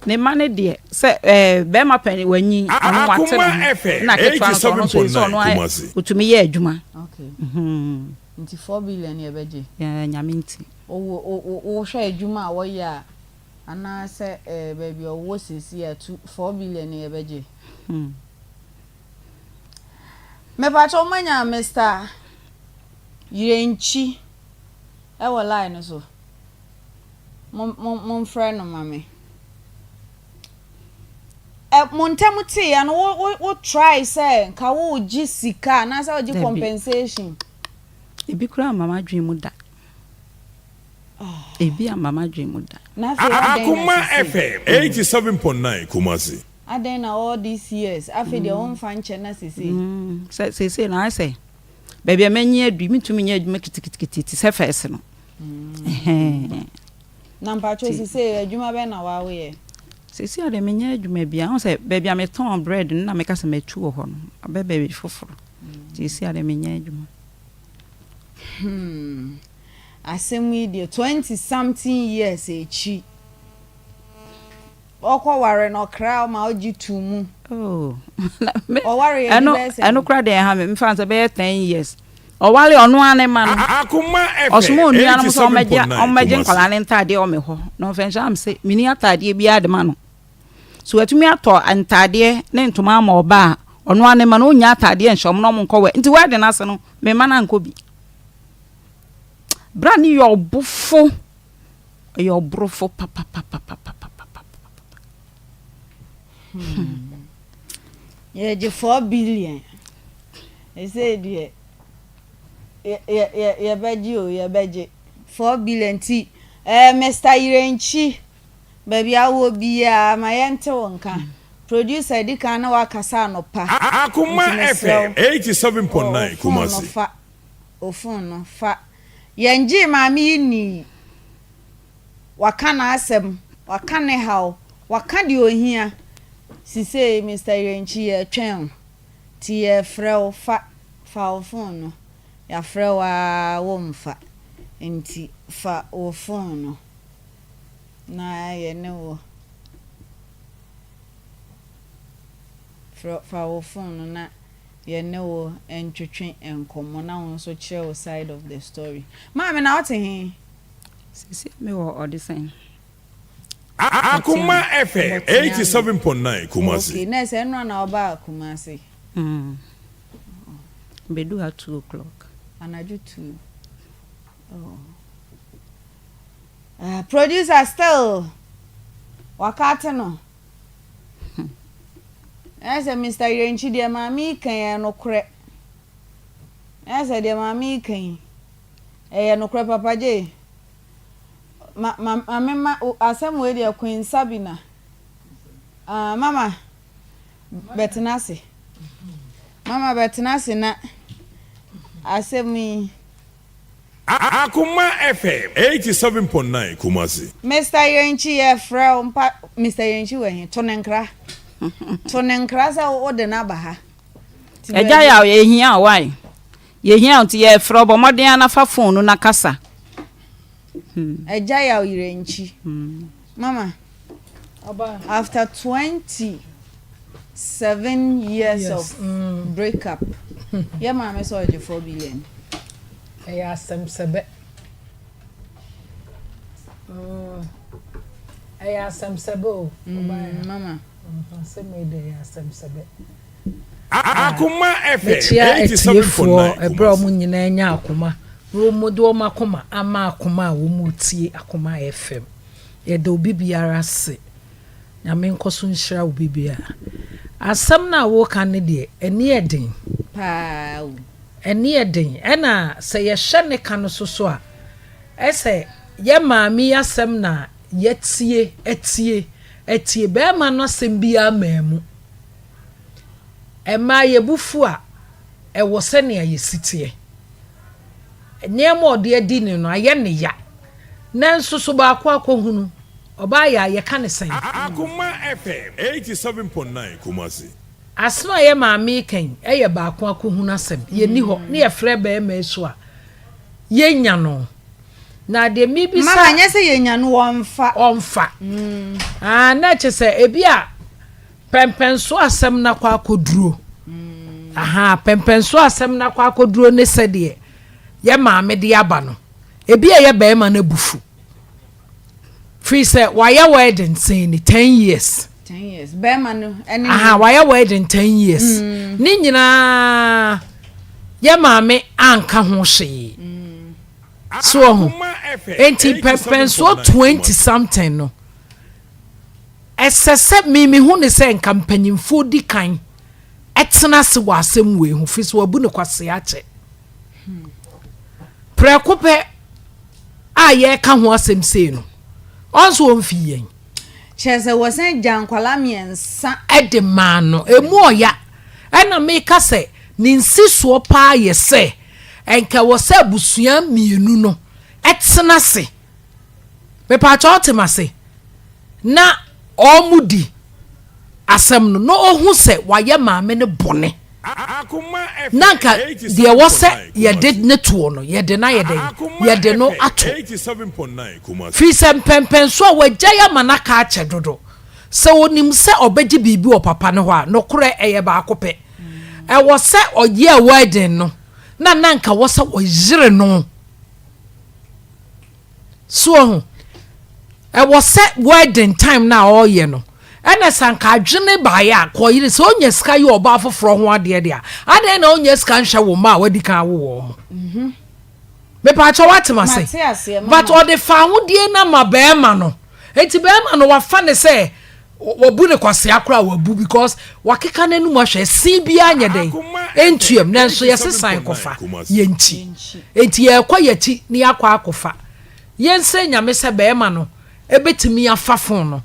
S10: Ne mma no deɛ, sɛ ɛɛ bɛrima panin wanyin, ɔno wate ne ho, na ketewa nso ɔno nso sɛ ɔno ayɛ otumi yɛ adwuma.
S2: Okay. Nti 4 billion yɛ bɛgye.
S10: Yeah, nyame nti.
S2: Wo wo hwɛ adwuma a wɔyɛ a anaasɛ ɛɛ baabi a ɔwɔ sisi a tu 4 billion yɛ bɛgye.
S10: Hmm.
S2: Mepakyɛw moanya Mister Yirenkyi ɛwɔ line no so? Mo mo momfrɛ no ma me. Ɛ mo ntam teeɛ no wo wo wo try sɛ nka woregye sika anaasɛ wogye
S10: Dabi.
S2: compensation?
S10: Ebi koraa amma m'adwene mu da. Ebi amma m'adwene mu da.
S2: Na afei adɛn na
S9: Akoma
S2: sesei?
S9: FM 87.9 Kumasi.
S2: Adɛn na all these years afei deɛ womfa nkyɛ na sesei?
S10: Sɛ seesei no ayɛ sɛ baabi a manyin adu yi, mentumi nyɛ adwuma kitikiti te sɛ fɛs no. Ɛhɛn.
S2: Na mpakyɛw sesei adwuma bɛn na waa woyɛ?
S10: Sesei a deɛ menyɛ adwuma biara. Wohu sɛ baabi a metɔn bread no na meka sɛ matu wɔ hɔ no, abɛ baabi foforɔ. Nti seesei a deɛ menyɛ adwuma.
S2: Hmm, asɛm yi deɛ 20 something years akyi. Ɔkɔ ware no ɔkra ma ɔgye too mu.
S10: Oh, na me
S2: Ɔware yɛ
S10: ɛno
S2: bi bɛyɛ sɛn?
S10: ɛno koraa deɛ ɛha me mfa sɛ bɛyɛ ten years. Ɔware ɔno ara ne ma no.
S9: Akoma
S10: Ɔsoma
S9: FM
S10: onuanom sɛ ɔmmɛgye
S9: 87.9
S10: ɔmmɛgye
S9: Kumasi.
S10: nkwadaa no ntaadeɛ wɔ me hɔ. Na ɔmfa nhyɛ am sɛ menni ataadeɛ biara de ma no. So watumi atɔ ntaadeɛ ne ntoma ama ɔba a ɔno ara ne ma no ɔnnya ataadeɛ nhyɛ ɔmo na ɔmo nkɔ wɛ. Nti wedding ase no me mma no ankɔ bi. Bra no yɛ ɔbofo. Ɔyɛ ɔborofo papapapapapapapa.
S2: Hmm. Yɛgye 4 billion. Ɛsei deɛ yɛbɛgye o yɛbɛgye 4 billion nti eh, Mr. Yirenkyi baabi a wɔ biara ma yɛnte wo nka. Producer di kan na wakasa anɔpa.
S9: Akoma
S2: Nti mesrɛ
S9: FM
S2: wo,
S9: 87.9
S2: o phone no
S9: Kumasi.
S2: fa, o phone no fa. Yɛngyee maame yi nnii. Waka n'asɛm, waka ne haw, waka deɛ ɔhia. Sisei Mister Yirenkyi yɛretwɛn wo, nti yɛrefrɛ wo, fa, fa wo phone no. Yɛafrɛ wo ara womfa, nti fa wo phone no na yɛne wo, frɛ, fa wo phone no na. yɛne wo ntwetwe nkɔmmɔ na wo nso kyerɛ wo side of the story. Maame na wote he?
S10: Seesei me wɔ ɔdesɛn.
S9: Akoma FM 87.9 Kumasi.
S2: Okay, nurse ɛnora na wobaa Kumasi?
S10: Mm. Mebedu ha 2 o'clock.
S2: Anadwo 2. Oh. Uh, producer still wakate no. Ɛyɛ sɛ Mister Yirenkyi deɛ maame yi ka yi ɛyɛ nokorɛ. Ɛyɛ sɛ deɛ maame yi ka yi ɛyɛ nokorɛ Papa Jay. Ma ma maame ma asɛm wei deɛ Queen Sabina. Ah mama bɛtena ase. Mama bɛtena ase na asɛm yi.
S9: Akoma FM 87.9 Kumasi.
S2: Mister Yɛnkyi yɛfrɛ wo mpa Mister Yɛnkyi wɔ he? To ne nkra. To ne nkra sɛ wo de no aba ha. Ti
S10: Agya
S2: baabi.
S10: Yaw yɛhia wo wai yɛhia wo nti yɛfrɛ wo bɔ mmɔden ara na fa phone no na kasa.
S2: Agya Yaw Yɛnkyi. Mama after 27 years of break up yɛ maame sɛ ɔgye 4 billion.
S11: Ɛyɛ asɛm sɛbɛ. Mm. Ɛyɛ asɛm sɛbɛ o.
S2: Mm, mama.
S11: Asɛm yi de ɛyɛ asɛm sɛbɛ.
S9: Akoma FM
S11: Mekyia atiefoɔ
S9: 87.9
S11: ɛberɛ a
S9: Kumasi.
S11: wɔn nyinaa anya akoma na wɔn de wɔn akoma ama akoma a wɔn retie Akoma FM. Yɛda obi biara ase. Nyame nkɔso nhyira obi biara. Asɛm no a woka no deɛ, ani yɛ den.
S2: Paa o.
S11: Ani yɛ den. Ɛna sɛ yɛhwɛ ne ka no so so a, ɛsɛ yɛ maame yi asɛm na yɛatie, atie, atie. Bɛɛma no asɛm biara mmaa mu. Mmaa yɛbu fu a, ɛwɔ sɛnea yɛsi teɛ. Nneɛma a ɔde adi ne no, ayɛ ne ya. Nanso so baako akɔhunu? Ɔbaa yɛ a, yɛka no sɛn?
S9: Akoma FM 87.9 Kumasi.
S11: Asem a yɛ maame reka yi yɛ baako akɔhunu asɛm. Yɛnni hɔ na yɛfrɛ barima yi so a, yɛnnya no. Na deɛ mebisa.
S2: Mama nyɛ sɛ yɛnya no wɔmfa.
S11: Ɔmfa. Ah, na kyɛ sɛ ebi a pɛmpɛnso asɛm no akɔ akɔduro. Aha, pɛmpɛnso asɛm no akɔ akɔduro ne sɛdeɛ yɛ maame de aba no. Ebi a ɛyɛ bɛrima no abufu. Firi sɛ wayɛ wedding sen ne 10 years.
S2: 10 years. Bɛrima no ɛne.
S11: Aha, wayɛ wedding 10 years. Ne nyinaa yɛ maame anka ho hwee. So wahu? Enti pɛmpɛnsoɔ 20 something no, ɛsɛ sɛ me mehu ne sɛ nka mpanyinfoɔ di kan ɛtena ase wɔ asɛm wei ho, firi sɛ wabu no kwasea akyɛ. Prɛko pɛ a yɛreka ho asɛm sei no, ɔnso ɔmfii yɛn.
S2: Kyerɛ sɛ wɔsan gyaa nkwadaa mmiɛnsa.
S11: De maa no. Ɛmu ɔya. Ɛna meka sɛ ne nsisoɔ paa yɛ sɛ nka ɛwɔ sɛ abusua mmienu no tena ase. Mepaakyɛw wote m'ase? Na wɔn di asɛm no na ɔhu sɛ wayɛ maame no bɔne. Na nka deɛ ɛwɔ sɛ yɛde ne toɔ no yɛde no ayɛ dɛn? Yɛde no ato. Firi sɛ mpɛnpɛnsoɔ a wagyae ama no aka akyɛ dodo. Sɛ ɔnim sɛ ɔbɛgye biribi wɔ papa no hɔ a, nokorɛ ɛyɛ baako pɛ. Ɛwɔ sɛ ɔyɛɛ wedding no na na nka wɔ sɛ ɔyere no. So ɔho? Ɛwɔ sɛ wedding time no a ɔreyɛ no, ɛna sɛ anka adwene baeɛ a, kɔ ɔyere sɛ ɔnya sika yɛ ɔbaa foforɔ ho adeɛ deɛ a, adɛn na ɔnya sika nhwɛ wo mma a wadi kan awo wɔn mo? Mhm. Mepaakyɛ wate ma se? But ɔde fa ahodie no ama bɛrima no. Enti bɛrima no wafa ne sɛ Wabu no kwasea koraa wabu because wakeka n'anum ahwɛ ɛsen biara nyɛ dɛn ɛntuam nanso yɛse san kɔfa yɛnkyi enti yɛkɔ yɛkyi na yɛakɔ akɔfa yɛnsrɛ Nyame sɛ bɛɛma no ɛbɛtumi afa phone no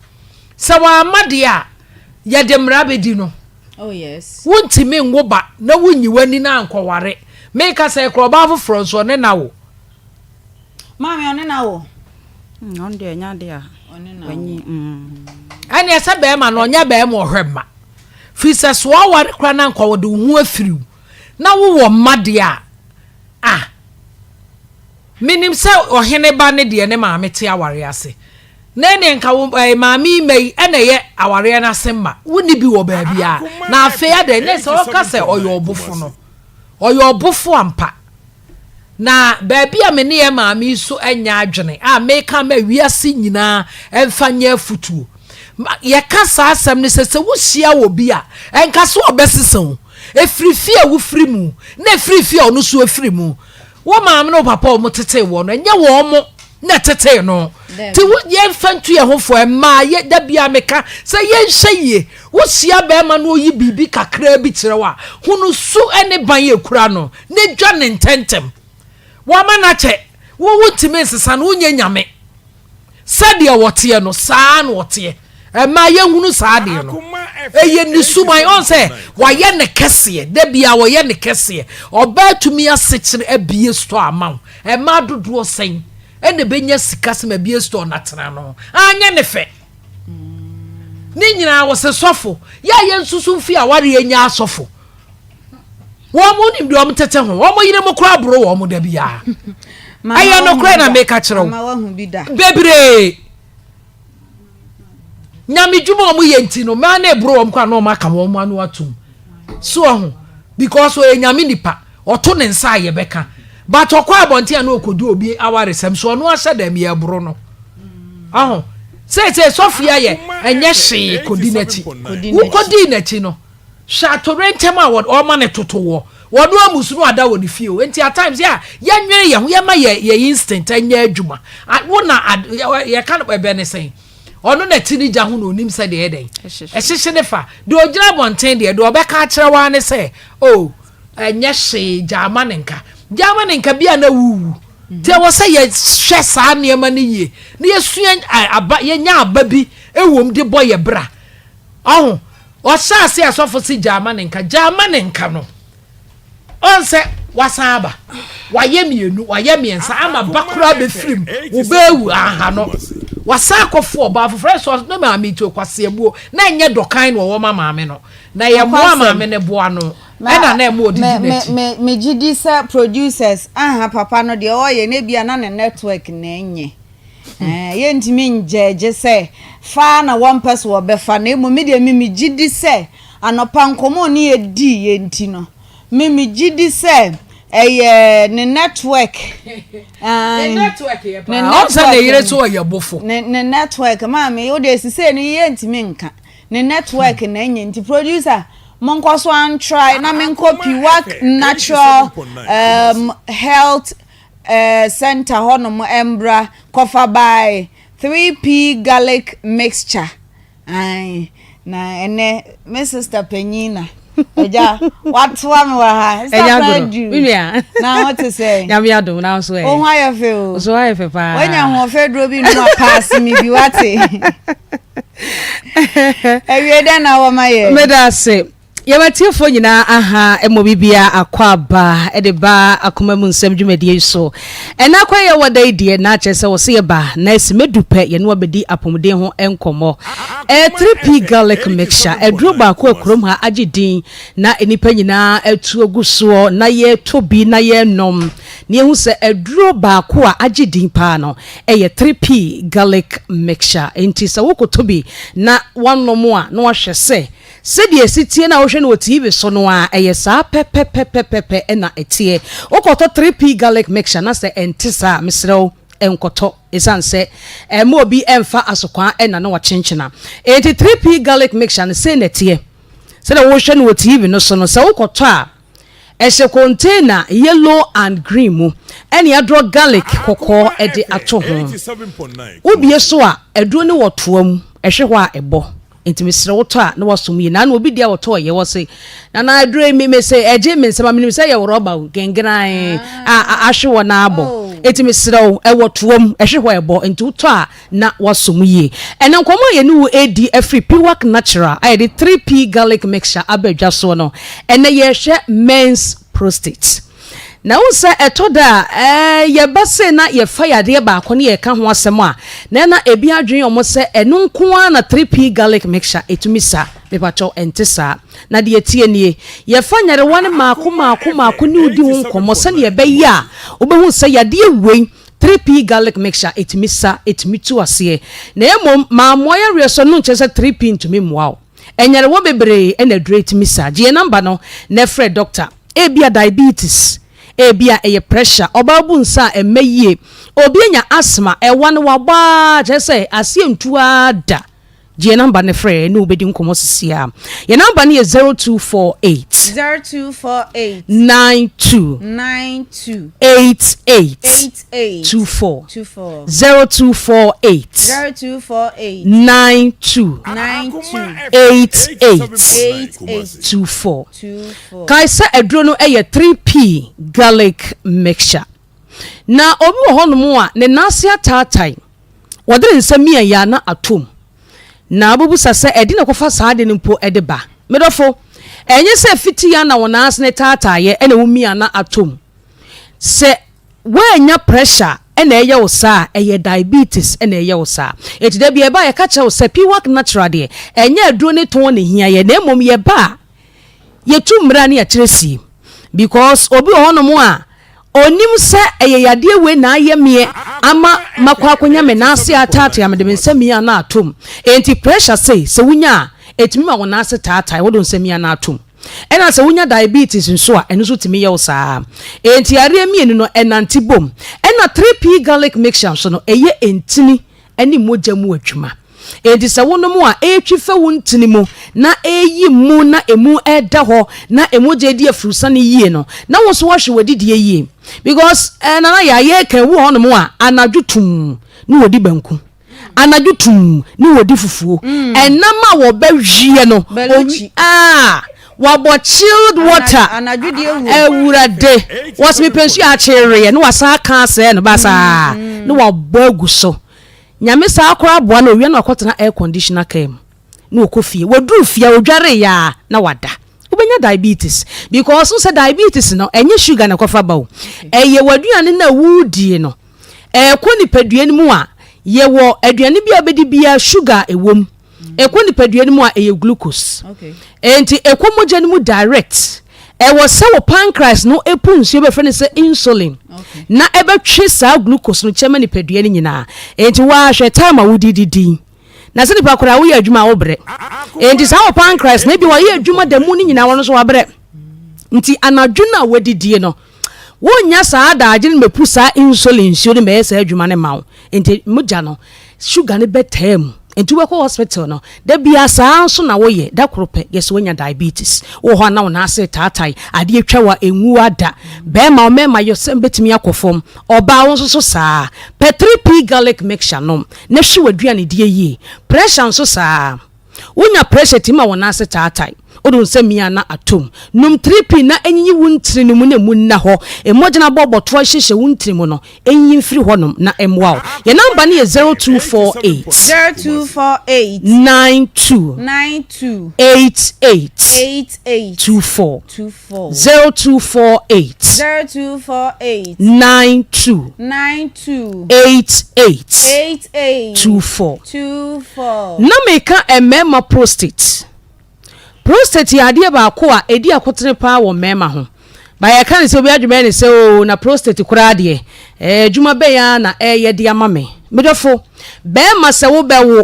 S11: sɛ wamma deɛ a yɛde mmara bɛdi no
S2: oh,
S11: wontumi nwo ba na wonyi w'ani na ankɔware meka sɛ ɛkorɔ ɔbaa foforɔ nso ɔne na wo
S2: Maame ɔne na wo.
S10: Mm, ɔno deɛ ɛnyɛ adeɛ a wanyi. Mm.
S11: Ɛne ɛsɛ bɛrima no ɔnyɛ bɛrima ɔhwɛ mma. Firi sɛ so aware koraa na nka wɔde wo ho afiri wo na wowɔ mma deɛ a ah menim sɛ ɔhene ba ne deɛ ne maame te aware ase na ɛne nka wo eh, maame yi mma yi ɛna ɛyɛ awareɛ no ase mma wonni bi wɔ baabi a na afei adɛn ne sɛ ɔka sɛ ɔyɛ ɔbofo no ɔyɛ ɔbofo ampa Na baabi a me ne yɛn maame yi so nyɛ adwene a meka ama wiase nyinaa mfa nyɛ afutuo. Yɛka saa asɛm no sɛ sɛ wohyia wɔ bi a, ɛnka sɛ ɔbɛsesa o. Ɛfiri fie a wofiri mu na ɛfiri fie a ɔno nso afiri mu. Wo maame ne wo papa a wɔtetee wɔn no, ɛnyɛ wɔn mo na ɛtetee no. Nti wo yɛmfa ntu yɛn ho fo mmaa yɛ da biara meka sɛ yɛnhwɛ yie. Wohyia bɛrima na ɔyi biribi kakraa bi kyerɛ wo a, hunu su ne ban a ɛkura no. na dwa no ntɛmntɛm. Wama no akyɛ. Wo wontumi nsesa no, wonyɛ nyame. Sɛdeɛ ɔteɛ no, saa ara na ɔteɛ. Ɛmaa yɛhunu saa adeɛ no. Ɛyɛ ne suban. Ɔn sɛ wayɛ ne kɛseɛ. Da biara ɔyɛ ne kɛseɛ. Ɔbaa tumi asekyere abie store ama wo. Ɛmaa dodoɔ sɛn ɛna ɛbɛnya sika sɛ mabie store na tena no. Anyɛ ne fɛ. Ne nyinaa wɔsɛ sɔfo. Yɛ a yɛnsusu mfi awareɛ nyɛ asɔfo. Wɔn mo nim deɛ wɔn tete ho. Wɔn yere mo koraa boro wɔn da biara. Ɛyɛ nokorɛ na meka kyerɛ wo. Bebree. Nyame dwuma wɔn yɛ nti no, mmaa na eboro wɔn koraa na wɔn aka wɔn ano atum. So ɔho because ɔyɛ nyame nipa. Ɔto ne nsa a yɛbɛka. But ɔkɔ abɔnten a na ɔkɔdi obi awaresɛm so ɔno ahyɛ dɛm yɛboro no. Ɔho. Seesei sɔfo yi ayɛ ɛnyɛ hwee kɔdi n'akyi. Wokɔdii n'akyi no. Hwɛ atoyerɛnkyɛm a wɔma no toto wɔ wɔn amu so na wada wɔ ne fie o. Nti at times yɛ a yɛnwene yɛn ho yɛma yɛ yɛ instinct nyɛ adwuma. Wo na yɛka no ɛbɛ ne sɛn? Ɔno na ti ne gya ho na onim sɛ deɛ ɛdɛn ɛhyehye ne fa. Deɛ ogyina abɔnten deɛ deɛ ɔbɛka akyerɛ waa ne sɛ o ɛnyɛ hwee gyaa ma ne nka. Gyaa ma ne nka bi a na wuwu. Nti ɛwɔ sɛ yɛhwɛ saa nneɛma no yie na yɛsua aba yɛnya aba bi ɛwom de bɔ yɛ bra. Ɔho, ɔhyɛ ase a sɔfo se gyaa ma ne nka, gyaa ma ne nka no, ɔn sɛ wasan aba, wayɛ mienu, wayɛ miɛnsa, ama ba koraa bɛfiri mu, wo ba awu, aha no, wasan akɔfo ɔbaa foforɔ, ɛsɛ ne maame ti okwaseabuo, na ɛnyɛ dɔkan na ɔwɔ ma maame no, na ɛyɛ mmoa maame no boa no. Ɛna na ɛma ɔdidi n'akyi.
S2: Me me gye di sɛ producers aha papa no deɛ ɔyɛ no ebia na ne network na ɛnyɛ. Ɛɛ yɛntumi ngyɛɛgye sɛ fa na wɔmpɛ so wɔbɛfa na mmom me deɛ me me gye di sɛ anɔpa nkɔmmɔ ne yɛdii yɛ nti no me me gye di sɛ ɛyɛ ne network.
S11: Ne network yɛ paa. Ɔn sɛ ne yere so ɔyɛ bofo.
S2: Ne ne network maame o deɛ sisei no yɛntumi nka. Ne network na enye nti producer monkɔ so antry na menkɔ Piwak Natural um, Health uh, Center hɔnom mbra kɔfa by 3P garlic mixture. Ae, na ɛnɛ me sister panyin na agya watoa me wɔ ha. Sister Pradu, na ho te sɛ.
S12: Nyame adom na nso ɛ.
S2: Wo ho ayɛ fɛ o.
S12: So ayɛ fɛ paa.
S2: Woanya ahoɔfɛ duro bi no a paase me bi wate. Awie dɛn na wɔma yɛ?
S12: Meda ase. Yɛn atiefoɔ nyinaa aha mmɔ bibia akɔ aba de ba akoma mu nsɛm dwumadie yi so. Ɛna akɔ yɛ wɔ da yi deɛ na akyerɛ sɛ wɔsɛ yɛba na asi mɛdu pɛ yɛne wabɛdi apɔmuden ho nkɔmmɔ. Ɛyɛ 3P garlic mixture, aduro baako a kurom ha agye din na nnipa nyinaa atu agu soɔ na yɛtɔ bi na yɛnom na yɛhu sɛ aduro baako a agye din paa no Ɛyɛ 3P garlic mixture, enti sɛ wokɔtɔ bi na woanom a na woahwɛ sɛ sɛdeɛ ɛsi teɛ no a wohwɛ no wɔ TV so no ara, ɛyɛ saa pɛpɛpɛpɛpɛ na ɛteɛ. Wokɔtɔ 3P garlic mixture na sɛ ɛnte saa a, mesrɛ wo nkɔtɔ ɛsiane sɛ ɛmma obi mfa asokwaa nna na wakyenkyena. Enti 3P garlic mixture no sei na ɛteɛ. Sɛdeɛ wohwɛ no wɔ TV no so no, sɛ wokɔtɔ a, Ɛhyɛ container yellow and green mu ɛne adrɔ garlic kɔkɔɔ de ato ho. Wobie so a, aduro no wɔ toa mu, ɛhwe hɔ a ɛbɔ. Nti mesrɛ wotɔ a na wasom yie. Naano obi deɛ ɔtɔɔ yɛ ɔse nana aduro yi me mese ɛgye me nsam a menim sɛ ɛyɛ rɔba o gengeran a ahwe hɔ na abɔ. Nti mesrɛ wo ɛwɔ toa mu ɛhwe hɔ a ɛbɔ nti wotɔ a na woasɔ mu yie. Ɛnnɛ nkɔmmɔ a yɛne wo redi afiri Piwak Natural a yɛde 3P Garlic Mixture aba dwa soɔ no, ɛnnɛ yɛrehwɛ men's prostate. Na wohu sɛ ɛtɔ da a yɛba sei na yɛfa yadeɛ baako ne yɛka ho asɛm a, na ɛna ebi adwene wɔn sɛ ɛno nko ara na 3P Garlic Mixture ɛtumi sa. Mepakyɛw, ɛnte saa. Na deɛ ɛteɛ nie, yɛfa nyarewa no mmaako mmaako mmaako ne wo di ho nkɔmmɔ sɛdeɛ ɛbɛyɛ a wobɛhu sɛ yadeɛ wei 3P garlic mixture ɛtumi sa, ɛtumi tu aseɛ. Na mmom mammoa yareɛ so no nkyerɛ sɛ 3P ntumi mmoa wo. Nyarewa bebree na aduro yi tumi sa. Gye yɛn number no na frɛ doctor. Ebia diabetes, ebia ɛyɛ pressure, ɔbaa bu nsa a ɛmmɛ yie, obi anya asthma, ɛwa no wabɔ ara kyerɛ sɛ aseɛ ntu ara da. Gye yɛn namba no frɛ ne wo bɛdi nkɔmmɔ sisi a. Yɛn namba no yɛ 0248.
S2: 0248.
S12: 92.
S2: 92.
S12: 88.
S2: 88.
S12: 24.
S2: 24.
S12: 0248.
S2: 0248.
S12: 92.
S2: 92.
S12: 88.
S2: 88.
S12: 24.
S2: 24.
S12: Kae sɛ aduro no yɛ 3P garlic mixture. Na obi wɔ hɔnom a ne nan ase ataatae. Wɔde ne nsa mia yɛ a na atom. Na wobɛbisa sɛ ɛde na ɛkɔfa saa ade no mpo de ba. Me dɔfo, ɛnyɛ sɛ fiti a na wo nan ase no taataeɛ ɛna womia na atom. Sɛ woannya pressure ɛna ɛyɛ wo saa a, ɛyɛ diabetes ɛna ɛyɛ wo saa. Enti da bi ɛba a yɛka kyerɛ wo sɛ Piwak Natural deɛ, ɛnyɛ aduro ne tɔn na ɛhia yɛ na mmom yɛba a, yɛtu mmara ne yɛkyerɛ sie because obi wɔ hɔnom a ɔnim sɛ ɛyɛ yadeɛ wei na ayɛ meɛ ama makɔ akɔnya me nan ase ataatae a mede me nsa mia na atom. Enti pressure sei sɛ wonya a ɛtumi ma wo nan ase taatae wode wo nsa mia na atom. Ɛna sɛ wonya diabetes nso a ɛno nso tumi yɛ wo saa. Enti yareɛ mmienu no ɛnante bom. Ɛna 3P garlic mixture nso no ɛyɛ ntini ne mogya mu adwuma. Enti sɛ wonom a, ɛretwi fa wo ntini mu na ɛreyi mu na emu ɛreda hɔ na mogya redi afurusane yie no, na wo nso woahwɛ w'adidie yie. Because eh, nana yɛ ayɛ ka ewu hɔnom a, anadwo tum ne wɔdi banku. Anadwo tum ne wɔdi fufuo. Ɛnam a wɔbɛweɛ no, owi ah, wɔabɔ chilled water. Awurade, wɔsi mepɛ nsuo a akyereɛ na wasan aka asɛɛ no basaa na wabɔ agu so. Nyame saa koraa boa no owia na wakɔtena air conditioner car mu na ɔkɔ fie. Waduru fie a odwaree a na wada. Wobɛnya diabetes because wo sɛ diabetes no ɛnyɛ sugar na ɛkɔfa ba o. Ɛyɛ w'aduane no a wodie no ɛkɔ nipadua no mu a yɛwɔ aduane bi a wobɛdi biara sugar a ɛwɔ mu. Ɛkɔ nipadua no mu a ɛyɛ glucose. Enti ɛkɔ mogya no mu direct. Ɛwɔ sɛ wo pancreas no pu nsuo bɛfrɛ no sɛ insulin na ɛbɛtwe saa glucose no kyɛ ma nipadua no nyinaa. Enti woahwɛ time a wodi didi. Na sɛ nipa koraa woyɛ adwuma a wobrɛ. Enti saa wo pancreas no ebi wɔyɛ adwuma da mu no nyinaa wɔn nso wabrɛ. Nti anadwo no a wadidie no, wonnya saa adaagye no mɛpu saa insulin nsuo no mɛyɛ saa adwuma no ma wo. Nti mogya no, sugar no bɛtaa mu. Nti wobɛkɔ hospital no, da biara saa nso na woyɛ, da koro pɛ, yɛsɛ woanya diabetes. Wowɔ hɔ a na wo nan ase retaatae, adeɛ twa wo a ɛnwu ada. Bɛrima, wo mmarima yɔsɛm bɛtumi akɔ fam. Ɔbaa, wo nso so saa. Pɛ 3P garlic mixture nom na hwɛ w'aduanedie yie. Pressure nso saa. Wonya pressure tumi ma wo nan ase taatae. Wode wo nsa mia na atom. Nom 3P na ɛnyiyi wo ntini no mu na emu nna hɔ. Mmɔgyene abɔbɔtoa hyehyɛ wo ntini mu no, ɛnyiyi mfiri hɔnom na ɛmmoa wo. Yɛn namba no yɛ 0248.
S2: 0248.
S12: 92.
S2: 92.
S12: 88.
S2: 88.
S12: 24.
S2: 24.
S12: 0248.
S2: 0248.
S12: 92.
S2: 92.
S12: 88.
S2: 88.
S12: 24.
S2: 24.
S12: Na meka mmarima prostate. Prostate yɛ adeɛ baako a ɛdi akotene paa wɔ mmarima ho. Ba yɛka ne sɛ obi adwene bɛyɛ ne sɛ oo na prostate koraa deɛ ɛɛ adwuma bɛn ara na ɛreyɛ de ama me. Me dɔfo, barima sɛ wobɛwo,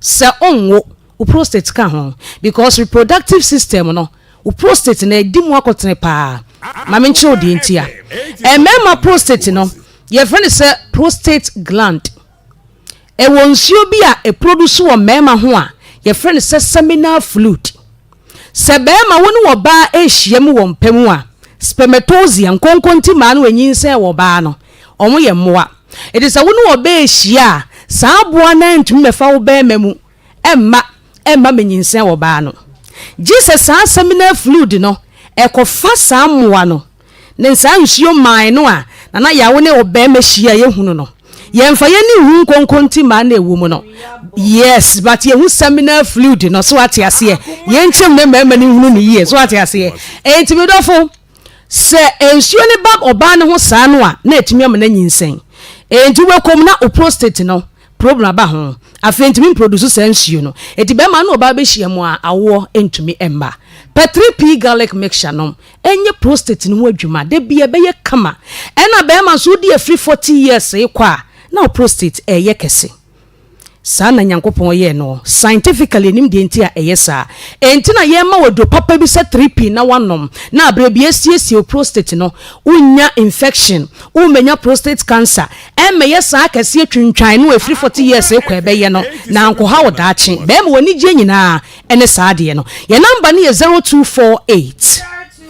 S12: sɛ wonwo, wo prostate ka ho because reproductive system no, wo prostate no ɛdi mu akotene paa. Ma menkyerɛ wo deɛ nti a. Mmarima prostate no, yɛfrɛ no sɛ prostate gland. Ɛwɔ nsuo bi a ɛproduce wɔ mmarima ho a yɛfrɛ no sɛ seminal fluid. Sɛ barima wo ne ɔbaa rehyia mu wɔ mpa mu a, spermatozoa, nkonkonti mmaa no anyinsɛn wɔ ɔbaa no, wɔn yɛ mmoa. Enti sɛ wo ne ɔbaa rehyia a, saa aboa no ara ntumi mmɛfa wo barima mu mma ɛmma mmenyinsɛn wɔ ɔbaa no. Gye sɛ saa seminal fluid no ɛkɔfa saa mmoa no Ne saa nsuo mmae no a Nana Yaw ne ɔbarima hyia a yɛhunu no, yɛmfa yɛn ani nhu nkonkonti mmaa no a ɛwɔ mu no. Yes, but yɛhu seminal fluid no, so wate aseɛ? Yɛnkyɛm ne mmarima no nhunu no yie, so wate aseɛ? Enti me dɔfo, sɛ nsuo no ba ɔbaa no ho saa no a, na ɛtumi ama no anyinsɛn. Enti wobɛkɔ mu na wo prostate no, problem aba ho. Afei ntumi mproduce saa nsuo no. Enti barima ne ɔbaa bɛhyia mu a, awoɔ ntumi mma. Pɛ 3P garlic mixture nom. Ɛnyɛ prostate no ho adwuma da bia ɛbɛyɛ kama. Ɛna bɛɛma nso wodi afiri 40 years rekɔ a na wo prostate ɛɛyɛ kɛse. Saa na Nyankopɔn yɛɛ no. Scientifically yɛnim deɛ nti a ɛyɛ saa. Ɛnti na yɛma wo aduro papa bi sɛ 3P na woanom na aberɛ bia asiesie wo prostate no. Wonnya infection, wommɛnya prostate cancer, ɛmmɛyɛ saa kɛseɛ twintwan no a ɛfiri 40 years rekɔ ɛbɛyɛ no na ankɔha wo daakye. Bɛɛma w'anigyeɛ nyinaa Ɛne saa adeɛ no. Yɛn number no yɛ 0248.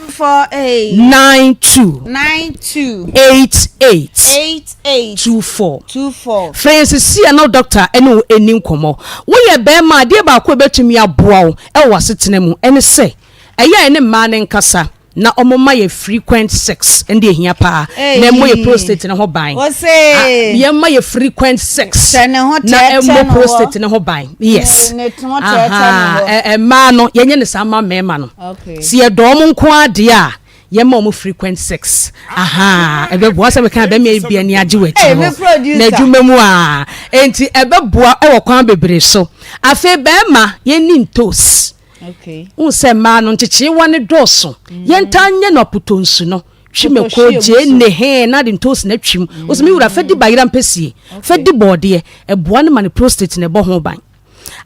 S2: 0248.
S12: 92.
S2: 92.
S12: 88.
S2: 88.
S12: 24.
S2: 24.
S12: Frɛ yɛn sisi a na wo doctor ɛne wo ɛni nkɔmmɔ. Woyɛ bɛrima a, adeɛ baako a ɛbɛtumi aboa wo ɛwɔ w'asetena mu ɛne sɛ, ɛyɛ a ɛne mmaa no nkasa. Na ɔmo ma yɛ frequent sex ɛnde ehia paa na ɛmmɔ yɛ prostate no ho ban. Yɛn ma yɛ frequent sex na ɛmmɔ prostate no ho ban. Yes. Mmaa no yɛnyɛ ne saa ma mmarima no. Si yɛ dɔ ɔmo nko adeɛ a yɛn ma ɔmo frequent sex. Ɛbɛboa sɛ meka bɛma bi ani agye wɔ akyi hɔ. Na adwuma mu a enti ɛbɛboa ɛwɔ kwan bebree so. Afei bɛrima yɛn ni ntos. Wohu sɛ mmaa no nkyekyeewa no dɔɔso. Yɛntaa nyɛ no apotonsu no. Twi mako, gyeene, hee na de ntoosi no atwi mu. Wosɛ me wura fa di bayera mpɛsie, fa di bɔɔdeɛ. Ɛboa no ma ne prostate no ɛbɔ ho ban.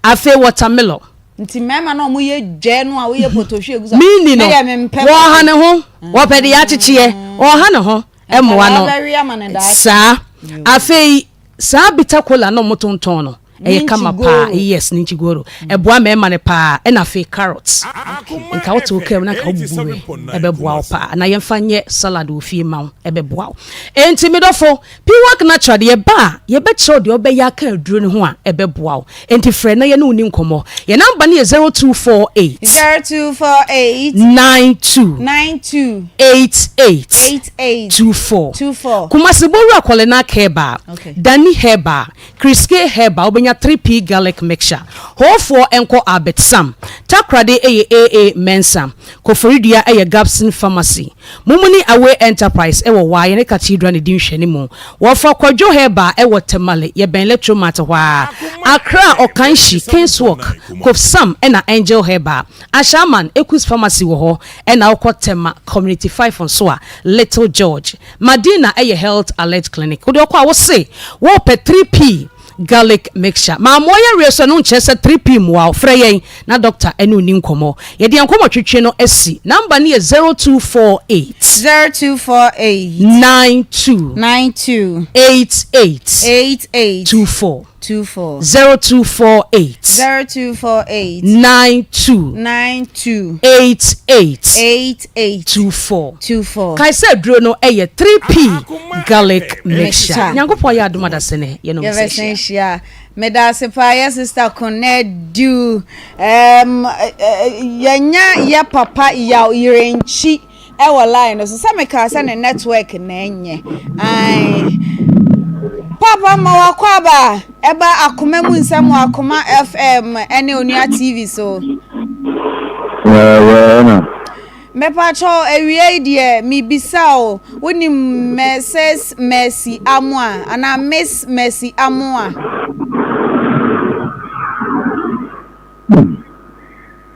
S12: Afei watermelon.
S2: Nti mmarima no a wɔyɛ dwɛ no a woyɛ potohwe egu so.
S12: Mini no, wɔha ne ho, wɔpɛ de yɛakyekyeɛ, wɔha ne ho mmoa no. Saa. Afei saa bitter cola no a wɔtontɔn no. Ɛyɛ kama paa yes ne nchigoro ɛboa mmarima no paa ɛna afei carrot nka wote wo kaa mu na nka wobubu we ɛbɛboa wo paa na yɛmfa nyɛ salad wɔ fie ma wo ɛbɛboa wo enti medɔfo piwak natural deɛ ɛba a yɛbɛkyerɛ wo deɛ wobɛyɛ aka aduro no ho a ɛbɛboa wo enti frɛ na yɛne wo ni nkɔmmɔ yɛn namba no yɛ 0248
S2: 0248
S12: 92
S2: 92
S12: 88
S2: 88
S12: 24
S2: 24
S12: Kumasi Bowura Kɔlena Kɛba
S2: Okay.
S12: Dani Herbal Kriske Herbal wobɛnya. wobɛnya 3P Garlic Mixture. Hoofoɔ nkɔ Albert Sam. Takoradi yɛ AA Mensah. Koforidua yɛ Gabson Pharmacy. Mumuni Away Enterprise wɔ Waa yɛne Cathedral na ɛdi nhwɛanimu. Wɔfa Kwadwo Herbal wɔ Tamale, yɛbɛn Electromat hɔ ara. Accra, Ɔkanhyi, Kingswalk, Kofsam ɛna Angel Herbal. Ashaiman, Ekus Pharmacy wɔ hɔ ɛna wokɔ Tema Community 5 nso a, Little George. Madina yɛ Health Alert Clinic. Wode ɔkɔ a wose wopɛ 3P garlic mixture. Ma mmoa yareɛ so ɛno nkyerɛ sɛ 3P mmoa wo. Frɛ yɛn na dɔkta ɛne wo ni nkɔmmɔ. Yɛde yɛn nkɔmmɔtwetwe no asi. Number no yɛ 0248.
S2: 0248.
S12: 92.
S2: 92.
S12: 88.
S2: 88.
S12: 24.
S2: 24.
S12: 0248.
S2: 0248.
S12: 92.
S2: 92.
S12: 88.
S2: 88.
S12: 24.
S2: 24.
S12: Kae sɛ aduro no ɛyɛ 3P garlic mixture. Nyankopɔn yɛ adom adasene yɛnom sɛ
S2: Yɛbɛsan hyia. Meda ase paa yɛ sister Konadu. Um, yɛnya yɛ papa yaw yerenkyi ɛwɔ line no so sɛ mekaa sɛ ne network na ɛnyɛ. Ae. Papa ma wakɔ aba ɛba akoma mu nsɛm wɔ Akoma FM ɛne Onua TV so.
S13: Ɛɛ,
S2: Mepakyɛw awiei deɛ mebisa o, wonim Mrs Mercy Amoah anaa Miss Mercy Amoah?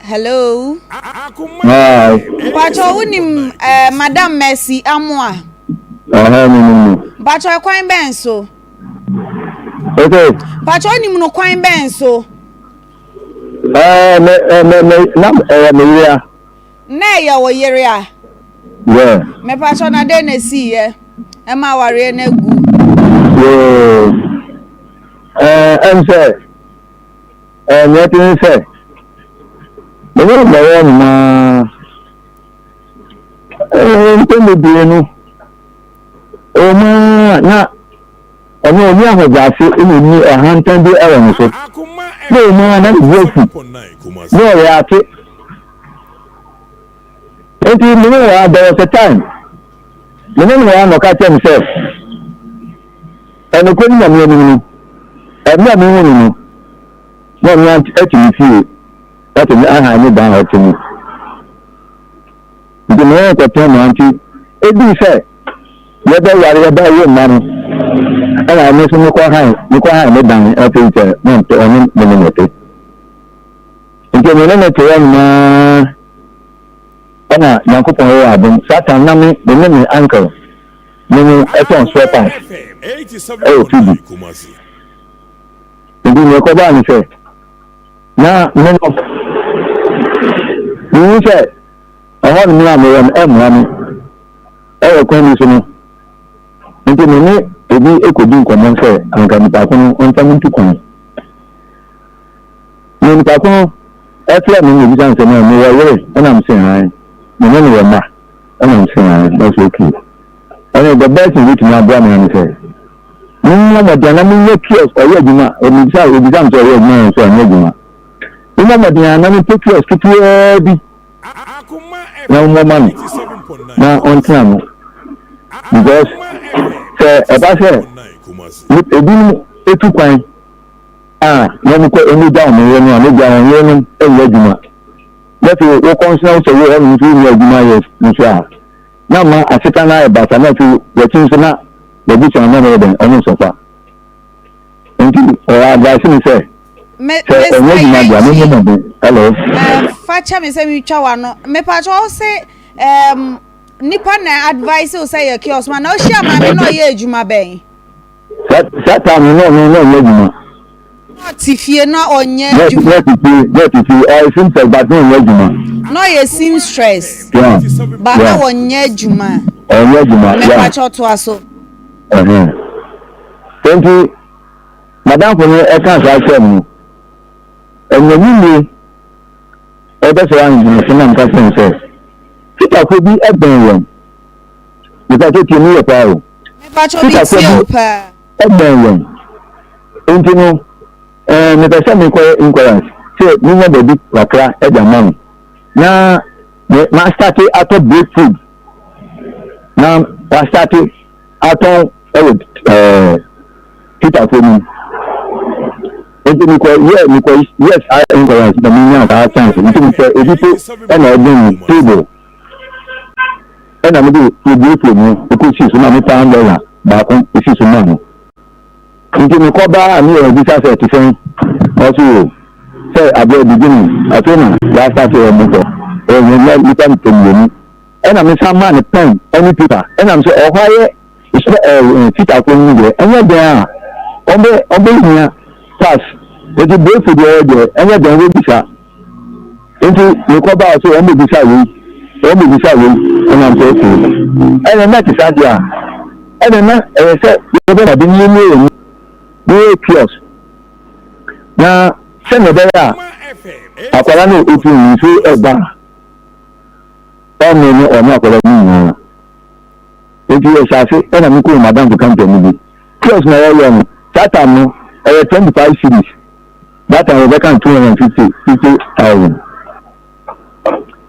S2: Hello?
S13: Hi.
S2: Mpakyɛw wonim eh, Madam Mercy Amoah?
S13: Ɛhɛn, menim no.
S2: Mpakyɛw kwan bɛn so?
S13: Okay.
S2: Mpakyɛw wonim no kwan bɛn so?
S13: Ɛɛ, me, me, me, na ɛyɛ me yere a.
S2: Na ɛyɛ wo yere a?
S13: Yeah.
S2: Mepakyɛw na dɛn na esii yɛ ɛma awareɛ no agu?
S13: Yoo. Ɛɛ ɛm sɛ ɛɛ nea ɛte ne sɛ me ne mmɛyɛ nyinaa ɛɛ mpɛn bebree no ɛwɔ mu ara na ɔno ɔni ahobrɛase ɛna ɔni ahantan bi ɛwɔ ne so na ɛwɔ mu ara na ne bo afu na ɔyɛ ate. Enti me ne no wɔ ha, there was a time, me ne no wɔ ha na ɔka kyerɛɛ me sɛ, ɛnokorɛ ne Nyame anim no, ɛberɛ a mehu no no, na ɔno ara te me fie, ɔte me ahan ne dan a ɔte mu. Nti me ne no kɔtena mu ha nti, ɛduu sɛ yɛbɛware yɛbɛwo mma no, ɛna me nso mekɔ han, mekɔ han me dan, afei sɛ na ɔne me ne me te. Nti me ne no te hɔ nyinaa ɛna Nyankopɔn yɛɛ adom Satan na me me ne me uncle me no ɛtɔn spare parts ɛwɔ Phoebe. Nti nea ɛkɔbaa ne sɛ na me no mehu sɛ ɛhɔ nom a mewɔ no ɛmmoa me ɛwɔ kwan bi so no nti me ne obi ɛkɔdi nkɔmmɔ sɛ anka nipa ko no ɔmfa me ntu kwan. Na onipa ko no frɛɛ me na obisa me sɛ, na mewɔ yere? Ɛna mese, aane. Me ne no wɔ mma? Ɛna mese, aane. Na ɔse, okay. Ɛne the best thing obetumi aboa me ara ne sɛ, memmɔ mmɔden na menyɛ kiosk, ɔyɛ adwuma, obisa obisa me sɛ ɔyɛ adwuma na mese ɔnyɛ adwuma. Memmɔ mmɔden ara na mepɛ kiosk ketewaa bi na mommɔ ma no na ɔntena no because sɛ ɛba sɛ ebinom etu kwan a na wɔkɔ wɔgya wɔn yerenom a na wɔgya wɔn yerenom nyɛ adwuma na afei wokɔ nso na wosɛ wo hɔnom nso wonni adwuma yɛ nso a na ama asetena no ayɛ basa na afei wɔakyi nso na wɔabusua no na wɔyɛ dɛn ɔno nsɔfa nti ɔyɛ advice me sɛ sɛ ɔnyɛ adwuma deɛ me mmɔ mmɔden hello.
S2: fa kyɛ me sɛ metwa w'ano mepakyɛ wo se um, nipa na advice wo sɛ yɛ kiosk ma na wohyia maame na ɔyɛ adwuma bɛn
S13: Saa time no na ɔno na ɔnyɛ adwuma.
S2: Na ɔte fie na ɔnyɛ adwuma.
S13: Na ɔte fie na ɔte fie ɔyɛ seamstress but na ɔnyɛ adwuma.
S2: Na ɔyɛ seamstress. Yeah. But na ɔnyɛ adwuma.
S13: Ɔnyɛ adwuma.
S2: Yeah. Mɛpakyɛ ɔtoa so.
S13: Ɛhɛn. Nti madamfo no ɛka saa kyerɛ me no ɛnyɛ ne ɛbɛsɛ ahemfo na mka kyerɛ no sɛ Fitafoɔ bi ɛbɛn yɛn. Mepatwo tie me yɛ paa o.
S2: Mepatwo me tie o paa.
S13: Ɛbɛn yɛn. Nti no, ɛɛ mepɛ sɛ mekɔyɛ inquiries sɛ menya baabi kakra ɛde ama no. Na me ma starte atɔ break food. Na ma starte atɔn ɛwɔ ɛɛ Peterfoɔ mu. Nti mekɔ yɛ mekɔ yɛ saa inquiries na menya saa chance nti mesɛ ebi po ɛna ɛbɛn mu table ɛna mede ebuefue mu ɛkɔsi so na mefa umbrella baako esi so ma no. Nti mekɔ baa a ne yɛ bisa sɛ ɛte sɛn ɔse o sɛ aberɛ beginning afei na yɛastate wɔn mo tɔ ɛnyɛ nipa mmienu ɛna mesan maa no pen ɛne paper ɛna mesɛ ɔhɔ ayɛ Sɛ ɛɛ Fitafoɔ no mu deɛ, ɛnyɛ dɛn a wɔbɛ wɔbɛhia pass. Enti Brefo deɛ ɔyɛ deɛ, ɛnyɛ dɛn wɔbɛbisa. Enti mekɔ baa sɛ wɔn bɛbisa wei, wɔn bɛbisa wei, ɛna mesɛ okay. Ɛna na ɛte saa deɛ a, ɛna na ɛyɛ sɛ yɛbɔ mmɔden na yɛmie yɛn ani na yɛyɛ kiosk. Na sɛdeɛ ɛbɛyɛ a akwadaa no a ɔtu no nsuo ɛba a, ɔmmee ne ɔne akwadaa no nyinaa. Enti yɛhyɛ ase ɛna me kɔɔ m'adamfo company bi. Kiosk na yɛyɛ no, saa time no ɛyɛ 25 cedis. That time yɛbɛka no 250, 50,000.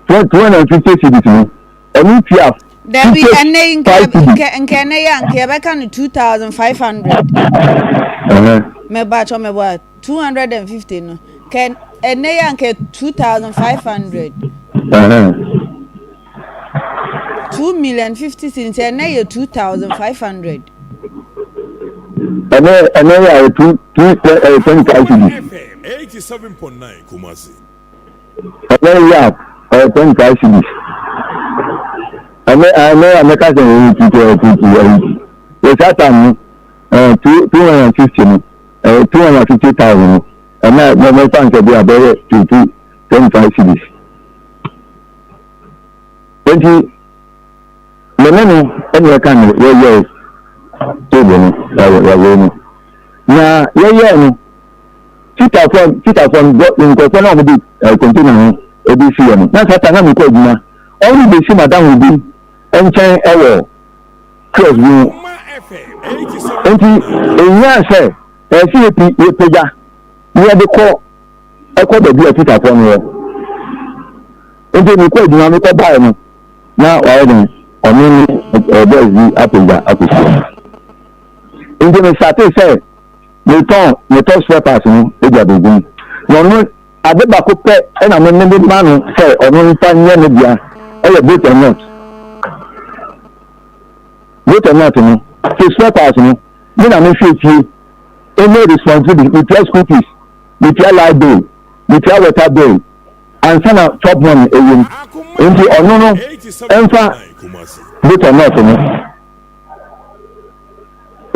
S13: 250 cedis no, ɛno tua
S2: Dabi, ɛnɛ yi nka
S13: 55 cedis.
S2: nka nka ɛnɛ yi a nka yɛbɛka no 2500.
S13: Ɛhɛn.
S2: Mɛba atwa mɛbɔ a 250 no. Nka ɛnɛ yi a nka 2500.
S13: Ɛhɛn.
S2: 2,050,000 nti ɛnɛ yɛ 2500.
S13: Ɛnɛ ɛnɛ yɛ ayɛ two two ɛyɛ 25 cedis. Ɛnɛ yɛ a ɛyɛ 25 cedis. Ɛnɛ ɛnɛ yɛ a mɛka sɛ ɛyɛ two two ɛyɛ two two ɛyɛ yɛ saa time no ɛɛ two 250 no ɛyɛ 250,000 no ɛnɛ mɛfa nsɛ bi a bɛyɛ two two 25 cedis. Enti me ne no na yɛka no yɛyɛɛ table no yɛwee no na yɛyɛɛ no fitafoɔ fitafoɔ no nkurɔfoɔ no a wɔde eh, container no ebi si yɛ no na sata na mekɔ adwuma ɔno bɛsi madam bi nkyɛn ɛwɔ kiosk bi mu nti ehia sɛ ɛsɛ yɛpi yɛpagya na yɛde kɔ ɛkɔ baabi a fitafoɔ no wɔ Nti mekɔ adwuma mekɔ bae no na wayɛ den ɔno ne ɛɛ boys bi apagya akɔsi hɔ. Nti me startee sɛ metɔn metɔ spare parts no de abɛgu mu. Na ɔno ade baako pɛ ɛna me mede ma no sɛ ɔno nfa nyɛ ne dea ɛyɛ bolt and nut. Bolt and nut no te spare parts no me na mehwɛ fie ɛnyɛ responsibility metua school fees metua light bill metua water bill ansa na chop money ɛwɔ mu nti ɔno no ɛnfa bota nurse no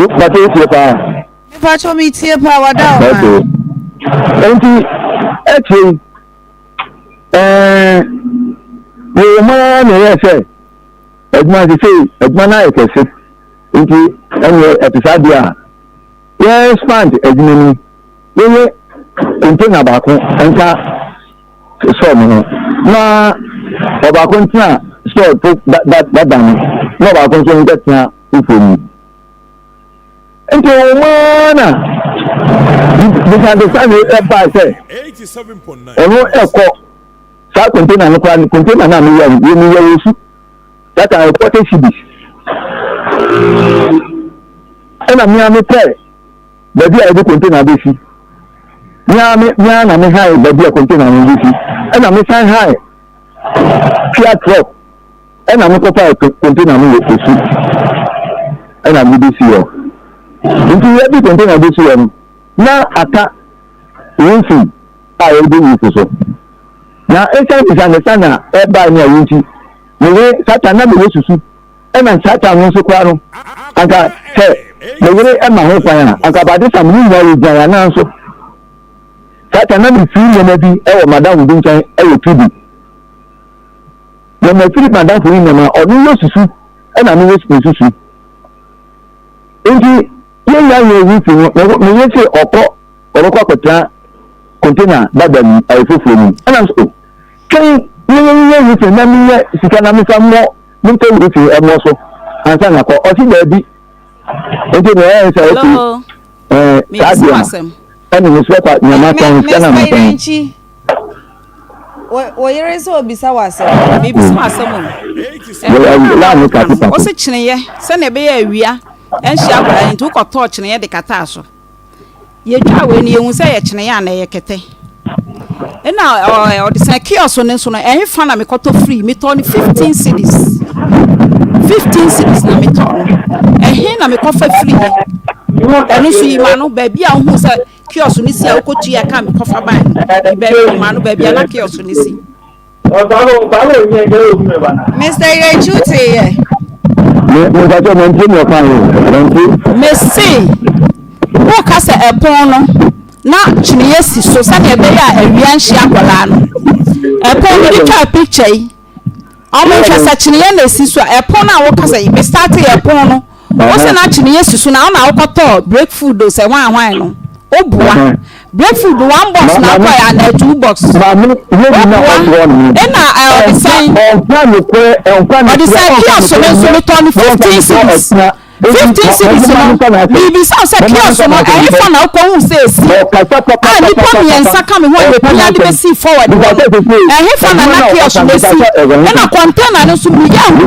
S13: pàtó etie paa.
S2: Mepatwo mi tie paa wada ɔma.
S13: Okay nti ɛtie yi ɛɛ yɛwɔ mu ara na ɛyɛ sɛ adwuma sese adwuma no ayɛ kɛse nti ɛnyɛ ɛte saa deɛ a yɛ expand adwuma no mu. Yɛyɛ container baako nka store no ho na ɔbaako ntena store po dada no na ɔbaako nso nkɛtena foforɔ mu. Nti wɔn ara na misunderstanding ɛbaa sɛ ɔno ɛkɔ saa container no koraa container no a meyɛ no yɛ meyɛ wɔ su that time 40 cedis ɛna mmea mepɛ baabi a yɛde container bɛsi. Me ara me me ara na me hae baabi a container no bɛsi. Ɛna me san hae Fiat truck ɛna me kɔfa container no wɔ osu ɛna me bɛsi hɔ. Nti yɛde container bɛsi hɔ no na aka roofing a yɛde roof so. Na ɛsan misunderstand a ɛbaa ne a yi nti meyɛ satan na meyɛ susu. Ɛna saa time no nso koraa no, anka sɛ me yere ma ho kwan a, anka by this time ne nyinaa yɛgyae anaa nso. Saa time na mefiri nneɛma bi wɔ madamfo bi nkyɛn wɔ Tudu. Na mafiri madamfo no nneɛma, ɔno yɛ susu ɛna me yɛ mesusu. Nti yɛn nyinaa yɛ roofing no, me yere se ɔkɔ ɔbɛkɔ akɔtena container dada mu, ɛyɛ foforɔ mu. Ɛna nso, oh, twɛn yɛn yɛ roofing na menyɛ sika na mefa mmɔ Montɔ roofing ɛmmɔ so ansa na kɔ. Ɔsi daabi. Nti nea ɛyɛ sɛ ɔsi ɛɛ saa deɛ a ɛna mesrɛ kwa nea matɔn sika na matɔn.
S2: Wo yere sɛ obisa wo asɛm.
S10: Mebisa wo asɛm o. Ɛna wo se kyeneeɛ sɛnea ɛbɛyɛ awia ɛnhyia akwadaa no nti wokɔtɔɔ kyeneeɛ de kataa so. Yɛtwaa wei no, yɛhu sɛ ɛyɛ kyeneeɛ anaa ɛyɛ kɛtɛ. Ɛna ɔde sɛ kiosk no nso no, ɛhefa na mekɔtɔ firi? Metɔɔ no 15 cedis. 15 cedis na metɔɔ no. Ɛhe na mekɔfa firiiɛ? Ɛno nso yi ma no baabi a wohu sɛ kiosk no si a wokɔtua ka mekɔfa bae no. Yi baabi ma no baabi a na kiosk no si.
S2: Mr. Irechi wote yɛ.
S13: Mepatɔ mante nea ɔka yɛ mante.
S10: Mese woka sɛ ɛpon no na kyiniiɛ si so sɛdeɛ ɛbɛyɛ a awia nhyia akwadaa no. Ɛpon no de twaa picture yi. Ɔmo nhwɛ sɛ kyiniiɛ na esi so a ɛpon no a woka sɛ me start ɛpon no. Wo se na kyiniiɛ si so na wo na wokɔtɔɔ break food o sɛ hwan hwan no. Wo boa. Break food one box na wokɔɛ anaa two box. Wo boa. Ɛna ɔde sɛn. Ɔde sɛn kiosk no nso metɔɔ no 15 cedis. 15 cedis no mebisa wo sɛ kiosk no ɛhefa na wokɔhuu sɛ ɛsi a nnipa mmiɛnsa ka me ho a yɛpia de bɛsii forward hɔ no ɛhefa na na kiosk no si ɛna container no nso meyɛ ahuri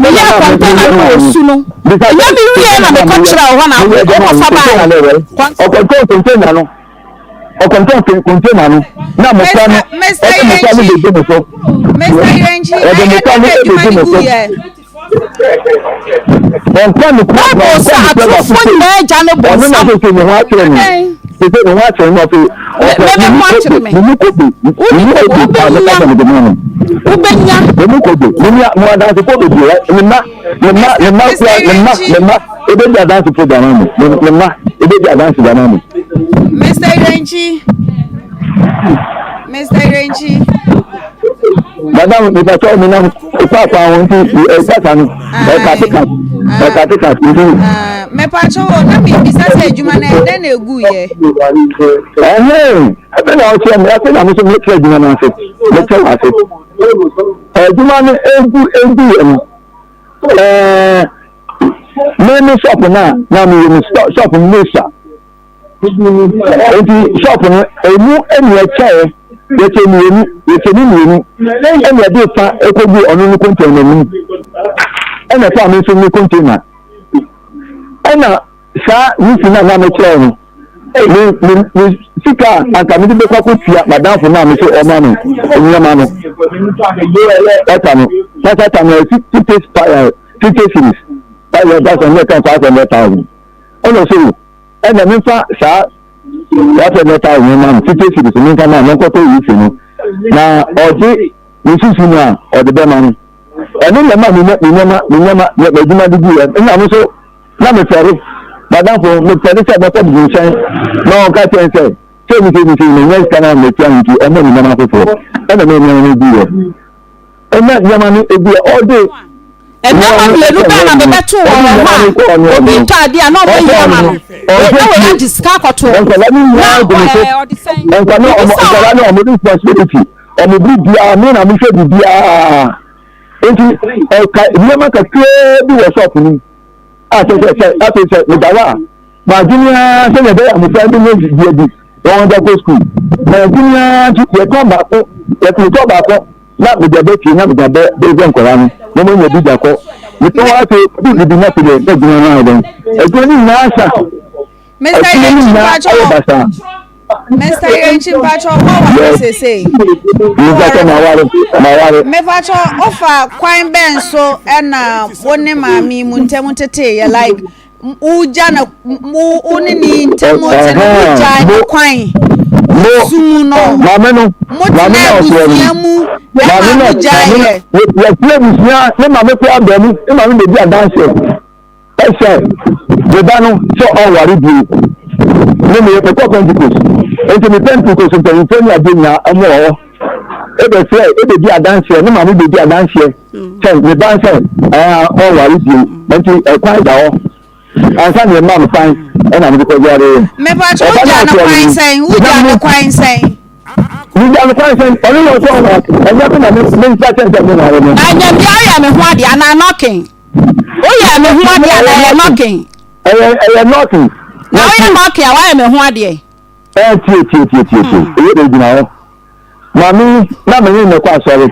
S10: meyɛ container no wɔ su no ɛnyɛ me wie na mekɔkyerɛ wɔ hɔ na wokɔfa baeɛ.
S13: Ɔkɔtɔn container no ɔkɔntɔn container no na mmɔfra no ɔde mmɔfra no bɛdi ne so ɔde mmɔfra no bɛdi ne so. Wɔnka no kura
S10: Bible sɛ atorofoɔ nyinaa agya ne
S13: bonsam. Ɔno na sese ne ho akyerɛ no. Sese ne ho akyerɛ no ɔfe.
S10: Mɛmɛ ho akyerɛ me.
S13: Memu kobe. Memu kobe a mɛka sɛ mede ma no.
S10: Wobɛnya.
S13: Memu kobe. Memu mo adansefo bebree. Ne mma ne mma ne mma kura ne mma ne mma ebedi adansefo dama mo. Ne mma ebedi adanse dama mo.
S2: Mr. Irenchi. Mr. Irenchi.
S13: Madam, mepatɔ menam paapaa ho nti ɛkasa no ɛkatekat ɛkatekat nti.
S2: Mepatɔ wɔ na mebisa sɛ adwuma no ɛdɛn na egu yɛ.
S13: Ɛhɛn ɛbɛ na ɔkyerɛ me afei na mo nso mekyerɛ adwuma no ase mekyerɛ wɔ ase adwuma no egu egu yɛ no ɛɛ me me shop no a na meyɛ me shop no mesua. Enti shop no emu ɛna yɛkyɛɛ yɛkyɛ mmienu yɛkyɛ mu mmienu ɛna yɛde fa ɛkɔgu ɔno no container mu ɛna ɛfa me nso me container ɛna saa misi no a na mekyerɛw no me me me sika a anka mede bɛkɔ akɔtua madamfo no a me so ɔma me nneɛma no ɛta no na saa ta no ɛsi 50 series 500,000 ne ɛka 500,000 ɛna ɔsɛ o ɛna memfa saa 500,000 no ma no 50 cedis memfa ma no nkɔtɔ wufi no na ɔgye ne susu no a ɔde bɛma no ɛno na ɛma me nneɛma me nneɛma m'adwuma de gu yɛ ɛna mo nso na mefɛre madamfo mefɛre sɛ mɛkɔ de nkyɛn na ɔka kyɛn sɛ sɛ mi sɛ mi sɛ menya sika na mɛtua no nti ɔmɔ me nneɛma foforɔ ɛna me nneɛma no gu yɛ ɛna nneɛma no egu yɛ ɔde
S10: Nneɛma mmienu bɛn na mebɛto wɔ wɔn hɔ a obi ntɔ adeɛ a na ɔmo ayi ama no na wei agye sika akɔto na ɔde sɛn
S13: nkwadaa no ɔmo responsibility ɔmo biri biara mi na mo hwɛ biribiara nti ɛka nneɛma kakraa bi wɔ shop no a sɛ sɛ sɛ afei sɛ meda hɔ a maadwene ara sɛdeɛ ɛbɛyɛ a mmɔfra bi nyɛ biribi adi na wɔn de akɔ sukuu maadwene ara nti yɛtɔ baako yɛtɔ baako na mede abɛ fie na mede abɛ bɛgya nkwadaa no na wɔn anya bi de akɔ metɔn afei bi bibi na afei deɛ na adwuma no ayɛ dɛn adwuma no nyinaa sa adwuma no nyinaa ayɛ basaa.
S2: Mr. Irenchi mpatsɔ waware sese.
S13: Mpatsɔ maware maware.
S2: Mepatsɔ ofa kwan bɛn so ɛna wo ne maame mu ntɛm tete yɛ like wogya no wo ne ne ntam te no wogya no kwan sumu no
S13: maame no
S2: motena abusua mu ɛma mogya yɛ
S13: yɛfrɛ abusua ne maame kora baa mu ne maame bɛdi adanseɛ ɛsɛ ne ba no sɛ ɔnware bio ne me mekɔ Pentecost nti me Pentecost mpanyinfoɔ ne adeɛ nyinaa ɔmo wɔ hɔ ɛbɛfrɛ ɛbɛdi adanseɛ ne maame bɛdi adanseɛ sɛ ne ba sɛ ɛɛ ɔnware bio nti ɛkwan da hɔ ansa na ɛma no kwan ɛna mede kɔ dware.
S2: Mepatwa wogya no kwan sɛn wogya no kwan sɛn.
S13: Wogya no kwan sɛn ɔno na ɔsɛ ɔware ɛnyɛ me na me nsa kyɛn sɛ me ware no.
S10: Ɛnyɛ bia woyɛ me ho adeɛ anaa nɔkin woyɛ me ho adeɛ anaa ɛyɛ nɔkin.
S13: Ɛyɛ ɛyɛ nɔkin.
S10: Na woyɛ nɔkin a woayɛ me ho adeɛ.
S13: Ɛɛ tie tie tie tie tie ɛyɛ de gyina hɔ. Maame na me ne no kɔ asɔre.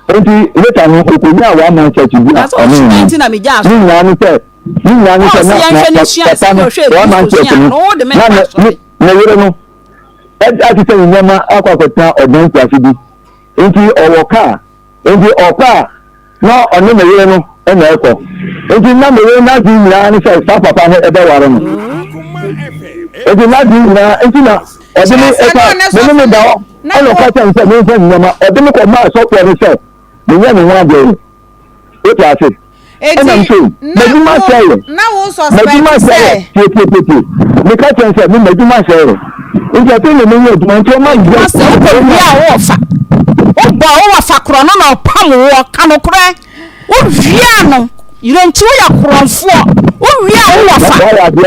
S13: Enti later no, okonyaa one man church bi a ɔne no. Ne nyinaa ne sɛ. Ne nyinaa ne sɛ na na papa no wɔn church no na ne ne yere no asesa ne nneɛma akɔ akɔtena ɔdan nkuase bi nti ɔwɔ kaa nti ɔkɔ a na ɔne ne yere no na ɛkɔ nti na ne yere n'adwene nyinaa ne sɛ saa papa no ɛbɛware no nti n'adwene nyinaa nti na ɔde me ɛka me ne me da hɔ ɛna ɔka kyɛn sɛ menfa nneɛma ɔde me kɔ maa sɔfoɔ no sɛ menyɛ ne ho adeɛ wote ase ɛna m so m'adwuma sɛeɛ m'adwuma sɛeɛ tietietie meka kyɛn sɛ me m'adwuma sɛeɛ nti ɛte ne menyɛ adwuma nti ɔma
S10: adwuma sɛ wokɔ wie a wowɔ fa wobɔ wowɔ fa korɔ no na ɔpam woɔ ka nokorɛ wowia no yerɛ nti woyɛ korɔmfoɔ wowia wowɔ fa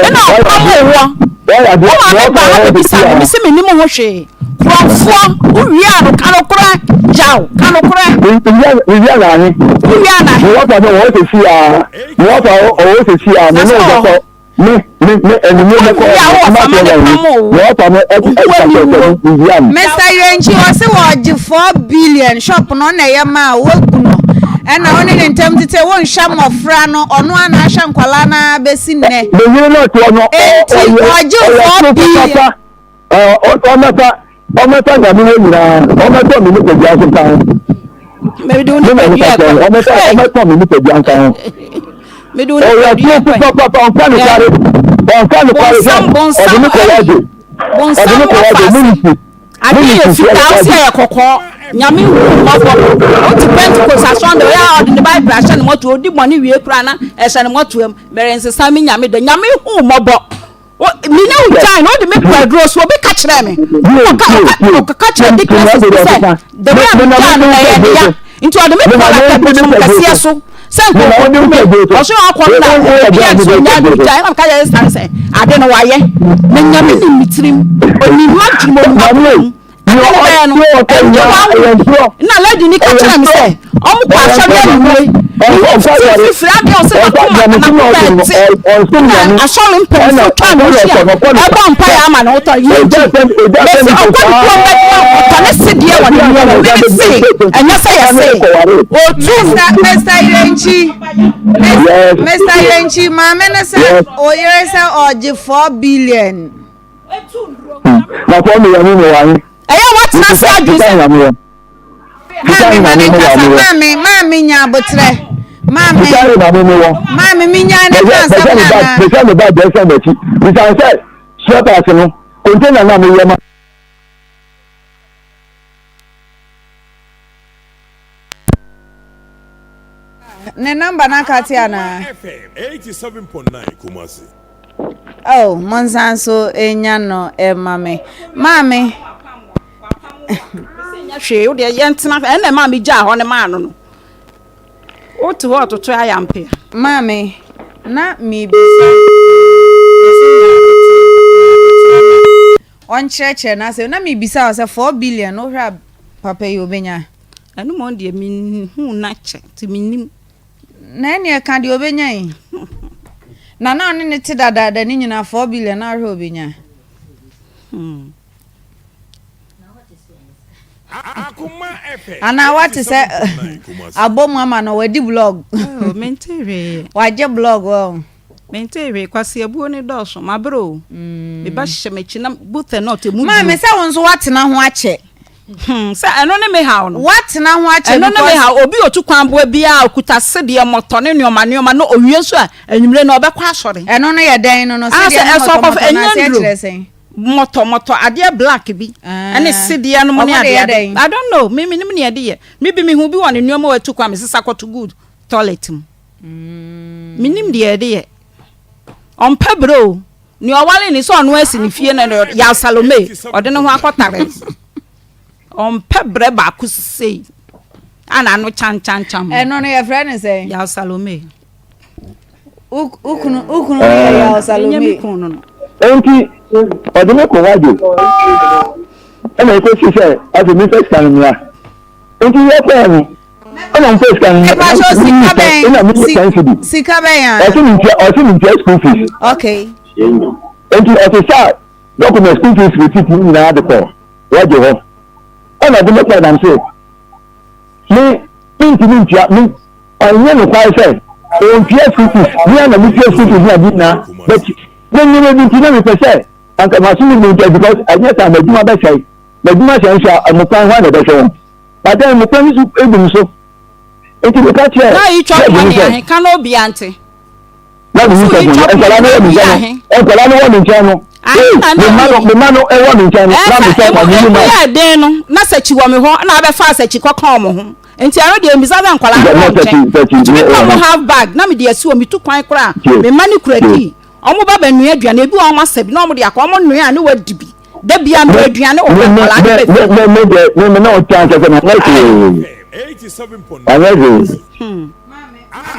S10: ɛna ɔpam woɔ wo maame ba ha bɛbisa me mese mennim ho hwee Kurɔfoɔ, wo wia no, ka nokorɛ, gyaw, ka nokorɛ.
S13: Wia na ahe?
S10: Wo wia na ahe?
S13: Me wɔfa no ɔwɔ sɛsi aa, me wɔfa ɔwɔ sɛsi aa, me ne wo bɛkɔ, me, me, me, anwummerɛ mɛkɔ,
S10: Wo wia wo wɔfa ma ne pam wo.
S13: Me wɔfa no ɛka kyerɛ sɛ me wia no.
S2: Mister Yirenkyi ɔse wɔgye 4 billion shop no ɔna ɛyɛ maa wagu no ɛna wo ne ne ntam tete wonhwɛ mmɔfra no ɔno a na ahwɛ nkwadaa no ara bɛsi nnɛ.
S13: Me yere no ɔte hɔ no
S2: ɔyɛ
S13: ɔyɛ
S2: billion.
S13: Ɔmmɛfa ɔmmɛfa nyame wɔ nyinaa ɔmmɛtɔ me nipadua nso nka ho.
S10: Mede wo nipadua
S13: kɔ. Ɔmmɛfa ɔmmɛtɔ me nipadua nka ho.
S10: Mede wo nipadua
S13: kɔ. Ɔyɛ papa ɔnka nokware ɔnka nokware sɛ ɔde ne kɔ wagye ɔde ne kɔ wagye ministry.
S10: Ade yɛ fitaa ɔsi ɛyɛ kɔkɔɔ nyame hu mmɔbɔ wote Pentecost asɔn de ɔyɛ a ɔde ne Bible ahyɛ ne mɔtoa odi bɔne wie koraa na ɛhyɛ ne mɔtoa mu mɛrɛ nsesa me nyame dɔ nyame hu mmɔbɔ Me ne wo gyae no, wode me kɔ aduro so. Obi ka kyerɛɛ me. Ɔka ɔka kyerɛ Dickness bi sɛ the way a megyaa no ɛyɛ ne ya. Nti ɔde me kɔɔ akabutum kɛseɛ so sɛ nkɔkɔku me. Ɔso akɔ no na obi a nso nya no gyae. Ɛna meka kyerɛ sista no sɛ ade no wayɛ. Na Nyame nim me tirim. Onim m'adwene mu, onim m'akoma mu. Ɛna ne bɛyɛ no, ɛnde wɔn na lady ni ka kyerɛ me sɛ ɔmo kɔ asɔre anwummere. Mehu fiti fifiri adeɛ ɔsɛ n'akoma n'akoma ɛte na asɔre mpanyinfoɔ twa ne ho hyia ɛbɔ mpaeɛ ama ne ho tɔ yie nti mesi ɔkɔ ne kurom bɛtena ɔtɔ ne sedeɛ wɔ ne nneɛma mu mene se ɛnyɛ sɛ yɛse otu.
S2: Mr. Irenkyi, Mr. Irenkyi, maame ne sɛ oyere sɛ ɔgye 4 billion.
S13: Na sɛ ɔne yɛn ne wɔ he?
S10: Ɛyɛ a woatena ase adwene sɛ.
S2: Maame ma ne nkasa maame maame nya abotrɛ maame maame mi nya ne ka asɛm na na.
S13: Bɛsɛ ne ba bɛsɛ n'akyi bisan sɛ sweaters no container na meyɛ ma.
S2: Ne number no aka te anaa? Oh, monsan so nya no ma me. Maame.
S10: Hwee, wo deɛ yɛntena ɛnna ɛmaa me gyaa hɔ ne maa no no. Wote hɔ ɔtoto ayampe.
S2: Maame, na mebisa ɔnkyerɛkyerɛ n'asɛm na mebisa wo sɛ 4 billion wohwɛ a papa yi obenya?
S10: Ɛno mmom deɛ menhuu no akyɛ nti mennim.
S2: Na ɛneɛ ka deɛ ɔbɛnya yi. Na na ɔne ne te dadaada ne nyinaa 4 billion na ahwɛ ɔbɛnya.
S10: Hmm.
S2: Anaa wate sɛ abɔ mu ama no wadi blog.
S10: Oh, mente hwee.
S2: Wagye blog wɔ.
S10: Mente hwee kwasi abuo ne dɔɔso mabrɛ o. Mm. Meba hyɛ m'akyi na booth not emu.
S2: Maame sɛ wo nso woatena ho akyɛ.
S10: Hmm, sɛ ɛno ne me haw no.
S2: Woatena ho akyɛ
S10: Ɛno ne me haw. Obi otu kwan boa biara okuta sedeɛ mmɔtɔ ne nneɛma nneɛma na owie nso a anwummere no ɔbɛkɔ asɔre.
S2: Ɛno no yɛ dɛn no no
S10: ah,
S2: sedeɛ ne mmɔtɔ mmɔtɔ no aseɛ kyerɛ sɛn?
S10: Mmɔtɔ mmɔtɔ adeɛ black bi ah. ɛne sedeɛ no mu ne adeɛ ade. I don't know me menim nea ɛde yɛ. Me bi mehu bi wɔ ne nneɛma watu kwan mesesa kɔto good toilet mu. Mm. Menim deɛ ɛde yɛ. Ɔmpɛ brɛ o. Nea ɔware ne sɛ ɔno asi ne fie no no yaw Salome, ɔde ne ho akɔtare no. Ɔmpɛ brɛ baako sei a n'ano kyankyankyan.
S2: Ɛno no yɛfrɛ no sɛn?
S10: Yaw Salome.
S2: Ukunu ukunu no yɛ Yaw Salome.
S10: Ɛnyɛ me kunu no no.
S13: Enti ɔde me kɔ wadwo ɛna ɛkɔsi sɛ afei memfa sika no mmra. Enti yɛkɔɛ no ɛna ɔmfa sika no
S2: Mepakyɛw sika bɛn?
S13: ɛna me
S2: Si-
S13: ten cedi
S2: Sika bɛn a?
S13: ɔse me ntua ɔse me ntua school fees
S2: Okay.
S13: nti ɔse sa document school fees receipt ne nyinaa de kɔ wɔgye hɔ ɛna ɔde me kɔ nam se me mentumi ntua me ɔnyɛ nokware sɛ. Ɔntua school fees, me ara na metua school fees ne ade nyinaa but me nneɛma bi nti na mepɛ sɛ anka maso me mu nkyɛn because ɛnyɛ saa m'adwuma bɛsɛe. M'adwuma sɛe nso a mmofra no hwan na ɛbɛhwɛ wɔn? But then mmofra no nso gu me so. Nti meka kyerɛɛ
S10: Na yi chop
S13: judge no
S10: money
S13: sɛ
S10: ahe ka na obia nte.
S13: na meyi
S10: So
S13: chop
S10: yi
S13: money
S10: chop
S13: nkwadaa no
S10: money
S13: wɔ me
S10: na
S13: nkyɛn
S10: ahe.
S13: no nkwadaa no wɔ me nkyɛn no
S10: Ahe
S13: ee
S10: na
S13: me
S10: na
S13: mma no
S10: yi.
S13: me mma no wɔ me nkyɛn no na me
S10: Ɛka
S13: chop
S10: emu
S13: money yi
S10: emu
S13: ma
S10: yɛ den no na sakyi wɔ me hɔ na abɛfa asakyi kɔka wɔn ho. Nti ɛno deɛ mbisa sɛ nkwadaa no
S13: na
S10: wɔ
S13: sakyi
S10: nkyɛn.
S13: sakyi
S10: Metumi
S13: ne
S10: tɔ
S13: ɛwɔ
S10: wɔn
S13: ho
S10: half bag na mede asi hɔ metu kwan koraa
S13: tie
S10: me mma no kura
S13: tie
S10: key. Wɔn ba bɛnoa aduane ebi wɔ hɔ wɔn asɛ bi na wɔn de akɔ wɔn noa a ne wɔadi bi. Da biara
S13: me
S10: mewɔ aduane wɔ
S13: me
S10: hɔ
S13: me
S10: nkwadaa no
S13: me
S10: ba fie.
S13: me me deɛ me me na ɔte ankasa na anyɛ hwee anyɛ hwee.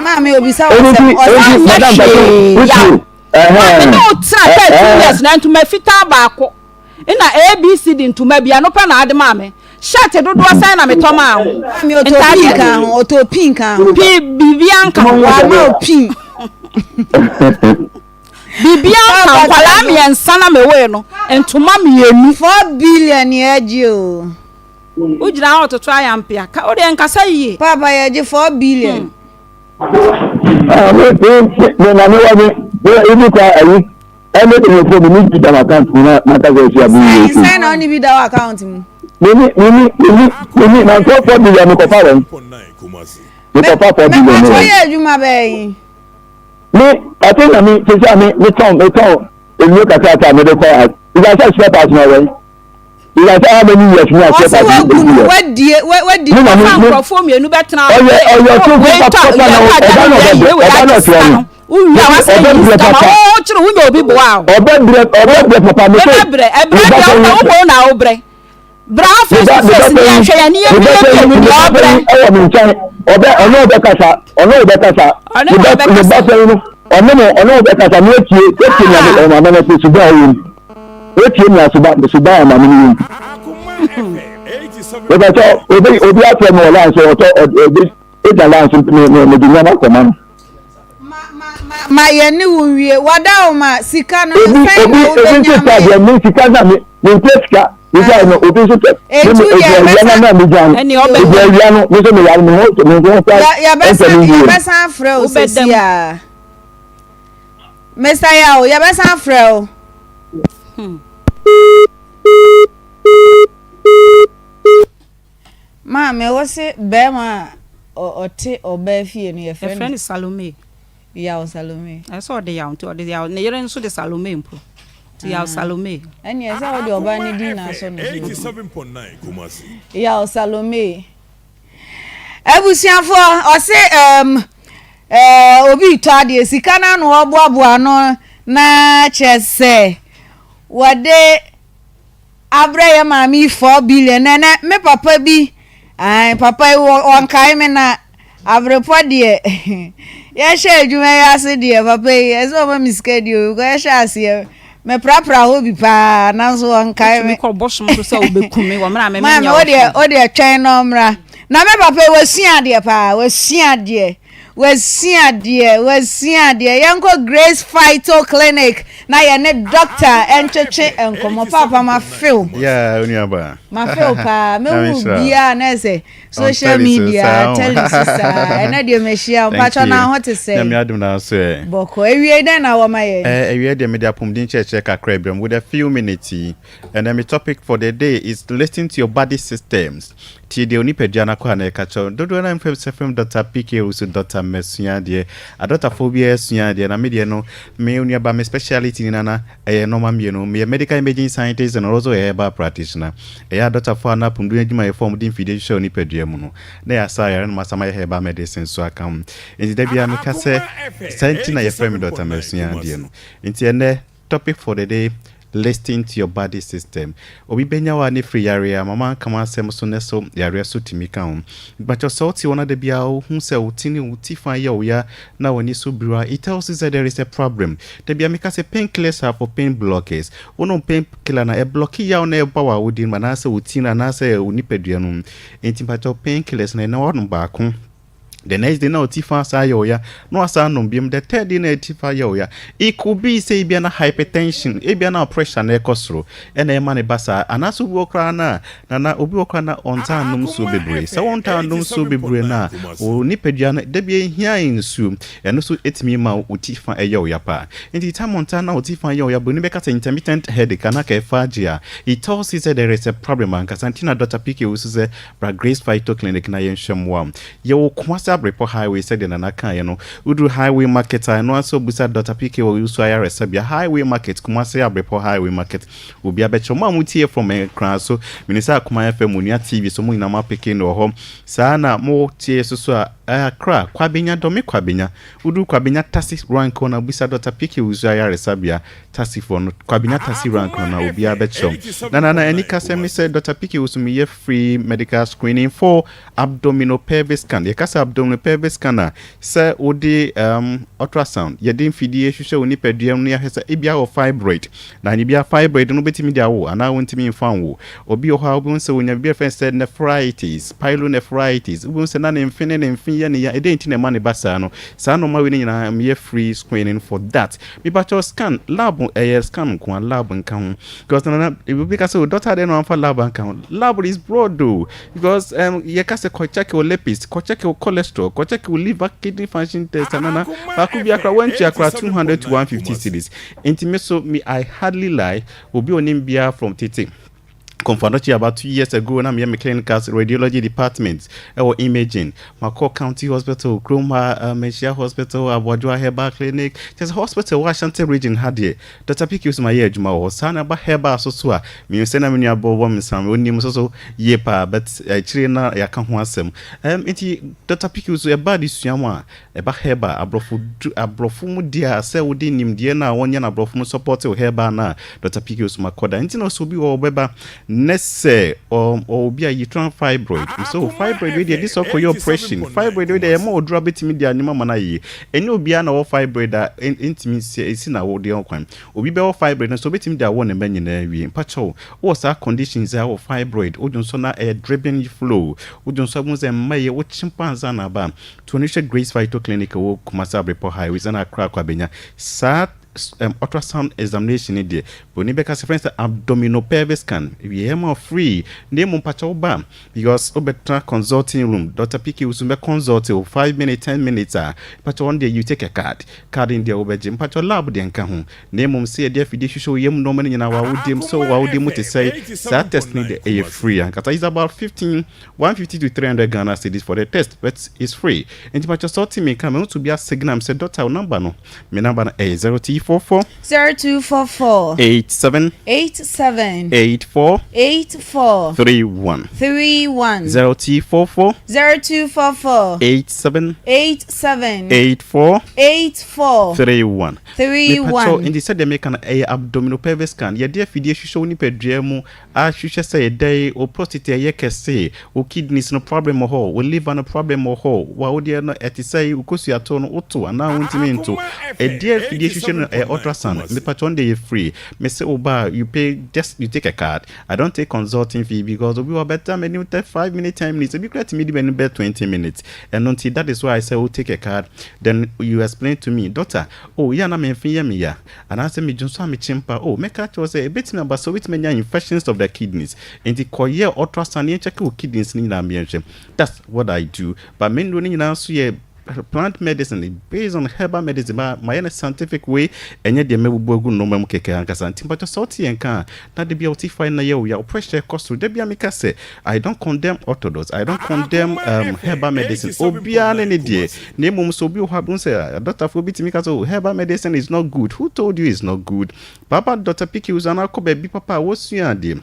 S2: Maame obisa wo
S13: Ɛno
S2: asɛm
S13: nti
S2: ɔsɛ
S13: ɛnti
S10: Anyɛ
S13: madam pàtó
S10: hwee
S13: wotie
S10: yaw. Maame ne
S13: ɛhɛn
S10: wo tena 13
S13: ɛɛ
S10: years na ntoma fitaa baako na ABCD ntoma bi ɛno pɛ na ade maa me. Shirt dodoɔ sɛn na metɔ maa wo?
S2: Maame ɔtɔ pin ka ho ɔtɔ pin ka ho.
S10: Pii biribiara nka ho.
S2: Wama o pin.
S10: Biribiara nka ho. Nkwadaa mmiɛnsa na mewoe no ntoma mmienu.
S2: 4 billion yɛ gye o.
S10: Wogyina hɔ toto ayampea. Ka wo deɛ nkasa yie.
S2: Papa yɛ gye 4 billion.
S13: Ah, me me me na me wɔ me me ebi kɔ ayi ɛne de me fo me ni bi da account mu na na kasa esi abu yi
S2: esi. Sɛn na ɔne bi da wɔ account mu.
S13: Me ni me ni me ni me ni na nkɔ 4 billion me kɔfa wɔn. Me kɔfa 4 billion.
S2: Me kɔtɔ yɛ adwuma bɛɛ yi.
S13: Me ate na me sisi a me me tɔn me tɔn nnuro kakra a me de kɔ a. Ìgbà sɛ spare parts na wɔn. Ìgbà sɛ how many years ni a spare parts
S2: Ɔsi wagu no wadie wadi.
S13: Me na me
S10: Ɔfa
S13: me
S10: nkurɔfoɔ mmienu bɛtena
S13: ɔyɛ ɔyɛ ɔtumfo papa na ɔba na ɔbɛbrɛ ɔba na ɔtoa no.
S10: Wowie a wasɛ
S13: Ɔbɛbrɛ
S10: yi sika ma
S13: papa.
S10: wo kyerɛ wonya obi boa wo.
S13: Ɔbɛbrɛ ɔbɛbrɛ papa me se.
S10: Bɛbrɛ ɛbrɛ
S13: Me ba
S10: deɛ
S13: panyin
S10: wopɛ wo na wobrɛ. Bra
S13: me
S10: face
S13: ba
S10: to
S13: me ba
S10: face ni
S13: panyin
S10: yɛnhwɛ yɛn ni
S13: me ba
S10: yɛn
S13: panyin
S10: mmienu
S13: me
S10: deɛ
S13: ba
S10: ɔbrɛ.
S13: panyin ɛwɔ me nkyɛn ɔbɛ ɔne ɔbɛkasa ɔne ɔbɛkasa
S10: Ɔne
S13: me
S10: wo
S13: ba me ba
S10: bɛkasa.
S13: panyin no ɔne mo ɔne ɔbɛkasa ne etie etie nea
S10: Ah.
S13: ɔmaame no te suban a ɔwɔ mu etie nea suban suban a ɔmaame no wɔ mu. Bɛbɛtɔ obi obi afrɛ me wɔ line so ɔtɔ ɔbi egya line so me me me de nneɛma kɔma no.
S2: Ma yɛn ne wo nwie. Wada wo ma sika no
S13: Obi
S2: sɛn
S13: obi
S2: na
S13: obi
S2: wobɛnya
S13: nso
S2: ama
S13: tɔ adeɛ
S2: yɛn.
S13: me sika na me me ntua sika me gya no obi nso tɔ me
S2: Etu
S13: me
S2: deɛ
S13: ebi awia na
S2: yɛbɛsan
S13: na me gya no
S10: Ɛne
S13: ebi
S10: ɔbɛda mu.
S13: awia no me nso me yare me ho me ho kora
S2: yɛ
S13: ɛntɛ
S2: yɛbɛsan
S13: me yie.
S2: yɛbɛsan afrɛ wo
S10: Wobɛda
S2: sɛsi
S10: mu.
S2: a. Mr. Yaw yɛbɛsan afrɛ wo. Maame wo se bɛrima a ɔte ɔbaa fie no yɛfrɛ
S10: Yɛfrɛ
S2: no
S10: no Salome.
S2: Yaw Salome.
S10: Ɛsɛ sɛ ɔde Yaw nti ɔde Yaw ne yere nso de Salome mpo nti Yaw Salome.
S2: Ɛnneɛ sɛ wode ɔbaa no din na asɔ no so. Yaw Salome. Abusuafoɔ ɔse um, eh, obi retɔ adeɛ sika no ano ɔboaboa ano na kyerɛ sɛ wɔde Abrɛ yɛ maame yi 4 billion na ɛnɛ me papa bi ae papa yi wɔnkae me na abrepɔ deɛ yɛhyɛ adwuma yi ase deɛ papa yi ɛsɛ ɔma me sika di o because yɛhyɛ aseɛ meprapra hɔ bi paa nanso wɔnkae me.
S10: Wotumi kɔ bosom so sɛ wobɛku me wɔ mmerɛ a me
S2: Maame
S10: menyɛ
S2: wo deɛ
S10: wo
S2: wo deɛ twɛn na ɔmmra na me papa yi wasua adeɛ paa wasua adeɛ. Wasua adeɛ, wasua adeɛ. Yɛnkɔ Grace Phyto Clinic na yɛne doctor ntwetwe nkɔmmɔ. Paapa mafe wo.
S14: Yeah, onuaba.
S2: Mafe wo paa.
S14: Nyame
S2: Mehu
S14: nhyira wo.
S2: biaa na ɛsɛ
S14: On
S2: social
S14: tele so
S2: media,
S14: saa o.
S2: tele so saa. Ɛnɛ deɛ mahyia wo.
S14: Thank
S2: Mpakyɛ na
S14: you.
S2: ho te sɛn?
S14: Nyame adom na so ɛ.
S2: Bɔkɔ. Awiei dɛn na wɔma yɛn?
S14: Eh, awiei deɛ mede apomuden kyerɛkyerɛ kakra brɛ mo with a few minutes yi. Ɛnɛ me topic for the day is listen to your body systems. Tie deɛ wo nipadua no akɔ a na ɛka kyerɛ wo. Dodoɔ no ara mfrɛ me sɛ frɛ me Dɔkta PK Owusu, Dɔkta masua adeɛ. Adɔktafoɔ biara sua adeɛ na me deɛ no, me onuaba me speciality nyinaa no ɛyɛ nnoɔma mmienu. Meyɛ medical imaging scientist and also a herbal practitioner. Ɛyɛ adɔktafoɔ anaa apomuden adwumayɛfoɔ a wɔde mfidie hwehwɛ wo nipadua mu no na yɛasa ayare na masan mayɛ herbal medicine nso aka ho. Nti da biara meka sɛ saa nti na yɛfrɛ me Dɔkta masua adeɛ no. Nti ɛnnɛ Topic for the day, Listen to your body system. Obi bɛnya wo a ne firi yareɛ a, mama nka m'asɛm so nɛ so yareɛ so tumi ka ho. Mpakyɛw sɛ wote hɔ na da biara wo hu sɛ wo ti ne wo ti fa yɛ wo ya na w'ani so biri wo a, it tells you sɛ there is a problem. Da biara meka sɛ pain killers are for pain blockers. Wo nom pain killer no a, ɛblɔke yaw no a ɛba w'awodie no mu anaasɛ wo ti no anaasɛ wo nipadua no mu. Enti mpakyɛw pain killers no ɛnɛ woanom baako. The next day na ɔti fa saa yɛ ɔya na wasan anom biom. The third day na ɛti fa yɛ ɔya. It could be sɛ ebia na hypertension, ebia na pressure na ɛkɔ soro ɛna ɛma ne ba saa. Anaasɛ obi wɔ koraa na nana obi wɔ koraa na ɔntaa nnom nsuo bebree. Sɛ wɔntaa nnom nsuo bebree no a, wo nipadua no da bi ehia nsuo. Ɛno nso ɛtumi ma wo ti fa ɛyɛ ɔya paa. Nti time ɔntaa na wo ti fa yɛ ɔya, buroni bɛka sɛ intermittent headache anaa kɛfa a, it tells you sɛ there is a problem ankasa. Nti na Dr. PK wo so sɛ bra Grace Phyto Clinic na yɛnhwɛ mmoa wo. Yɛwɔ Kumasi Abrepɔ Highway sɛdeɛ Nana kaeɛ no. Woduru Highway Market a, ɛno ara sɛ wobisa Dr. PK wɔ Owusu Ayaresabea, Highway Market, Kumasi Abrepɔ Highway Market. Obiara bɛkyerɛ wo. Mo a motie from Nkran so, menim sɛ Akoma FM, Onua TV so, mo nyinaa moapeke no wɔ hɔ. Saa na motie so so a, Accra, Kwabenya, Dɔme Kwabenya. Woduru Kwabenya Taxi Rank hɔ no a, wobisa Dr. PK Owusu Ayaresabea, Taxifoɔ no, Kwabenya Taxi Rank no na obiara bɛkyerɛ wo. Na na na anikasɛm ne sɛ Dr. PK Owusu meyɛ free medical screening for abdominopelvic scan. Yɛka sɛ abdominopelvic scan a, sɛ wode um, ultrasound, yɛde mfidie hwehwɛ wo nipadua mu na yɛahwɛ sɛ ebia wɔ fibroid. Na ebia fibroid no wobɛtumi de awo anaa wontumi mfa nwo. Obi wɔ hɔ a wobɛhu sɛ onya biribi a yɛfrɛ no sɛ nephritis, pyelonephritis. Wobɛhu sɛ na ne mfe ne ne mfe yɛ ne ya. Ɛdɛn nti na ɛma ne ba saa no? Saa nnoɔma wei no nyinaa meyɛ free screening for that. Mepakyɛw scan, lab ɛyɛ scan nko a, lab nka ho. Because nana obi ka sɛ o doctor adɛn na wamfa lab anka ho. Lab is broad o. Because um, yɛka sɛ kɔ check wo lipids, kɔ check wo cholesterol, kɔ check wo liver kidney function test nana baako bi akora wantua akora 200 to 150 cedis. Nti me so me I hardly lie, obi onim biara from tete. Komfo Anokye about 2 years ago na meyɛ me clinical radiology department ɛwɔ imaging. Makɔ county hospital kurom ha, Manhyia hospital, Aboadwoa herbal clinic, kyerɛ sɛ hospital wɔ Ashanti region ha deɛ Dr. PQ so mayɛ adwuma wɔ hɔ. Saa na ɛba herbal so so a, mehu sɛ na me nua bɔ wɔ me nsam onim so so yie paa, but akyire na yɛaka ho asɛm. Nti Dr. PQ so ɛba adesua mu a, ɛba herbal aborɔfo du aborɔfo mu deɛ a sɛ wode nimdeɛ no a wɔnyɛ no aborɔfo mu support wo herbal no a, Dr. PQ so makɔ da. Nti na sɛ obi wɔ hɔ ɔbɛba ne sɛ ɔwɔ obi a uterine fibroid, so fibroid wei deɛ de sɛ ɔkɔyɛ operation, fibroid wei deɛ ɛma ɔduru abɛtumi de anwuma ma no ayie. Ɛnyɛ obiara na ɔwɔ fibroid a ɛntumi ɛsi na awodeɛ ho kwan. Obi bɛwɔ fibroid no so obɛtumi de awɔ ne mma nyinaa wie. Mpakyɛw wowɔ saa conditions a wɔ fibroid, wodwo nso na ɛyɛ dripping flow, wodwo nso abu sɛ mma yɛ wokye mpo ansa na aba, to no hwɛ Grace Phyto Clinic wɔ Kumasi Abrepɔ Highway sɛ Accra akɔ abɛnya saa ultrasound examination ni deɛ broni bɛka sɛ frɛ sɛ abdominopelvic scan, yɛ ma free. Na emu mpakyɛw ba because wobɛtena consulting room, Dr. PK wusu bɛ consult wo 5 minutes, 10 minutes a, mpakyɛw wɔn deɛ you take a card, card deɛ wobɛgye. Mpakyɛw lab deɛ nka ho, na mmom sɛ yɛde afidie hwehwɛ wo yam nneɛma no nyinaa, wawodie mu sɛ wawodie mu te sɛ saa test ni deɛ ɛyɛ free ankasa. Is about 15 150 to 300 Ghana cedis for the test, but it's free. Nti mpakyɛw sɛ ɔte mi ka mɛ nso bi asignal sɛ doctor, wo number no, me number no ɛyɛ 0244
S2: 0244
S14: 87
S2: 87
S14: 84
S2: 84
S14: 31
S2: 31
S14: 0244
S2: 0244
S14: 87
S2: 87
S14: 84
S2: 84
S14: 31.
S2: 31.
S14: Nti sɛdeɛ meka no, ɛyɛ abdominopelvic scan, yɛde afidie hwehwɛ wo nipadua mu ahwehwɛ sɛ yɛdɛn wo prostate ɛyɛ kɛse, wo kidneys no problem wɔ hɔ, wo liver no problem wɔ hɔ, wawodeɛ no ɛte sɛ wo kosuato no woto anaa wontumi nto. Ɛdeɛ afidie hwehwɛ no ɛyɛ ultrasound. Mepakyɛ no deɛ yɛ free. Mese wo ba, you pay, just you take a card. I don't take consulting fee because obi wɔ bɛta m'anim tɛ 5 minutes, 10 minutes, ebi kura tumi di m'anim bɛ 20 minutes. Ɛno nti that is why I say wo take a card, then you explain to me, doctor, oh yɛ na memfe yɛ me ya anaasɛ medwo nso a mekye mpa. Oh, mɛka kyerɛ sɛ ɛbɛtumi aba sɛ wobɛtumi anya infections of the kidneys, nti kɔyɛ ultrasound yɛnkyɛke wo kidneys no nyinaa mmiɛnhwɛ. That's what I do, but me nnuro no nyinaa nso yɛ plant medicine based on herbal medicine, ma mayɛ no scientific way, ɛnyɛ deɛ mɛbubu agu nnɔma mu kɛkɛ ankasa. Nti mpatwɛ sɛ wote yɛn ka a, na de bia wote fa na yɛ wo ya, wo pressure kɔ soro da bia meka sɛ I don't condemn orthodox, I don't condemn herbal medicine, obiara ne ne deɛ. Na mmom sɛ obi wɔ hɔ a bɛhu sɛ adɔtafoɔ bi tumi ka sɛ, oh, herbal medicine is not good. Who told you it's not good? Papa Dr. PK Wusu akɔ baabi papa a wɔsua adeɛ,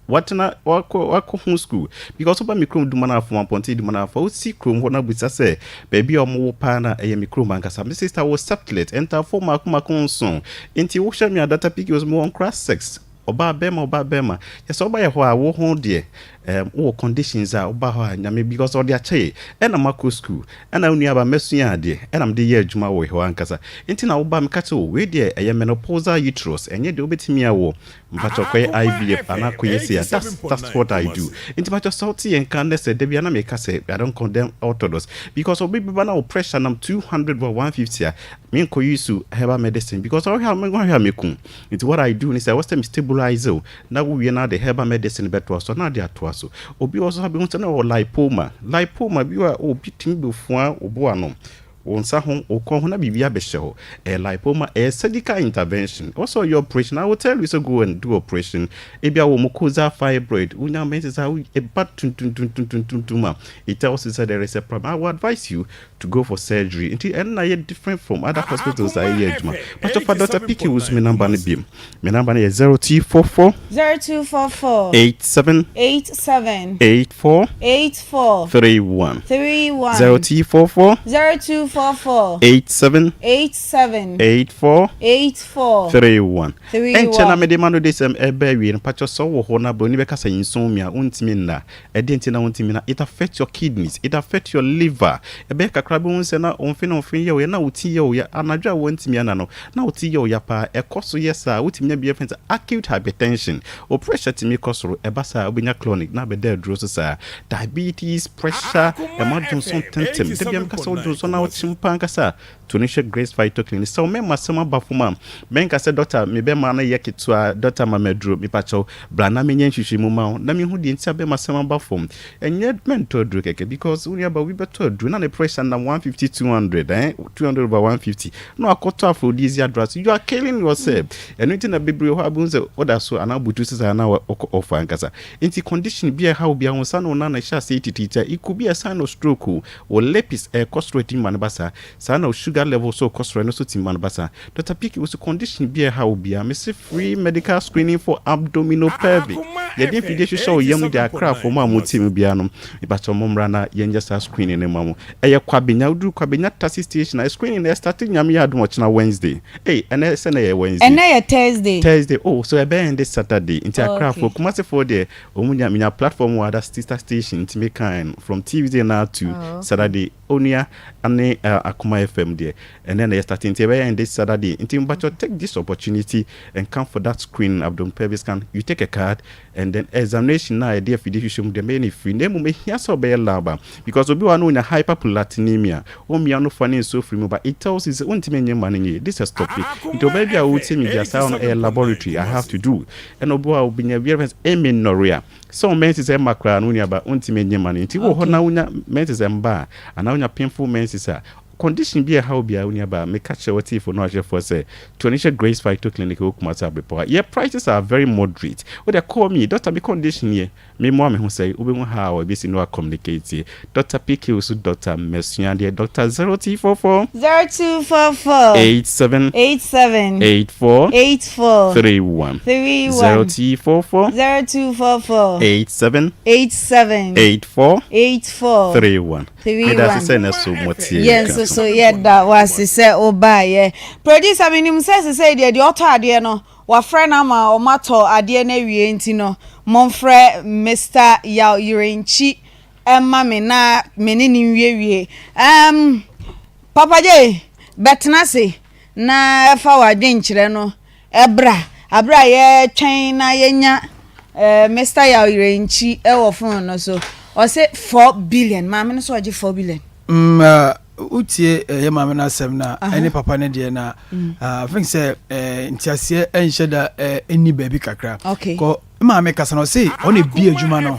S14: watena wakɔ wakɔ ho school, because woba me kurom Dumanafo, Mampɔnten Dumanafo, wosi kurom hɔ na busa sɛ baabi a ɔmo wo paa na ɛyɛ me kurom ankasa. Me sister wɔ septlet ɛntafo mako mako nson, nti wohwɛ me a, Dr. PK Wusu, mewɔ nkora six, ɔbaa bɛrima, ɔbaa bɛrima. Yɛ sɛ ɔba yɛ hɔ a, wo ho deɛ wowɔ conditions a woba hɔ a Nyame because ɔde akyɛ yɛ, ɛna makɔ school, ɛna wo nuaba mɛsua adeɛ, ɛna mede yɛ adwuma wɔ hɔ ankasa. Nti na woba meka kyerɛ wo, wei deɛ ɛyɛ menopausal uterus, ɛnyɛ deɛ wobɛtumi awɔ. Mpakyɛw kɔyɛ IVF anaa kɔyɛ sei a that's that's what I do. Nti mpakyɛw sɛ wote yɛn nka nnɛ sɛ da biara na meka sɛ I don't condemn orthodox because obi bɛba na wo pressure nam 200 over 150 a menkɔ use herbal medicine because ɔhwɛ a menhwɛ a mɛku. Nti what I do ne sɛ ɛwɔ sɛ me stabilize wo na wowie na de herbal medicine bɛtoa so na ade atoa so. Obi wɔ so a bɛhu sɛ na ɔwɔ lipoma. Lipoma bi wɔ a obi tumi bɛfua wo bo ano Wo nsa ho, wo kɔn ho na biribi abɛhyɛ hɔ. Ɛyɛ lipoma, ɛyɛ surgical intervention. Ɛwɔ sɛ ɔyɛ operation. I will tell you sɛ go and do operation. Ebia wɔ mucosal fibroid, wonya menses a ɛba tuntuntuntuntuntum a, it tells you sɛ there is a problem. I will advise you to go for surgery. Nti ɛno na yɛ different from other hospitals a yɛyɛ adwuma. Pastor fa Doctor PK wo so me number no biom. Me number no yɛ 0244.
S2: 0244.
S14: 87.
S2: 87.
S14: 84.
S2: 84.
S14: 31.
S2: 31.
S14: 0244.
S2: 0244.
S14: 87.
S2: 87.
S14: 84.
S2: 84.
S14: 31.
S2: 31.
S14: Ɛnkyɛ na mede ma no de sɛm ɛbɛ awie no pakyɛ sɛ wɔ hɔ na broni bɛka sɛ insomnia wontumi nna. Ɛdeɛn nti na wontumi na it affect your kidneys, it affect your liver. Ɛbɛyɛ kakra bɛhu sɛ na wo mfe na wo mfe yɛ wo ya, na wo ti yɛ wo ya, anadwo a woantumi anna no, na wo ti yɛ wo ya paa. Ɛkɔ so yɛ saa a, wotumi nya biribi a yɛfrɛ no sɛ acute hypertension. Wo pressure tumi kɔ soro, ɛba saa a wobɛnya chronic na abɛda aduro so saa. Diabetes, pressure, ɛma dwonsɔ ntɛmntɛm. Da biara meka sɛ wo dwonsɔ na wokyem paa ankasa a, To no hwɛ Grace Phyto Clinic. Sɛ wo mɛma asɛm aba fam a, mɛnka sɛ dɔkta me bɛma no yɛ ketewa, dɔkta ma me aduro. Mepakyɛw, bra na menyɛ nhwehwɛmu ma wo na mehu deɛ nti a bɛma asɛm aba fam. Ɛnyɛ mɛntɔ aduro kɛkɛ because wo nuaba obi bɛtɔ aduro na ne pressure nam 150 200 eh, 200 over 150 na wakɔtɔ aphrodisiac drugs. You are killing yourself. Ɛno nti na bebree hɔ a wobɛhu sɛ woda so anaa wobutu so saa na wokɔ off ankasa. Nti condition bi a ɛha wo biara, wo nsa ne wo nan na ɛhyɛ aseɛ tititi a, it could be a sign of stroke o. Wo lipids ɛrekɔ soro a ɛtumi ma no ba saa. Saa na wo sugar level nso rekɔ soro ɛno nso tumi ma no ba saa. Doctor Picky wo se condition bi a ɛha wo biara mese free medical screening for abdominopelvic. Yɛde mfidie hyehyɛ wo yam de akrafoɔ mo a mo te mu biara no mepakyɛw mo mmra na yɛnyɛ saa screening no mma mo. Ɛyɛ Kwabenya woduru Kwabenya taxi station a screening no ɛstarte Nyame yɛ adom ɔkyena Wednesday. Ei ɛnɛ sɛ nɛ yɛ Wednesday.
S2: Ɛnɛ yɛ Thursday.
S14: Thursday oh so ɛbɛ end Saturday nti akrafoɔ
S2: Okay.
S14: Kumasefoɔ deɛ wɔn nya menya platform wɔ other sister station nti meka no from Tuesday naa to
S2: Oh, okay.
S14: Saturday. Onua ne Akoma FM deɛ ɛnɛ na yɛ starting nti ɛbɛyɛ this Saturday nti mpakyɛw take this opportunity and come for that screening abdomen pelvis scan you take a card and then examination na yɛde afidie hwehwɛ mu deɛ mɛyɛ no free na mmom ɛhia sɛ ɔbɛyɛ lab a because obi wɔ hɔ a na ɔnya hyperprolactinemia ɔmmia no fa ne nsuo firi mu ba it tells you sɛ wontumi nyɛ mma no nyɛ this is stop it nti ɔbaa bi a wotie me bia saa no ɛyɛ laboratory I have to do ɛna obi wɔ hɔ a obinya bi yɛfrɛ no amenorrhea Sɛ wo menses ɛmma koraa no wo nuaba wontumi nye ma no nti wowɔ hɔ na wonya menses ɛmba a anaa wonya painful menses a condition bi a ɛha wo biara wo nuaba meka kyerɛ w'atiefo ne w'ahwɛfoɔ sɛ to ani hyɛ Grace Phyto Clinic ɛwɔ Kumasi Abrepɔ ha yɛ prices are very moderate wodeɛ call me doctor me condition nie me mmoa me ho sɛe wobɛhu how a ɛbɛsi ne wa communicate Doctor PK so Doctor masua adeɛ Doctor 0244
S2: 0244
S14: 87
S2: 87
S14: 84
S2: 84
S14: 31
S2: 31
S14: 0244
S2: 0244
S14: 87
S2: 87
S14: 84
S2: 84
S14: 31
S2: 31
S14: Meda ase sɛ na so motie
S2: Yɛn nso so yɛda wo ase sɛ wobaeɛ. Producer menim sɛ sesei deɛ deɛ ɔtɔ adeɛ no wafrɛ no ama wɔatɔ adeɛ no awie nti no momfrɛ Mister Yaw Yerenkyi mma me na me ne no nwiewie. Um, Papa J, bɛtena ase na fa w'adwenkyerɛ no bra. Abere a yɛretwɛn na yɛnya eh, Mr. Yaw Yerɛnkyi wɔ phone no so. Ɔse 4 billion. Maame no so ɔgye 4 billion.
S3: Mm, uh, wotie eh, yɛ maame no asɛm na ɛne papa no deɛ na mm. uh, I think sɛ eh, nteaseɛ ɛnhyɛ da ɛnni baabi kakra.
S2: Okay.
S3: Kɔ Maame kasa no ɔse ɔna ebie adwuma no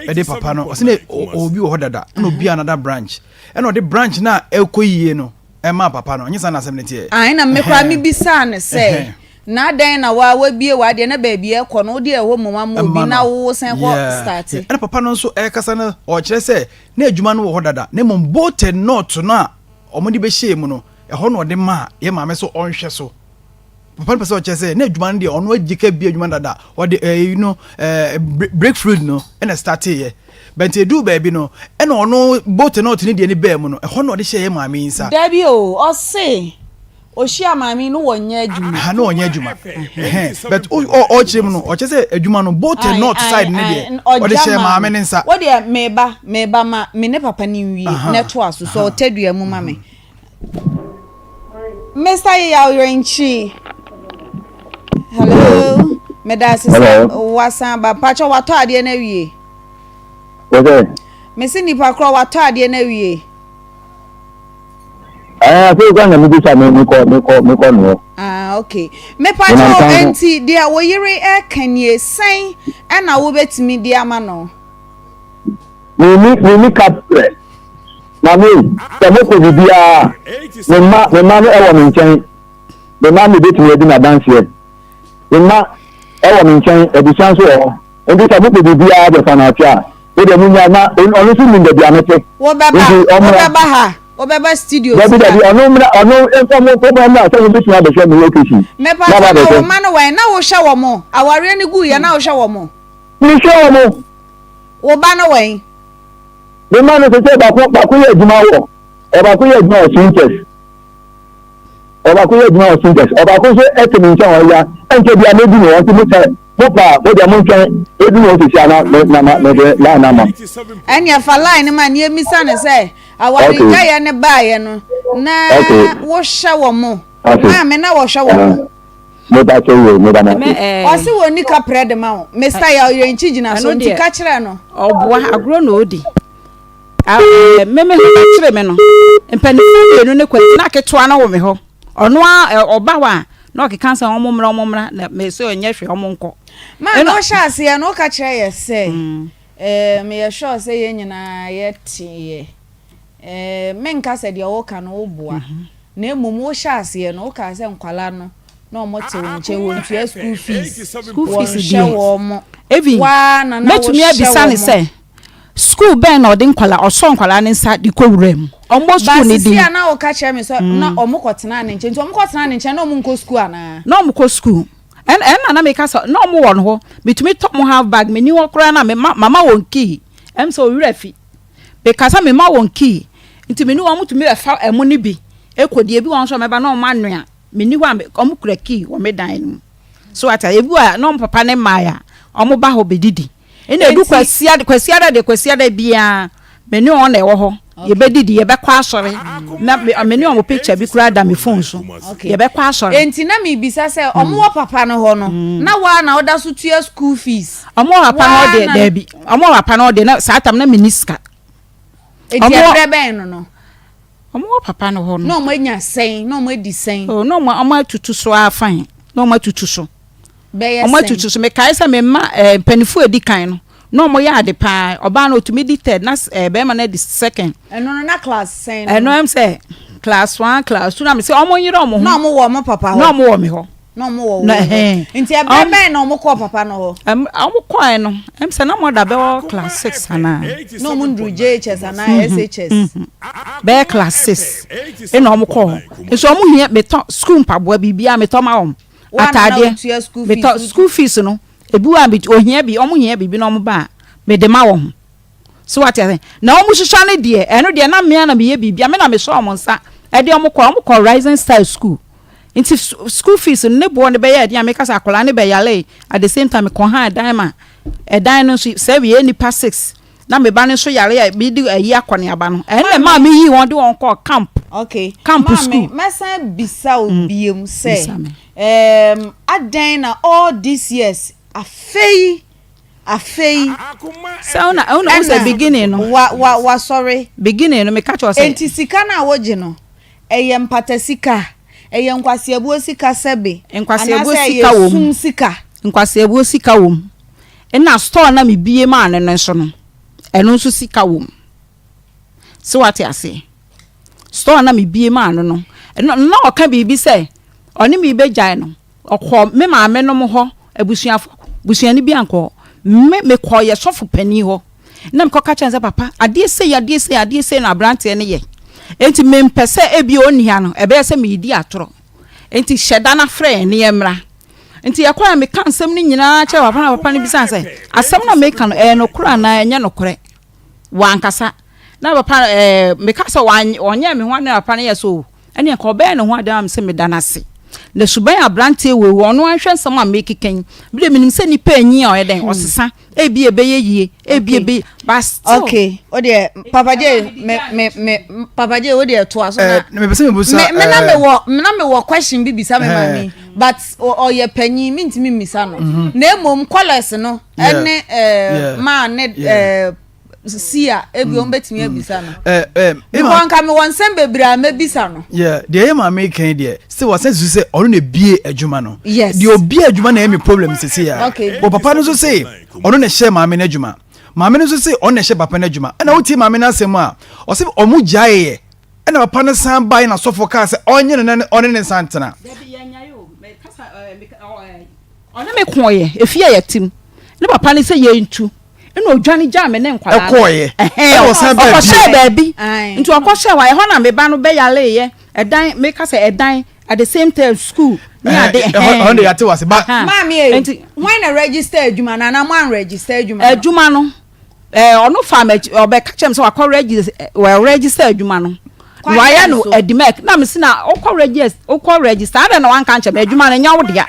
S3: ɛde papa no ɔse na obi wɔ hɔ dada ɛna obi another branch ɛna ɔde branch na ɛkɔ yie no ɛma papa no ɔnyɛ saa na asɛm no teɛ.
S2: Ae na me koraa me bisaa no sɛ na adɛn na wa wabie w'adeɛ na baabi ɛkɔ no wode ɛhɔ mmom ama obi na wo san kɔ starte.
S3: Ɛna papa no nso ɛkasa no ɔkyerɛ sɛ na adwuma no wɔ hɔ dada na mmom bolted nut no a wɔde bɛhyɛɛ mu no ɛhɔ na ɔde maa yɛ maame so ɔnhwɛ so. Papa no pɛ sɛ ɔkyerɛ sɛ na adwuma no deɛ ɔno agye ka bi adwuma dada ɔde ɛyi eh, no ɛɛ eh, break fruit no ɛna startee yɛ bɛnti edu baabi no ɛna ɔno boat na ɔte ne deɛ ne bɛɛ mu no ɛhɔ na ɔde hyɛ yɛ maame yi nsa.
S2: Dabi o ɔse ohyia maame yi no wɔnyɛ adwuma.
S3: Ha no ɔnyɛ adwuma ɛhɛn but ɔkyerɛ mu no ɔkyerɛ sɛ adwuma no boat and not side ne deɛ ɔde hyɛ maame ne nsa.
S2: Wo deɛ meba meba ma me ne papa ne nwie na ɛtoa so sɛ ɔtadua mu ma me. Mr. Yaw Yerenkyi. Hello. Meda ase sɛ wasan aba. Mpakyɛ watɔ adeɛ no awie?
S13: Wɔsɛ.
S2: Mese nipa korɔ watɔ adeɛ no awie.
S13: Ɛɛ afei kwan na mebisa me mekɔ mekɔ mekɔ no hɔ.
S2: Ah okay. Mepakyɛ nti deɛ wo yere ɛka nie sɛn ɛna wobɛtumi de ama no?
S13: Menni menni kaprɛ. Maame sɛ mokɔ biribiara me mma me mma no ɛwɔ me nkyɛn. Me mma mebɛtumi adi m'adanseɛ. Me mma ɛwɔ me nkyɛn abusua nso wɔ hɔ. Nti sɛ mopɛ biribiara de fa no ate a, wo deɛ munya na ɔno nso nim baabi a mete.
S2: Wobɛba
S13: Nti ɔmmra.
S2: wobɛba ha wobɛba studio
S13: Dabi
S2: ha.
S13: dabi ɔno mmra ɔno mfa mo mfa mo mmra sɛ mobɛtumi abɛhwɛ me location. Na
S2: Mepatɔ
S13: aba
S2: na wo
S13: abɛhwɛ.
S2: mma no wɛn na wohwɛ wɔn awareɛ no guiɛ na wohwɛ wɔn.
S13: Mehwɛ wɔn.
S2: Wo ba no wɛn.
S13: Me mma no sɛ sɛ baako baako yɛ adwuma wɔ ɔbaako yɛ adwuma wɔ Sintex. Ɔbaako yɛ adwuma wɔ Sintex ɔbaako nso ɛte me nkyɛn hɔ ya ɛnkyɛ bia mɛdu ne hɔ nti mo sɛ mo pa a mo deɛ mo ntwɛn ɛdu ne hɔ sisi ana me na ma mede line ama.
S2: Ɛneɛ fa line no ma ne yɛmmisa no sɛ awaregyaeɛ no baeɛ no na wohwɛ wɔ mo maame na wɔhwɛ wɔ mo.
S13: Meda kyɛ yie meda mo ase.
S2: Ɔse wɔn ni kaprɛ de ma wo Mister Yaw Yɛnkyi gyina so nti ka kyerɛ no.
S10: Ɔboa agorɔ na ɔdi. Me me ho bɛkyere me no, mpanimfoɔ mmienu no kɔ nti na ketewa no wɔ me hɔ. Ɔno a ɔba hɔ a na ɔkeka sɛ wɔn mmra wɔn mmra na me sɛ ɔnyɛ hwee wɔn nkɔ.
S2: Maa na ɔhyɛ aseɛ no woka kyerɛ yɛ sɛ ɛɛ meyɛ sure sɛ yɛn nyinaa yɛteeɛ ɛɛ menka sɛ deɛ woka no woboa na mmom wohyɛ aseɛ no wokaa sɛ nkwadaa no na wɔn te wo nkyɛn wɔntua school fees
S10: School fees
S2: wɔnhwɛ
S10: deɛ
S2: wɔn
S10: even
S2: waa na na
S10: mɛtumi
S2: wohyɛ
S10: abisa ne
S2: wɔn.
S10: sɛ Sukuu bɛn na ɔde nkwadaa, ɔsɔ nkwadaa no nsa de kɔ wura mu? Ɔmmɔ sukuu no
S2: Ba sisi
S10: din.
S2: a na woka kyerɛ me sɛ na wɔn kɔ tenaa ne nkyɛn nti wɔn kɔ tenaa ne nkyɛn na wɔn nkɔ sukuu anaa?
S10: Na wɔn kɔ sukuu. Ɛn ɛnna na meka sɛ na wɔn wɔ no hɔ. Metumi tɔ wɔn half bag. Menni hɔ koraa na mema mama wɔn key. Ɛm sɛ owura fi. Meka sɛ mema wɔn key. Nti me ne wɔn tumi bɛfa ɛmo no bi kɔdi. Ebi wɔ hɔ nso a mɛba na wɔn anoa. Menni hɔ a wɔn kura key wɔ me dan no mu. So ate aseɛ? Ebi wɔ a na wɔn papa ne mmaeɛ a wɔn ba hɔ bɛdidi. Ɛna edu kwasiada kwasiada deɛ kwasiada biara me ne wɔn na ɛwɔ hɔ yɛbɛdidi yɛbɛkɔ asɔre na me ne wɔn picture bi koraa da me phone so yɛbɛkɔ asɔre.
S2: Enti na mebisa sɛ wɔn wɔ papa no hɔ no na waa na woda so tua school fees.
S10: Wɔn wɔ papa no hɔ deɛ daabi wɔn wɔ papa no hɔ deɛ na saa tam na menni sika.
S2: Enti ɛberɛ bɛn no no.
S10: Wɔn wɔ papa no hɔ no.
S2: Na wɔn anya sɛn na wɔn adi sɛn.
S10: Oh na wɔn wɔn atutu so ara fine na wɔn atutu so.
S2: Bɛyɛ
S10: sɛn? Wɔn atutu so mekae sɛ me mma ɛɛ eh, mpanyinfoɔ edi kan no na wɔn yɛ ade paa ɔbaa no otumi di third na ɛɛ eh, bɛrima no adi second.
S2: Ɛno no na class sɛn
S10: no. Ɛno ɛm sɛ class one class two na me sɛ wɔn nyere wɔn ho.
S2: Na wɔn wɔ wɔn papa hɔ.
S10: Na wɔn wɔ me hɔ.
S2: Na wɔn wɔ wɔn hɔ. Nti ɛbɛn bɛn na wɔn kɔɔ papa no hɔ.
S10: Ɛm wɔn kɔɛ no ɛm sɛ na wɔn da bɛwɔ class six anaa.
S2: Na wɔn nduru JHS anaa SHS.
S10: Bɛyɛ class six ɛna wɔn kɔɔ hɔ nso wɔn hia metɔ school mpaboa biribiara metɔ ma wɔn. Ataadeɛ, metɔ school fees no, ebi wɔ a ohia bi, wɔn hia biribi na wɔn ba a, mede ma wɔn. So wate ase? Na wɔn susua no deɛ, ɛno deɛ na mmea na meyɛ biribi a, me na mesɔ wɔn nsa ɛde wɔn kɔ, wɔn kɔ Rising Star school. Nti school fees no ne boɔ no bɛyɛ ɛden a meka sɛ akwadaa no bɛyare at the same time mekɔ han dan ma ɛdan no nso sɛ yɛ nipa six na me ba no nso yare a mede ayi akɔneaba no ɛno na ɛmaa meyii wɔn de wɔn kɔɔ camp
S2: okay
S10: camp school.
S2: Maame mɛsan bisa wo mm. biem sɛ um, adɛn na all these years afei afei
S10: sɛ wona wona wo sɛ beginning no
S2: wa wa wasɔre
S10: beginning no meka kyerɛ sɛ
S2: enti sika no a wogye no ɛyɛ mpata sika ɛyɛ nkwaseabuo sika sɛbe
S10: nkwaseabuo sika wɔ
S2: mu sika
S10: nkwaseabuo sika wɔ mu Ɛna store na me bie maa no no nso no, ɛno nso sika wɔ mu. So wate aseɛ? Store na me bie maa no no, ɛno na ɔka biribi sɛ ɔne me bɛgyae no, ɔkɔ me maame nom hɔ, abusuafo, busuani bi ankɔ hɔ. Me mekɔ yɛ sɔfo panin hɔ. Na mekɔka kyerɛ no sɛ papa, adeɛ sei, adeɛ sei, adeɛ sei na aberanteɛ no yɛ. Enti mempɛ sɛ ebi ɔnni ha no, ɛbɛyɛ sɛ meredi atorɔ. Enti hyɛ da na frɛ yɛn na yɛmmra. Nti yɛkɔe a mekaa nsɛm no nyinaa kyerɛɛ papa na papa no bisaa sɛ, asɛm no a meka no ɛyɛ nokorɛ anaa ɛnyɛ nokorɛ? Wankasa. Na papa ɛɛ meka sɛ ɔnyɛɛ me ho ade na papa no yɛ sɛ o ɛneɛ nka ɔbɛyɛ ne ho ade ama me sɛ meda no ase. Na suban aberanteɛ wei wɔ ɔno anhwɛ nsɛm a mekeka yi. Bi deɛ menim sɛ nipa anyi a ɔyɛ dɛn ɔsesa. Ebi ɛbɛyɛ yie, ebi ɛbɛyɛ but still.
S2: Okay, o deɛ Papa J me me me Papa J o deɛ to aso na.
S3: Mepɛ sɛ mebusa.
S2: Me me na me wɔ me na me wɔ question bi bisa me maame but ɔyɛ panyin mi ntumi mmisa no. Na emom colours no ɛne ɛɛ maa ne ɛɛ. si a ebi wɔn bɛtumi abisa no. Because nka mewɔ nsɛm bebree a mɛbisa no.
S3: Yeah, deɛ ɛyɛ maame kan deɛ sɛ wasan susu sɛ ɔno na ebie adwuma no.
S2: Yes.
S3: Deɛ obie adwuma na ɛyɛ me problem sisi ya.
S2: Okay.
S3: Wɔ papa no nso se ɔno na ɛhyɛ maame no adwuma. Maame no nso se ɔno na ɛhyɛ papa no adwuma. Ɛna wotie maame no asɛm a ɔse ɔmo gyaeɛ ɛna papa no san baeɛ na sɔfo kaa sɛ ɔnye no na ɔne ne nsan tena.
S10: Dabi yɛn nyae o. Mɛkasa ɛɛ ɔne me kɔɔyɛ efie a yɛte mu ne papa no sɛ yɛntu. Ɛna odwane gyaa me ne nkwadaa no.
S3: Ɛkɔɔeɛ. Ɛna ɔsan baa bio.
S10: Ɔkɔhyɛɛ baabi. Nti ɔkɔhyɛɛ hɔ a, ɛhɔ na me ba no bɛyareeɛ. Ɛdan, meka sɛ ɛdan, at the same time school ne ade.
S3: Ɛhɔ ɛhɔ de yɛate wase ba.
S2: Maame ei, hwan na register adwuma no anaa mo an register adwuma no?
S10: Adwuma no, ɛɛ ɔno faa m'akyi, ɔbɛka kyerɛ me sɛ wakɔ register, wɔ register adwuma no.
S2: Kwan
S10: Wayɛ
S2: bɛn
S10: no
S2: so?
S10: Adimek. Na mese na wokɔ register, wokɔ register, adɛn na wanka nkyerɛ me? Adwuma no nyɛ wo dea.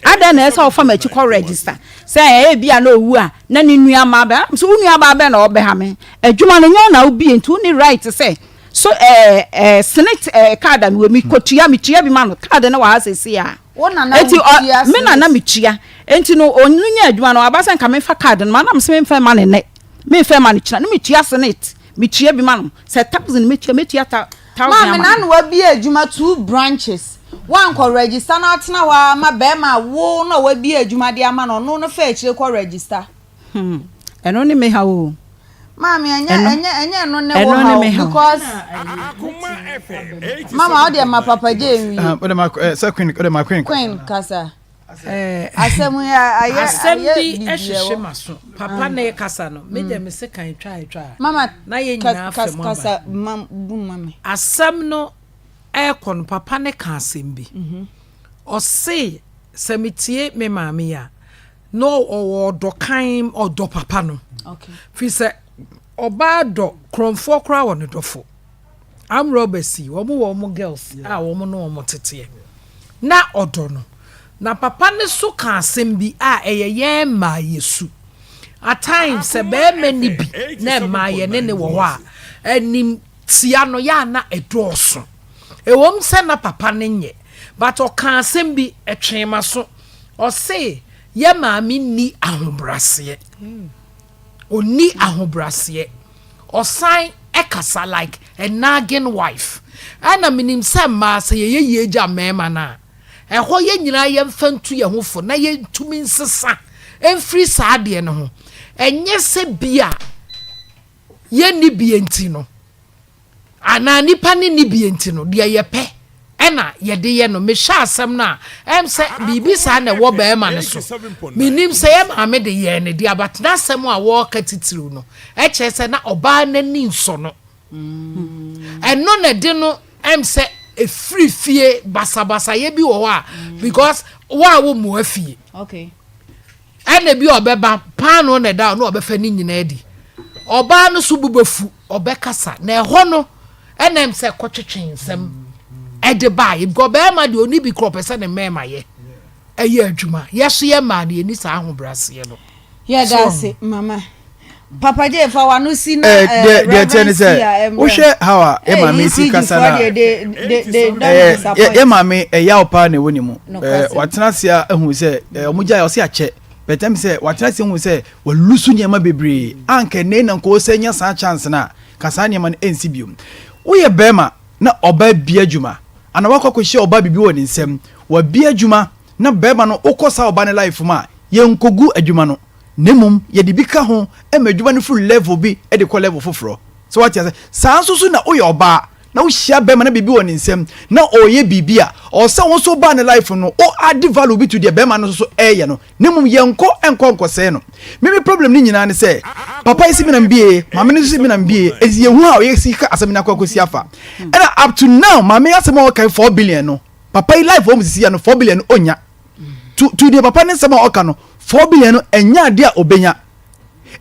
S10: Adɛn na ɛsɛ sɛ wofa m'akyi kɔ register? Sɛ ebia na owu a, na ne nua mmaa bɛ, so wo nua baa bɛn na ɔbɛha me? Adwuma no nyɛ wo na wobie nti wonni right sɛ so ɛɛ ɛɛ senate ɛɛ card a mewɔ mekɔtua metua bi ma no card no wɔ ha seesei a.
S2: Wo na na
S10: Enti ɔ
S2: wotua
S10: me na na
S2: senate?
S10: metua. Enti no ɔno nya adwuma no aba sɛ nka memfa card no ma na mese memfa mma no nnɛ memfa mma no kyena na metua senate metua bi ma no sɛ thousand metua metua ta thousand
S2: Maame
S10: ama
S2: na
S10: no.
S2: na wabie adwuma two branches woankɔ register na atena hɔ ara ma bɛrima a wo na wabie adwuma de ama no ɔno no fa akyire kɔ register.
S10: Hmm ɛno ne me haw o.
S2: Maame ɛnyɛ
S10: Ɛno
S2: ɛnyɛ ɛnyɛ ɛno ne wo
S10: ɛno ne
S2: haw
S10: me haw.
S2: because mama wo deɛ ma papa gye nwie.
S3: Ah, wode ma eh, sɛ queen wode ma queen.
S2: Queen kasa. Asɛm yi ayɛ
S11: Asɛm
S2: ayɛ
S11: bi
S2: biribi
S11: hyehye
S2: ɛwɔ.
S11: m'aso. Papa na ɛkasa no, me deɛ me se kan twa atwa a,
S2: Mama
S11: na yɛn
S2: ka
S11: nyinaa
S2: ka
S11: fam aba.
S2: kasa ma bu ma me.
S11: Asɛm no ɛrekɔ no, papa no ka asɛm bi. Ɔse sɛ metie me maame yi a, na ɔwɔ ɔdɔ kann, ɔdɔ papa no. Firi sɛ ɔbaa dɔ, korɔmfoɔ koraa wɔ ne dɔfo. Arm robbers yi, wɔn wɔ wɔn girls a wɔn ne wɔn teteɛ. Na ɔdɔ no. Na papa no so ka asɛm bi a ɛyɛ yɛn mmaa yɛ su. At times sɛ barima nni bi na mmaa yɛne no wɔ hɔ a, animtia no yɛ a na ɛdɔɔso. Ɛwom sɛ na papa no nyɛ, but ɔkaa asɛm bi, ɛtwee m'aso. Ɔse yɛ maame nni ahobraseɛ. Ɔnni ahobraseɛ. Ɔsan kasa like a nagging wife. Ɛna menim sɛ mmaa sɛ yɛyɛ yie gya mmarima no a, ɛhɔ yɛn nyinaa yɛmfa ntu yɛn ho fo na yɛntumi nsesa mfiri saa adeɛ no ho. Ɛnyɛ sɛ bi a yɛnni bie nti no, anaa nnipa no nni bie nti no, deɛ yɛpɛ ɛna yɛde yɛ no. Mehwɛ asɛm no a, ɛm sɛ biribi saa na ɛwɔ barima no so. Menim sɛ yɛ maame de yɛɛ ne dea, but n'asɛm a wɔreka titiriw no, ɛkyerɛ sɛ na ɔbaa no ani nsɔ no. Ɛno na ɛde no ɛm sɛ ɛfiri fie basabasayɛ bi wɔ hɔ a, because wo a wommoa fie.
S2: Okay.
S11: Ɛna bi a ɔbɛba, paanoo na ɛda hɔ na ɔbɛfa ne nyinaa adi. Ɔbaa no so bo bɛfu, ɔbɛkasa. Na ɛhɔ no ɛna ɛm sɛ kɔtwetwe nsɛm ɛde baeɛ. Because bɛrima deɛ ɔni bi korɔ ɔpɛ sɛ ne mmarima yɛ ɛyɛ adwuma. Yɛ so yɛ mmaa no yɛni saa ahobrɛaseɛ no.
S2: Yɛda ase mama. Papa J fa w'ano si na
S3: Eh,
S2: eh,
S3: deɛ deɛ ɛteɛ ne
S2: Reverend
S3: sɛ
S2: Sia mmerɛ.
S3: wohwɛ how a yɛ
S2: Hey,
S3: maame si
S2: ECG
S3: kasa
S2: foɔ
S3: no a
S2: deɛ they they they don't
S3: ɛyɛ yɛ
S2: disappoint.
S3: yɛ maame ɛyaw paa na ɛwɔ ne mu ɛɛ
S2: Nokwasɛm.
S3: watena ase a ehu sɛ ɛɛ ɔmo gyae ɔse akyɛ bɛtɛm sɛ watena ase ehu sɛ walusu nneɛma bebree anka ɛnɛ na nka ɔsɛ nya saa chance no a ka saa nneɛma no ɛnsi biom woyɛ bɛrima na ɔbaa bia adwuma ana wakɔ akɔhyia ɔbaa biribi wɔ ne nsam wabia adwuma na bɛrima no wokɔ saa ɔbaa no life mu a yɛnkɔgu adwuma no na mmom yɛde bi ka ho ma adwuma no firi level bi de kɔ level foforɔ. So wate ase? Saa nso so na woyɛ ɔbaa na wohyia bɛrima na biribi wɔ ne nsam na ɔreyɛ biribi a, ɔwɔ sɛ wo nso wobaa ne life no, wo add value bi to deɛ bɛrima no nso so ɛreyɛ no, na mmom yɛnkɔ nkɔ nkɔsɛe no. Me me problem no nyinaa ne sɛ, papa yi si me na mebie, maame no nso si me na mebie, enti yɛhu how yɛsi ka asɛm no akɔ akɔsi afa. Ɛna up to now, maame yi asɛm a ɔka yi 4 billion no, papa yi life a wɔn sisi ya no 4 billion no ɔnnya. To to deɛ papa ne nsɛm a ɔka no 4 billion no ɛnyɛ adeɛ a ɔbɛnya.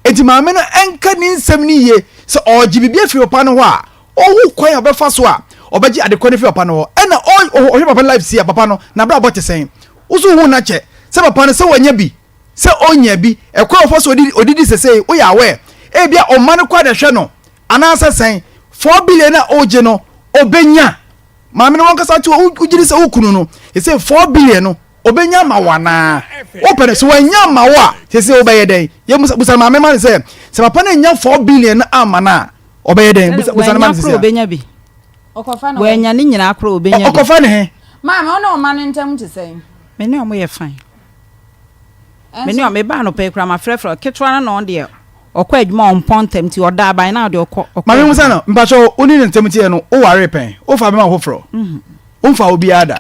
S3: Enti maame no nka ne nsɛm no yie sɛ ɔregye biribi afiri papa no hɔ a, ɔhu kwan a ɔbɛfa so a ɔbɛgye adekorɔ no afiri papa no hɔ. Ɛna ɔ Ɔhwɛ papa no life si a papa no n'abrabɔ te sɛn? Wo so wohu no akyɛ sɛ papa no sɛ wanya bi sɛ ɔnnya bi ɛkwan a ɔfa so ɔdidi ɔdidi sesei woyɛ aware? Ebia ɔmma no koraa na ɛhwɛ no anaasɛ sɛn? 4 billion a ɔregye no ɔbɛnya? Maame no wankasa te hɔ wogye di sɛ wo kunu no sesei 4 billion no Obenya ama wo anaa? Wopɛ no, sɛ wannya amma wo a, seesei wobɛyɛ dɛn? Yɛ busa maame ma no sɛ, sɛ papa no annya 4 billion no amma no a, ɔbɛyɛ dɛn? Busa busa no ma no
S10: Wannya
S3: seesei
S10: koro
S3: a.
S10: obenya bi. Wannya ne nyinaa koro obenya bi.
S3: Ɔkɔfa ne he?
S2: Maame, wo ne wo mma no ntam te sɛn?
S10: Me ne ɔmo yɛ fine. Me ne
S2: Ɛnso.
S10: ɔmo, mebaa anɔpa yi koraa mafrɛfrɛ ketewa no na ɔno deɛ ɔkɔ adwuma a ɔmpɔn ntɛm nti ɔda aban na ɔde ɔkɔ ɔkɔ
S3: Maame
S10: adwuma.
S3: musa no, mpakyɛw wo ne ne ntam teɛ no, wowaree pɛn? Wofaa bɛma foforɔ? Womfaa obiara da?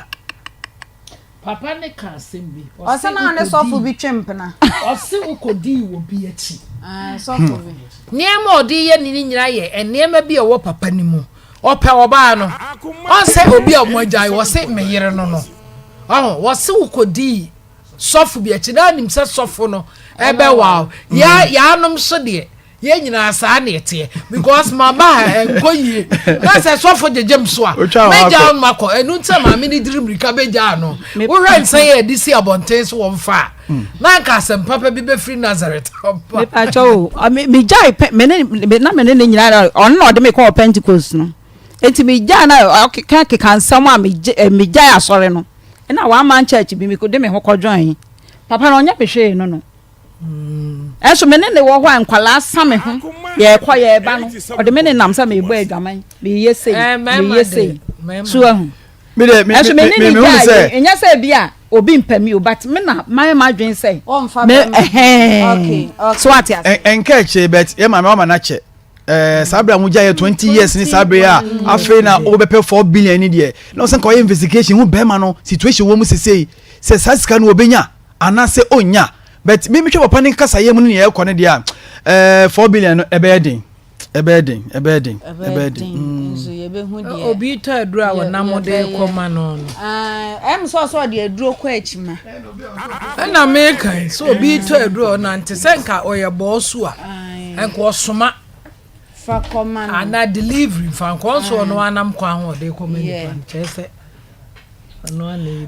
S11: Papa no ka asɛm bi.
S2: Ɔse na ɔne sɔfo bi twe mpena.
S11: Ɔse wokɔdii wɔ bi akyi.
S2: Ae sɔfo bi.
S11: Nneɛma a ɔde yɛ ne nyinaa yɛ nneɛma bi a ɛwɔ papa no mu. Ɔpɛ ɔbaa no. Ɔnsɛ obi a wɔagyae wɔse me yere no no. Ɔho wɔse wokɔdii sɔfo bi akyi na anim sɛ sɔfo no ɛbɛwaw. Yɛ yɛanom so deɛ Yɛn nyinaa saa na ɛteɛ because maba ha ɛnkɔ yie na sɛ sɔfo gyegye m so a mɛgyaa no makɔ ɛno nti na maame no diri mmirika bɛgyaa no wohwɛ nsa yɛ ɛde si abɔnten so wɔn fa a hmm. na anka asɛm papa bi bɛfiri Nazareth
S10: aba. Mepakyɛ o megyae pɛ me ne na me ne ne nyinaa ɔno na ɔde me kɔɔ Pentecost no enti megyae na ɔkeka keka nsɛm a megyae asɔre no ɛna one man church bi mekɔde me ho kɔdwɔn papa no ɔnyɛ me hwee no no Ɛnso me ne ne wɔ hɔ a nkwadaa sa me ho yɛrekɔ yɛreba no ɔde me nenam sɛ merebɔ adwaman meyɛ sei meyɛ sei so ahu ɛnso me ne ne gyaa yɛ nyɛ sɛ bi a obi mpɛ mi o but me na mayɛ m'adwene sɛ me ɛhɛn so ate ase.
S3: Ɛnka akyire but yɛ maame wama no akyɛ ɛɛ saa bere a mo gya yɛ 20 years ni saa bere a afei na wobɛpɛ 4 billion ni deɛ na ɔsɛ nka ɔyɛ investigation hu bɛrima no situation wɔ mu sesei sɛ saa sika no wɔbɛnya Anaasɛ ɔnnya. But me mehwɛ papa ne nkasayɛ mu ne nea ɛrekɔ no deɛ a, ɛɛ 4 billion no ɛbɛyɛ den. Ɛbɛyɛ den, ɛbɛyɛ den, ɛbɛyɛ den. Mm.
S2: Nso yɛbɛhu deɛ.
S11: Obi tɔ aduro a wɔnam de kɔ ma no no.
S2: Ɛm sɛ ɔsɛ ɔde aduro kɔ akyi ma.
S11: Ɛna meka yi sɛ obi tɔ aduro a ɔnante sɛ nka ɔyɛ bɔɔso a nka ɔsoma.
S2: Fa kɔma no.
S11: Ana delivery fa nkɔ nso ɔno anam kwan ho ɔde kɔma nipa no kyerɛ sɛ.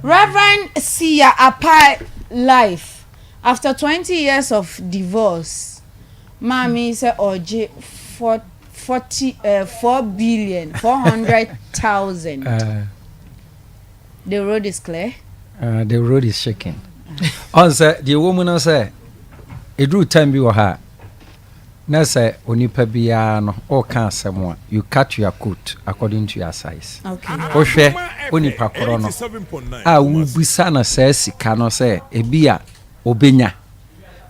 S2: Rev. Siya Apai life after 20 years of divorce maame yi sɛ ɔregye 40 eh, 4 billion 400,000 the road is clear.
S4: Uh, the road is shaking. Ɔn sɛ deɛ ɛwɔ mu no sɛ ɛduru time bi wɔ ha a Na sɛ onipa biara no ɔreka asɛm a, you cut your coat according to your size. Wohwɛ onipa korɔ no a wobisa no saa sika no sɛ ebi a ɔbɛnya.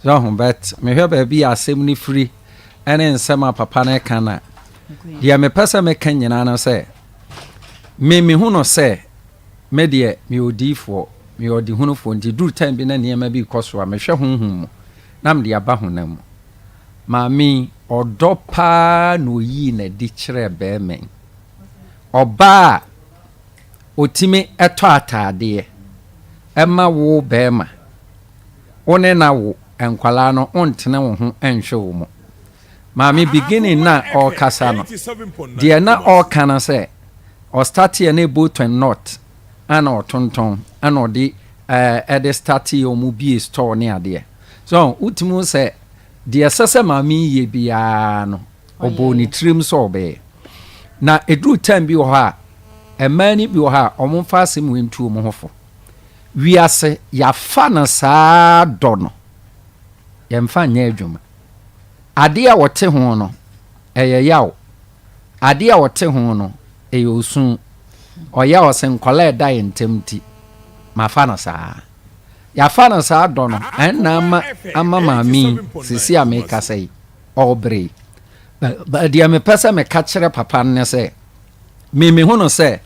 S4: So ho but mehwɛ baabi a asɛm no firi ɛne nsɛm a papa no ka no a, deɛ mepɛ sɛ meka nyinaa no sɛ me mehu no sɛ me deɛ meyɛ odiyifoɔ, meyɛ ɔdehunufoɔ nti duru time bi na nneɛma bi rekɔ so a mehwɛ honhom mu na mede aba honam mu. Maame yi, ɔdɔ paa na oyii no adi kyerɛɛ barima yi. Ɔbaa a ɔtumi tɔ ataadeɛ ma wo barima, wo ne no awo nkwadaa no, wontene wo ho nhwɛ wɔn. Maame beginning na ɔrekasa no, deɛ na ɔreka no sɛ, ɔstarteɛ na ɛbɔ not ana ɔtontɔn ana ɔde ɛde starteɛ wɔn bie store ne adeɛ. So wotumi hu sɛ deɛ ɛsɛ sɛ maame yi yɛ biara no, ɔbɔɔ ne tirim sɛ ɔbɛyɛ. Na ɛduru time bi wɔ hɔ a, mmaa no bi wɔ hɔ a, wɔmfa asɛm wei ntu wɔn ho fo. Wiase, yɛafa no saa dɔ no, yɛmfa nyɛ adwuma. Adeɛ a wɔte ho no, ɛyɛ yaw. Adeɛ a wɔte ho no, ɛyɛ osu. Ɔyɛ ɔse nkwadaa ɛda yɛn ntam nti, mafa no saa. Yɛafa no saa dɔ no ɛnna ama ama maame yi sisi a mekasa yi ɔrebrɛ yi. Deɛ mepɛ sɛ meka kyerɛ papa no ne sɛ me mehu no sɛ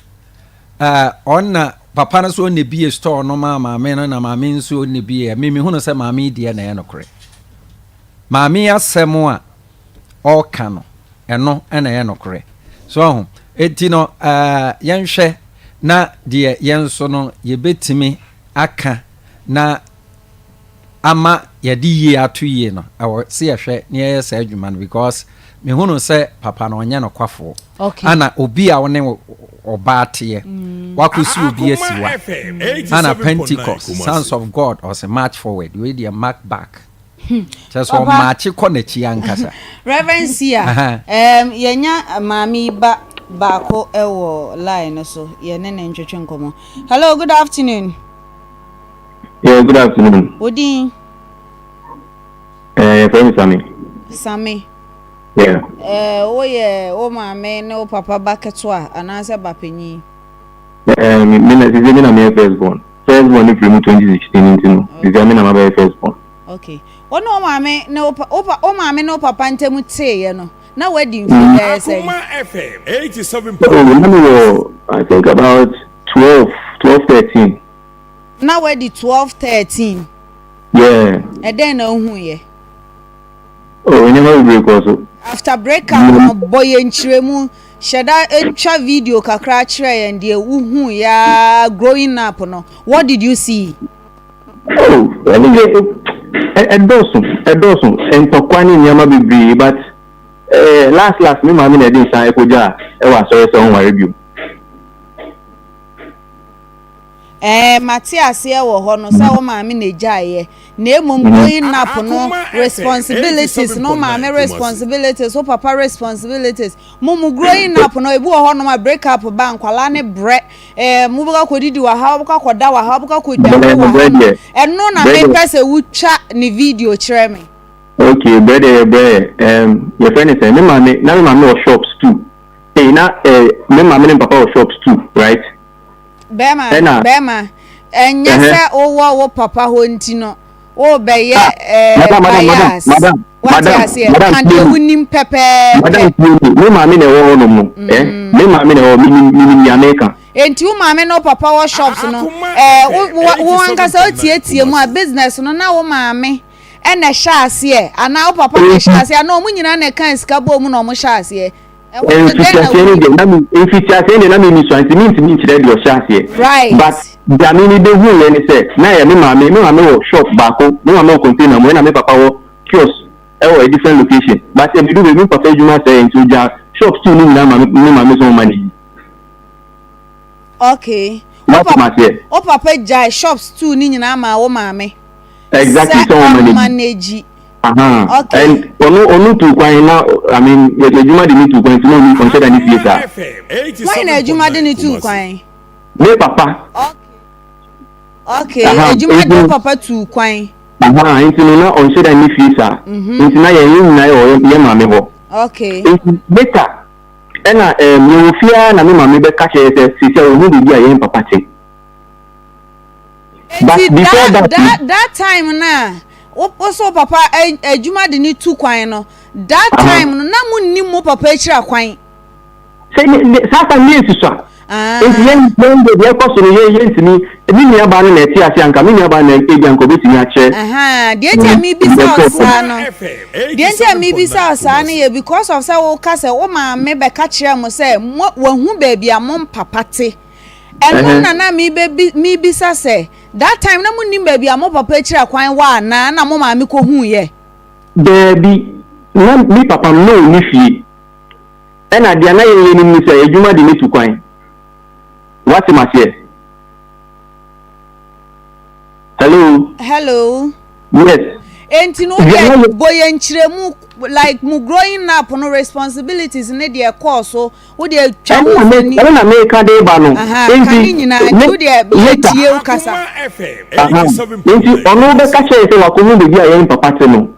S4: ɔna papa no so ɔna bie store no maa maame no na maame nso ɔna bie me mehu no sɛ maame yi deɛ na ɛyɛ nokorɛ. Maame yi asɛm a ɔreka no ɛno na ɛyɛ nokorɛ. So ɔho eti no yɛnhwɛ na deɛ yɛn nso no yɛbɛtumi aka na ama yɛde yie ato yie no, ɛwɔ sɛ yɛhwɛ na yɛyɛ saa adwuma no because mehunu sɛ papa no ɔnyɛ nokwafoɔ.
S2: Okay.
S4: Ana obi a wo ne ɔbaa teɛ,
S2: Mm.
S4: wakɔsi obi asi
S9: Akoma
S4: wa.
S9: FM
S4: Ana
S9: 87.9
S4: Pentecost,
S9: Kumasi.
S4: Sons of God, ɔse march forward, wei deɛ mark back. Kyerɛ sɛ
S2: Papa.
S4: ɔmaakye kɔ n'akyi ankasa.
S2: Reverend Sia,
S4: Aha.
S2: um, yɛnya maame yi ba baako wɔ line no so, yɛne ne ntwetwe nkɔmmɔ. Hello, good afternoon.
S13: Yeah, good afternoon.
S2: Wo din?
S13: Eh, yɛfrɛ me Sami.
S2: Sami.
S13: Yeah.
S2: Eh, woyɛ wo maame ne wo papa ba ketewa anaasɛ ba panyin?
S13: Eh, me me na sisi me na meyɛ first born. First born ne firi mu 2016 nti no, sisi me na mabɛyɛ first born.
S2: Okay. Wo ne wo maame ne wo pa, wo pa, wo maame ne wo papa ntam teeɛ no, na woadi mfeɛ bɛyɛ sɛn?
S9: Akoma FM 87.9
S13: Oh, na mewɔ I think about 12, 12, 13.
S2: Na woadi 12, 13.
S13: Yeah.
S2: Ɛdɛn na wohuiɛ?
S13: Oh, nneɛma bebree kɔɔ so.
S2: After break up no, bɔ yɛn nkyerɛmu, hyɛ da twa video kakra kyerɛ yɛn deɛ wohuiɛ ara growing up no, what did you see?
S13: Oh, ɛno deɛ ɛdɔɔso, ɛdɔɔso, ntɔkwa ne nneɛma bebree but eh, last last me maame na ɛde nsa ɛkɔgya ɛwɔ asɔre sɛ ɔnware bio.
S2: Ɛɛ, mate aseɛ wɔ hɔ no sɛ wo maame na ɛgyaeɛ na mmom growing up no responsibilities no wo maame responsibilities, wo papa responsibilities Mo mo growing up no ebi wɔ hɔ nom a break up ba nkwalaa ne brɛ ɛɛ mo bɛkɔ akɔdidi wɔ ha wobɛkɔ akɔda wɔ ha wobɛkɔ akɔdware wɔ ha no ɛno na mepɛ sɛ wotwa ne video kyerɛ me.
S13: Okay brɛ deɛ yɛbrɛ yɛ ɛɛm yɛfrɛ ne sɛn me maame na me maame wɔ shops too ei na ɛɛ me maame ne me papa wɔ shops too right.
S2: Bɛɛma
S13: Ɛna
S2: bɛɛma ɛnyɛ
S13: ɛhɛ
S2: sɛ wowɔ wo papa hɔ nti no worebɛyɛ
S13: ah
S2: ɛɛ
S13: madam madam madam
S2: bias
S13: madam
S2: wate
S13: madam
S2: aseɛ
S13: madam
S2: ka
S13: tie
S2: deɛ
S13: me
S2: wonim pɛpɛɛpɛ.
S13: madam tie me me maame na ɛwɔ hɔ nom no ɛ me maame na ɛwɔ hɔ menim menim nea meka.
S2: Enti wo maame ne wo papa wɔ shops no ɛɛ wo wo wo ankasa wotietie mu a business no na wo maame ɛna ɛhyɛ aseɛ anaa wo papa na ɛhyɛ aseɛ anaa wɔn nyinaa na ɛka sika bɔɔ mu na wɔn hyɛ aseɛ.
S13: Mfitiaseɛ no deɛ na me mfitiaseɛ deɛ na me nisua nti mentumi nkyerɛ deɛ ɔhyɛ aseɛ.
S2: Right.
S13: But deɛ me me bɛhuiɛ ne sɛ na ɛyɛ me maame me maame wɔ shop baako me maame wɔ container mu ɛna me papa wɔ kiosk ɛwɔ a different location but ɛbɛdu baabi me papa adwuma sɛeɛ nti ɔgyaa shop two no nyinaa ma me me maame sɛ ɔmmanage.
S2: Okay. Wo
S13: Woate
S2: papa
S13: maseɛ?
S2: wo papa gyae shops two no nyinaa maa wo maame
S13: Exactly
S2: sɛ
S13: sɛ ɔmmanage.
S2: ɔmmanage.
S13: Ahaa
S2: Okay.
S13: and ɔno ɔno tuu kwan na I mean yɛ adwuma de ne tuu kwan nti na ɔni ɔnhyɛ da ne fie saa.
S2: Hwan na adwuma de ne tuu kwan?
S13: Me papa.
S2: Okay,
S13: Ahaa
S2: adwuma
S13: nti
S2: de wo
S13: no
S2: papa tuu kwan.
S13: ahaa nti no na ɔnhyɛ da ne fie saa
S2: Mhm.
S13: nti na yɛn yɛn nyinaa yɛ wɔ yɛn maame hɔ.
S2: Okay.
S13: Nti later ɛna ɛɛm yɛwɔ fie ara na me maame bɛka kyerɛ yɛn sɛ seesei a ɔhu baabi a yɛn papa te. But
S2: Nti
S13: before
S2: that
S13: that
S2: that that time no a wo wo so wo papa adwuma de ne tu kwan no that
S13: Aha.
S2: time no na mo nnim mo papa akyiri akwan.
S13: Sɛ ne ne saa time ne yɛsusua.
S2: Ah.
S13: Nti yɛn yɛn deɛ deɛ ɛkɔ so no yɛn yɛntumi me nua baa no na ɛte ase anka me nua baa no na ebi anka obetumi akyerɛ.
S2: Ahaa deɛ nti a mebisa
S13: Deɛ
S2: wo
S13: ɛkɔ so.
S2: saa no deɛ nti a mebisa wo saa no yɛ because of sɛ woka sɛ wo maame bɛka kyerɛɛ mo sɛ mo wahu baabi a mo mpapa te. Ɛno na na mebisa sɛ, that time na monnim baabi a mo papa akyira kwan wɔ anaa na mo maame kɔhuiɛ?
S13: Daabi, na me papa no na ɔnni fie. Ɛna deɛ na yɛn yɛnim ne sɛ adwuma de no tu kwan. Woate maseɛ? Hello?
S2: Hello?
S13: Yes.
S2: Enti no wodeɛ bɔ yɛn nkyerɛmu like mo growing up no responsibilities ne deɛ ɛkɔɔ so Wo deɛ twa ho mfoni.
S13: Ɛno na meka de ba no.
S2: Aha, ka ne nyinaa nti wo deɛ yɛtie wo kasa.
S13: Aha, nti ɔno bɛka kyerɛ sɛ wakɔhu baabi a yɛn papa te no,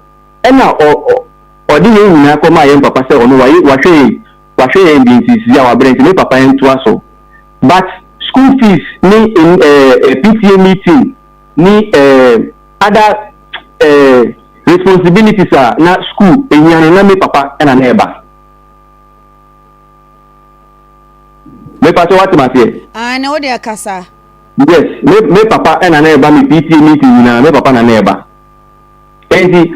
S13: ɛna ɔde yɛn nyinaa kɔmaa yɛn papa sɛ ɔno waye wahwɛ yɛn wahwɛ yɛn bi nti sisi a wabrɛ nti me papa ntoa so. But school fees ne eh, PTA meeting ne eh, other eh, responsibilities a na school ehia no na me papa ɛna na ɛba. Mepa kyɛ wate maseɛ.
S2: Aane wo deɛ kasa.
S13: Yes me me papa ɛna na ɛba me PTA meeting nyinaa me papa na na ɛba. Enti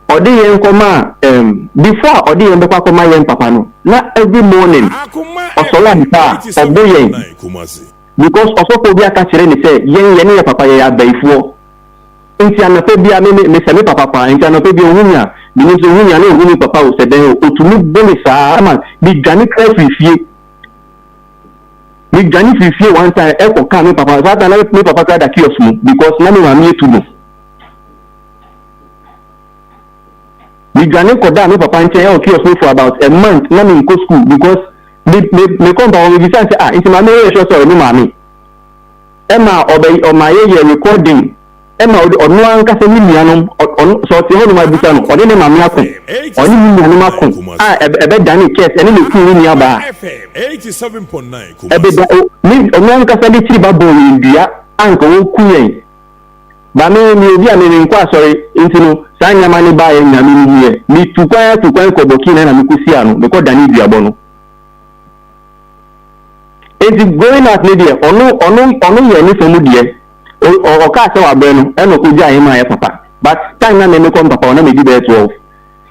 S13: ɔde yɛn kɔma um, before a ɔde yɛn bɛkɔ akɔma yɛn papa no na every morning ɔsɔre anɔpa a ɔbo yɛn because ɔsɔfoɔ bi aka kyerɛ ne sɛ yɛn yɛne yɛ papa yɛyɛ abayifoɔ. Nti anɔpa biara me me mesɛ me papa paa nti anɔpa biara ohu me a menim sɛ ohu me a na ohu me papa o sɛ dɛn o otumi bo me saa ma me dwane koraa firi fie me dwane firi fie one time ɛkɔ kaa me papa saa time na me papa koraa da kiosk mu because na me maame etu no me dwane kɔ da me papa nkyɛn ɛwɔ kiosk mu for about a month na me nkɔ school because me me me kɔ mpa hɔ me bisa sɛ ah nti maame yɛ sure sɛ ɔyɛ me maame. Ɛma ɔbɛ ɔma yɛyɛ recording ɛma ɔde ɔno ankasa ne nuanom ɔno sɛ ɔte hɔnom a bisa no ɔne ne maame ako ɔne ne nuanom ako a ɛbɛ ɛbɛdane curse ɛne ne kunu ne nua baa ɛbɛda o ne ɔno ankasa de tiri ba bɔɔ yɛn dua anka ɔku yɛn ba me me obi a me menkɔ asɔre nti no saa nneɛma ne baeɛ nyinaa me mehu yɛ metu kwan atu kwan kɔ Burkina na mekɔsi ano mekɔ dane duabɔ no. Enti growing up no deɛ ɔno ɔno ɔno yɛ ne fa mu deɛ o ɔkaa sɛ wabrɛ no ɛna ɔkɔgyaa yɛn maa yɛ papa but time na me mekɔ me papa hɔ na medi bɛyɛ 12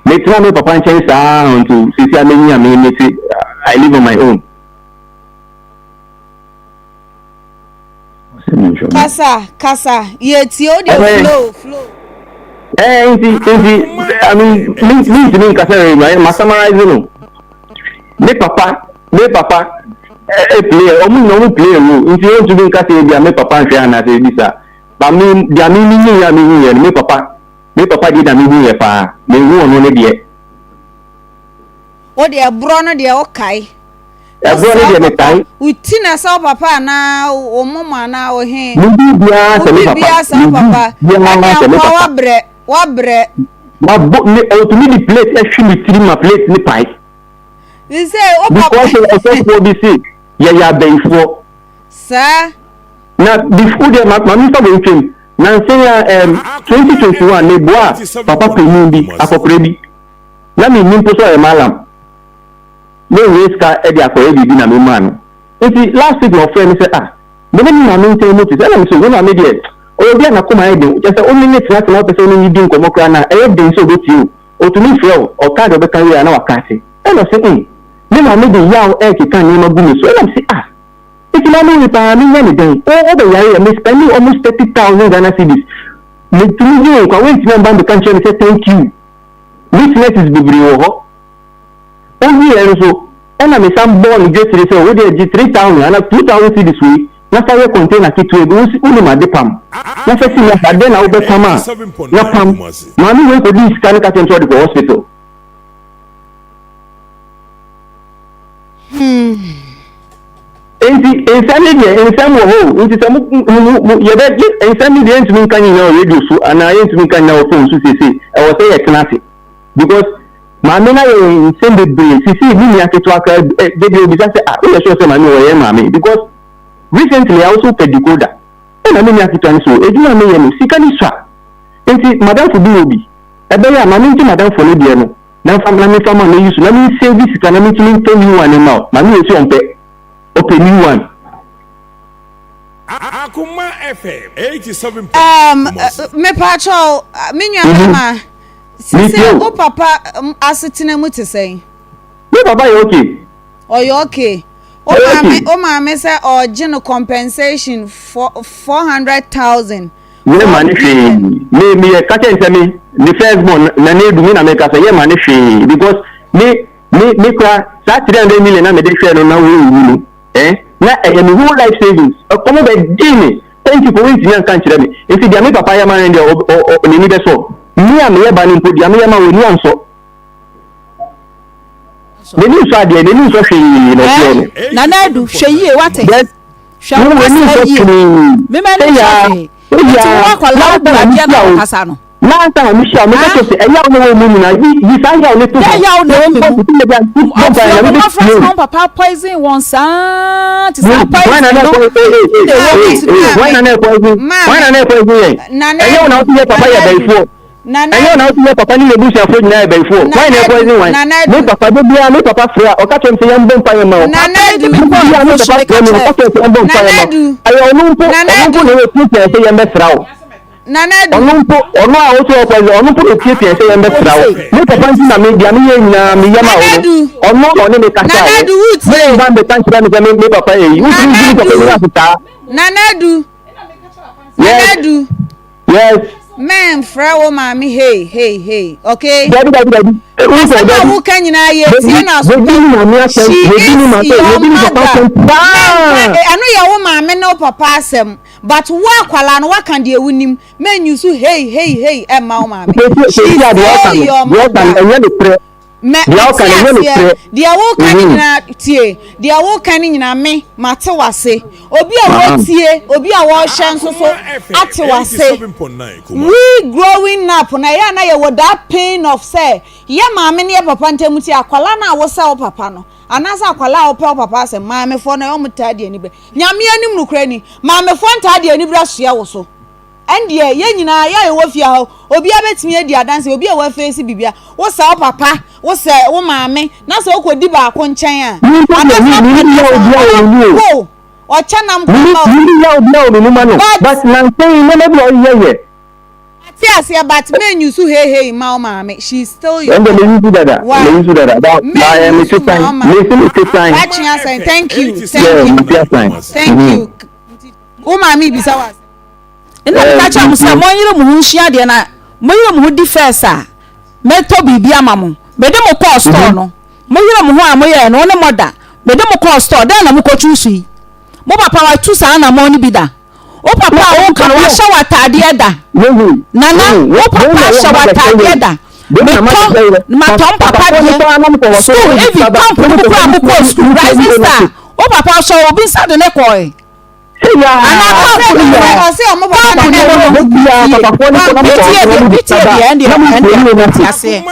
S13: metena me papa nkyɛn saa until seesei a menyin a me mete I live on my own.
S2: Kasa kasa yɛtie wo deɛ flow flow.
S13: Ɛɛ nti nti I mean mi mi ntumi nkasa rɛ ma ma summarize no me papa me papa ɛ ɛ play ɔmo nyina ɔmo play role nti ɔntumi nkasa ebi a me papa nhwɛ anaasɛ ebi saa ba me deɛ me mi nyi yɛ a me hu yɛ no me papa me papa deɛ na me hu yɛ paa me hu ɔno ne deɛ.
S2: Wo deɛ borɔ no deɛ wo kae.
S13: Ɛborɔ no deɛ me kae.
S2: Wo ti na sɛ wo papa anaa wo mom anaa wo he.
S13: Me biribiara sɛ me papa.
S2: Wo biribiara sɛ wo papa.
S13: Me biribiara sɛ me papa.
S2: Ɛne akoa wabrɛ wabrɛ.
S13: Wabɔ me ɔtumi de plate ɛhwe me tiri ma plate ne pae.
S2: Sɛ wo papa.
S13: Because ɔsɔfoɔ bi se yɛyɛ abayifoɔ.
S2: Saa.
S13: Na before deɛ ma ma mefa wei ntwam. Nansa yi a ɛɛm 2021 meboa papa panin bi akɔkora bi. Na mennim mpo sɛ ɔyɛ mallam. Na ohia sika de akɔyɛ biribi na memaa no. Nti last week na ɔfrɛɛ me sɛ ah, me ne me maame ntam mu te sɛ, ɛna mese wo maame deɛ ɔyɛ obi a n'akoma yɛ den, kyerɛ sɛ wo ne no tenatena wopɛ sɛ wo ne no di nkɔmmɔ koraa no a, ɛyɛ den sɛ ɔbɛtie wo. Ɔtumi frɛ wo, ɔka deɛ ɔbɛka wie a na waka ase. Ɛna ɔse mm, me maame de yaw rekeka nneɛma gu me so. Ɛna mese ah, nti maame wei paa menya no dɛn? Wo wobɛyare a, me spending almost 30,000 Ghana cedis, metumi gye wo nkwa, woantumi amba ambɛka nkyerɛ me sɛ thank you. Witnesses bebree wɔ hɔ. Owieɛ nso, ɛna me san bɔɔ no dwetire sɛ wo deɛ gye 3000 anaa 2000 cedis wei na fa yɛ container ketewa bi, wo wonim ade pam, na fa si mu asa, dɛn na wobɛpam a, na pam. Maame wei kɔdii sika no ka kyerɛ me sɛ ɔde kɔ hospital. Enti nsɛm no deɛ nsɛm wɔ hɔ o, nti sɛ mo mo mo yɛbɛ nsɛm no deɛ yɛntumi nka ne nyinaa wɔ radio so anaa yɛntumi nka nyinaa wɔ phone so seesei, ɛwɔ sɛ yɛtena ase because maame no ayɛ yɛn nsɛm bebree sisi me nua ketewa koraa ɛ de bi obisa sɛ ah woyɛ sure sɛ maame wɔ yɛn maame because recently I also pɛ decoder ɛna me nua ketewa no so adwuma a meyɛ no sika no sua nti madamfo bi wɔ bi ɛbɛyɛ a maame ngye madamfo no deɛ no na nfa na mefa ma no use na me save sika na metumi ntɔ new one ma o maame wei sɛ ɔmpɛ ɔpɛ new one.
S9: Akoma FM 87.
S2: Um, mepaakyɛw, me nua bɛma, sisi wo papa asetena mu te sɛn?
S13: Me papa yɛ okay.
S2: Ɔyɛ okay. O maame, o maame sɛ ɔgye no compensation 400,000.
S13: Yɛ ma ne hwee. Me me yɛ ka kyɛn sɛ me me first born na ne edu me na me ka sɛ yɛ ma ne hwee because me me me kura saa 300 million na me de hwɛ no na wo wu no eh na ɛyɛ me whole life savings ɛkɔm bɛ di me thank you for wɔntumi anka nkyerɛ me nti deɛ me papa yɛ ma no deɛ ɔ ɔ n'ani bɛsɔ me a meyɛ ba no mpo deɛ meyɛ ma wɔ ani ansɔ n'ani nsɔ adeɛ n'ani nsɔ hwee na ɔteɛ no.
S10: Nana Adu hwɛ yie wate.
S13: Hwɛ wo kasa yie.
S10: Mema ni nsɔ hwee. Nti wo akwadaa bu adeɛ na wo kasa no.
S13: Last time mi hyia mi ka kyerɛ sɛ ɛyaw na wɔ mu nyinaa yi yi saa yaw ne to hɔ.
S10: Dɛ yaw na wɔ mi mu. Ɔfrɛ mo mmɔfra sɛ wɔn papa poison wɔn saa te saa poison no na ɛwɔ mi ti
S13: Wɔn na na ɛpoison wɔn na na ɛpoison yɛn. Ɛnyɛ wɔn na wɔn ti yɛ papa yɛ bɛyifoɔ. Ɛnyɛ wo na wote sɛ papa ne n'abusuafoɔ nyinaa yɛ bayifoɔ. Hwan na ɛpoison wan? Me papa, da biara me papa frɛ a, ɔka kyerɛ me sɛ yɛmbɔ mpaeɛ mma wo. Da biara me papa frɛ me, ɔka kyerɛ sɛ yɛmbɔ mpaeɛ mma wo. Ɛyɛ ɔno mpo, ɔno mpo na ɔtiatia sɛ yɛmbɛsra wo. Ɔno mpo, ɔno a wosɛ ɔpoison, ɔno mpo na ɔtiatia sɛ yɛmbɛsra wo. Me papa nti na me, deɛ meyɛ nyinaa meyɛ ma wo no. Ɔno na ɔne me kasa wo. Memba mbɛka nkyerɛ me sɛ me papa yɛ yi. Wotumi nsi me papa anim ase saa.
S2: Nana Adu. Nana Adu.
S13: Yes.
S2: Mɛnfrɛ wo maame hey hey hey okay.
S13: Dabi dabi dabi.
S2: Asɛm a woka nyinaa yɛ tie na so
S13: pɛ.
S2: She is your mother. Mɛnka ɛno yɛ wo maame ne wo papa asɛm but wo akwalaa no waka deɛ wonim mɛn use hey hey hey ɛmma wo maame. She is still your mother. Mɛ mate aseɛ, deɛ woka no nyinaa, tie, deɛ woka no nyinaa me, mate w'ase. Obi a wɔtie, obi a wɔrehwɛ nso so ate w'ase. We growing up no, ɛyɛ a na yɛwɔ that pain of sɛ, yɛ maame ne yɛ papa ntam ti, akwadaa no a wosɛ wo papa no, anaasɛ akwadaa a wopɛ wo papa asɛm, maamefoɔ no, ɛyɛ wɔn taa di anibere. Nyame anim nokorɛ ni, maamefoɔ ntaa de anibere asoɛ wo so. Ɛndeɛ, yɛn nyinaa, yɛn a yɛwɔ fie ha, obiara bɛtumi adi adanseɛ, obi a wafeesi biribi a, wosɛ wo papa, wosɛ wo maame, na sɛ wokɔdi baako nkyɛn a, anaasɛ wokɔdi ɔbɔ wo, ɔkyɛ nam kɔ ma wo.
S13: Mimi yaw biara wɔ me mu ma no, but nansa yi nneɛma bi a ɔyɛ yɛ.
S2: Mate aseɛ but men use heihei mma wo maame, she is still your
S13: Ɛnde
S2: mother.
S13: meyi so dada,
S2: Why?
S13: meyi so dada, but
S2: Men
S13: ma ɛɛ
S2: use
S13: mete
S2: ma
S13: san,
S2: wo maame.
S13: mesi mete san.
S2: Watwe asan, thank you, thank
S13: Yeah,
S2: you,
S13: mete asan.
S2: thank you. Wo maame bisa wo asɛm.
S10: Nna meka kyerɛ mo sɛ, Monyere mo ho nsua adeɛ na moyere mo ho di first a, mɛtɔ biribi ama mo. Mede mo kɔɔ store no, moyere mo ho a moyɛɛ no, wo ne mother, mede mo kɔɔ store, dɛn na mokɔ choose yi? Mo papa watu saa anammɔn no bi da? Wo papa a woka no, wahyɛ wo ataadeɛ da? Nana, wo papa ahyɛ wo ataadeɛ da? Metɔ, matɔ mpapa deɛ, school, even camp no mu koraa mokɔɔ school, Rising Star, wo papa ɔhyɛ obi nsa de ne kɔɔe. Anaa camp no mu no, camp no mu no, PTA deɛ, PTA deɛ, ɛndeɛ, ɛndeɛ, mete aseɛ.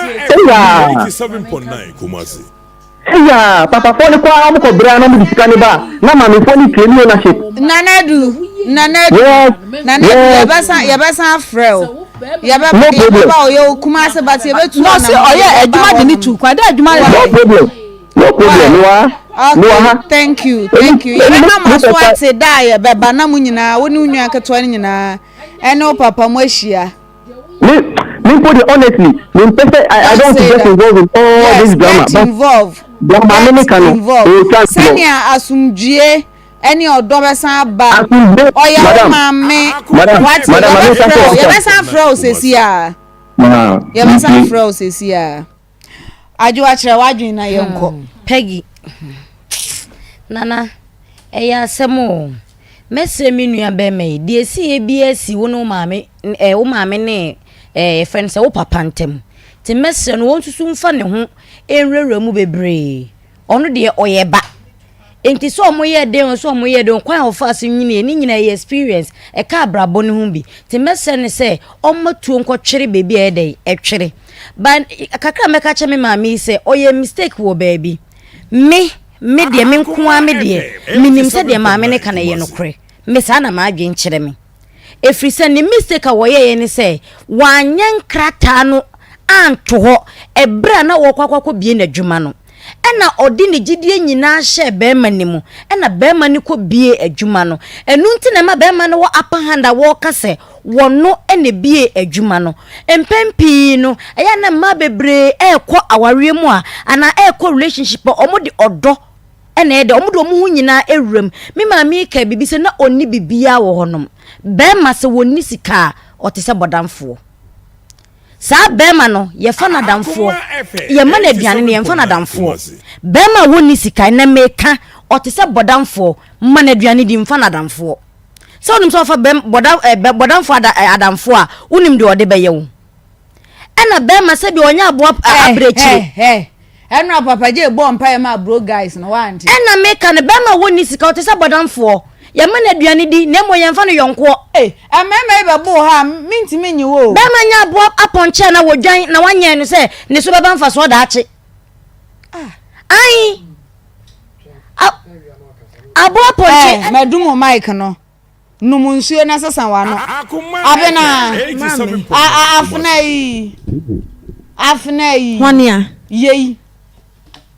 S13: Eya, papafoɔ no kɔ ara wɔn kɔ brɛ ara na wɔn de sika no ba na maamefoɔ no claim ownership.
S2: Nana Adu, Nana Adu,
S13: Yes,
S2: Nana Adu,
S13: yes.
S2: yɛbɛsan yɛbɛsan afrɛ o. Yɛbɛ
S13: No problem.
S2: yɛbɛba o, yɛwɔ Kumasi but yɛbɛtu
S10: Na ɔse
S2: anamɔ
S10: ɔyɛ
S2: yɛbɛba
S10: adwuma de ne
S2: hɔnom.
S10: tu kwan dɛ adwuma
S13: No
S10: yɛ.
S13: problem. No problem.
S2: Why?
S13: Mewɔ ha. Mewɔ
S2: Okay,
S13: ha.
S2: thank you,
S13: Ɛni
S2: thank you.
S13: ɛni
S2: Yɛbɛma mo
S13: mo
S2: aso
S13: papa.
S2: ate da a yɛbɛba na mo nyinaa, wo ne wo nua ketewa no nyinaa, ɛne wo papa mo ahyia.
S13: Me me mpo deɛ honestly me mpɛ sɛ I I
S2: Don't
S13: don't want to
S2: say
S13: get
S2: that.
S13: involved in all
S2: Yes,
S13: this drama
S2: get
S13: but
S2: involved.
S13: deɛ maame ne
S2: Get
S13: ka no
S2: involved.
S13: ɛyɛ twa ntorɔ.
S2: Sɛnea asomdwie ne ɔdɔ bɛsan aba.
S13: Asomdwie
S2: Ɔyɛ wo
S13: madam
S2: maame.
S13: madam
S2: Wate,
S13: madam maame nsa
S2: yɛbɛfrɛ
S13: sɛ
S2: wo.
S13: ɔkasa.
S2: Yɛbɛsan afrɛ wo seesei ara.
S13: Ah,
S2: Yɛbɛsan
S13: nti
S2: afrɛ wo seesei ara. Adwoa kyerɛ w'adwene na yɛnkɔ.
S5: Hmm, Peggy, Nana, ɛyɛ asɛm o. Mɛsrɛ me nua bɛrima yi, deɛ ɛsiiɛ biara si wo ne wo maame, eh, wo maame ne eh, yɛfrɛ no sɛ wo papa ntam. Nti mɛsrɛ no wɔnsusu mfa ne ho nwurawura mu bebree. Ɔno deɛ ɔyɛ ba. Nti sɛ ɔmo yɛ den o, sɛ ɔmo yɛ den o, kwan a ɔfaa so nyiniiɛ ne nyinaa ɛyɛ experience, ɛka abrabɔ no ho bi. Nti mɛsrɛ no sɛ ɔmma tuo nkɔtwere baabi a ɛyɛ dɛn, ɛtwere. But kakra a mɛka akyerɛ me maame yi sɛ ɔyɛ mistake wɔ baabi. Me, me deɛ, me nko ara me deɛ, menim sɛ deɛ maame no ka no ɛyɛ nokorɛ. Me saa na m'adwene kyerɛ me. Ɛfiri sɛ ne mistake a wɔyɛeɛ ne sɛ wanyɛ nkrataa no anto hɔ ɛberɛ a na wɔrekɔ akɔ akɔbie n'adwuma no. Ɛna ɔde ne gyidie nyinaa hyɛɛ barima no mu, ɛna barima no kɔbiee adwuma no. Ɛno nti na ɛma barima no wɔ upper hand a wɔreka sɛ wɔno na ɛbiee adwuma no. Mpɛn pii no, ɛyɛ a na mmaa bebree ɛrekɔ awareɛ mu a, anaa ɛrekɔ relationship a, wɔde ɔdɔ na ɛyɛ dɛ, wɔde wɔn ho nyinaa awura mu. Me maame yi kaa biribi sɛ na ɔnni biribiara wɔ hɔnom. Barima sɛ wɔnni sika a, ɔte sɛ bɔdamfoɔ. Saa barima no, yɛfa no adamfoɔ. Yɛma no aduane no, yɛmfa no adamfoɔ. Barima a wɔnni sika, ɛnɛ meka, ɔte sɛ bɔdamfoɔ. Ma no aduane di, mfa no adamfoɔ. Sɛ wonim sɛ ɔfa bɛm, bɔda, eh, bɔdamfoɔ ada, eh, adamfoɔ a, wonim deɛ ɔde bɛyɛ wo. Ɛna bɛrima sɛdeɛ ɔnyɛ aboa abirekyire.
S2: Ɛnora papa gye bɔ mpaeɛ ma bro guys no wante.
S5: Ɛna meka no bɛrima a wɔnni sika ɔte sɛ bɔdamfoɔ. Yɛma no aduane di na mmom yɛmfa no yɔnkoɔ.
S2: Ei mmarima yi bɛbo wo ha a mentumi nyi wo o.
S5: Bɛrima nyɛ aboa apɔnkye anaa wɔdwan na wanyɛn no sɛ ne so bɛba mfasoɔ daakye. Ae aboa apɔnkye.
S2: Eh madum wo mic no. Nom nsuo na sesa w'ano. Abena, a afena yi, afena yi.
S15: Hwane a?
S2: Yei.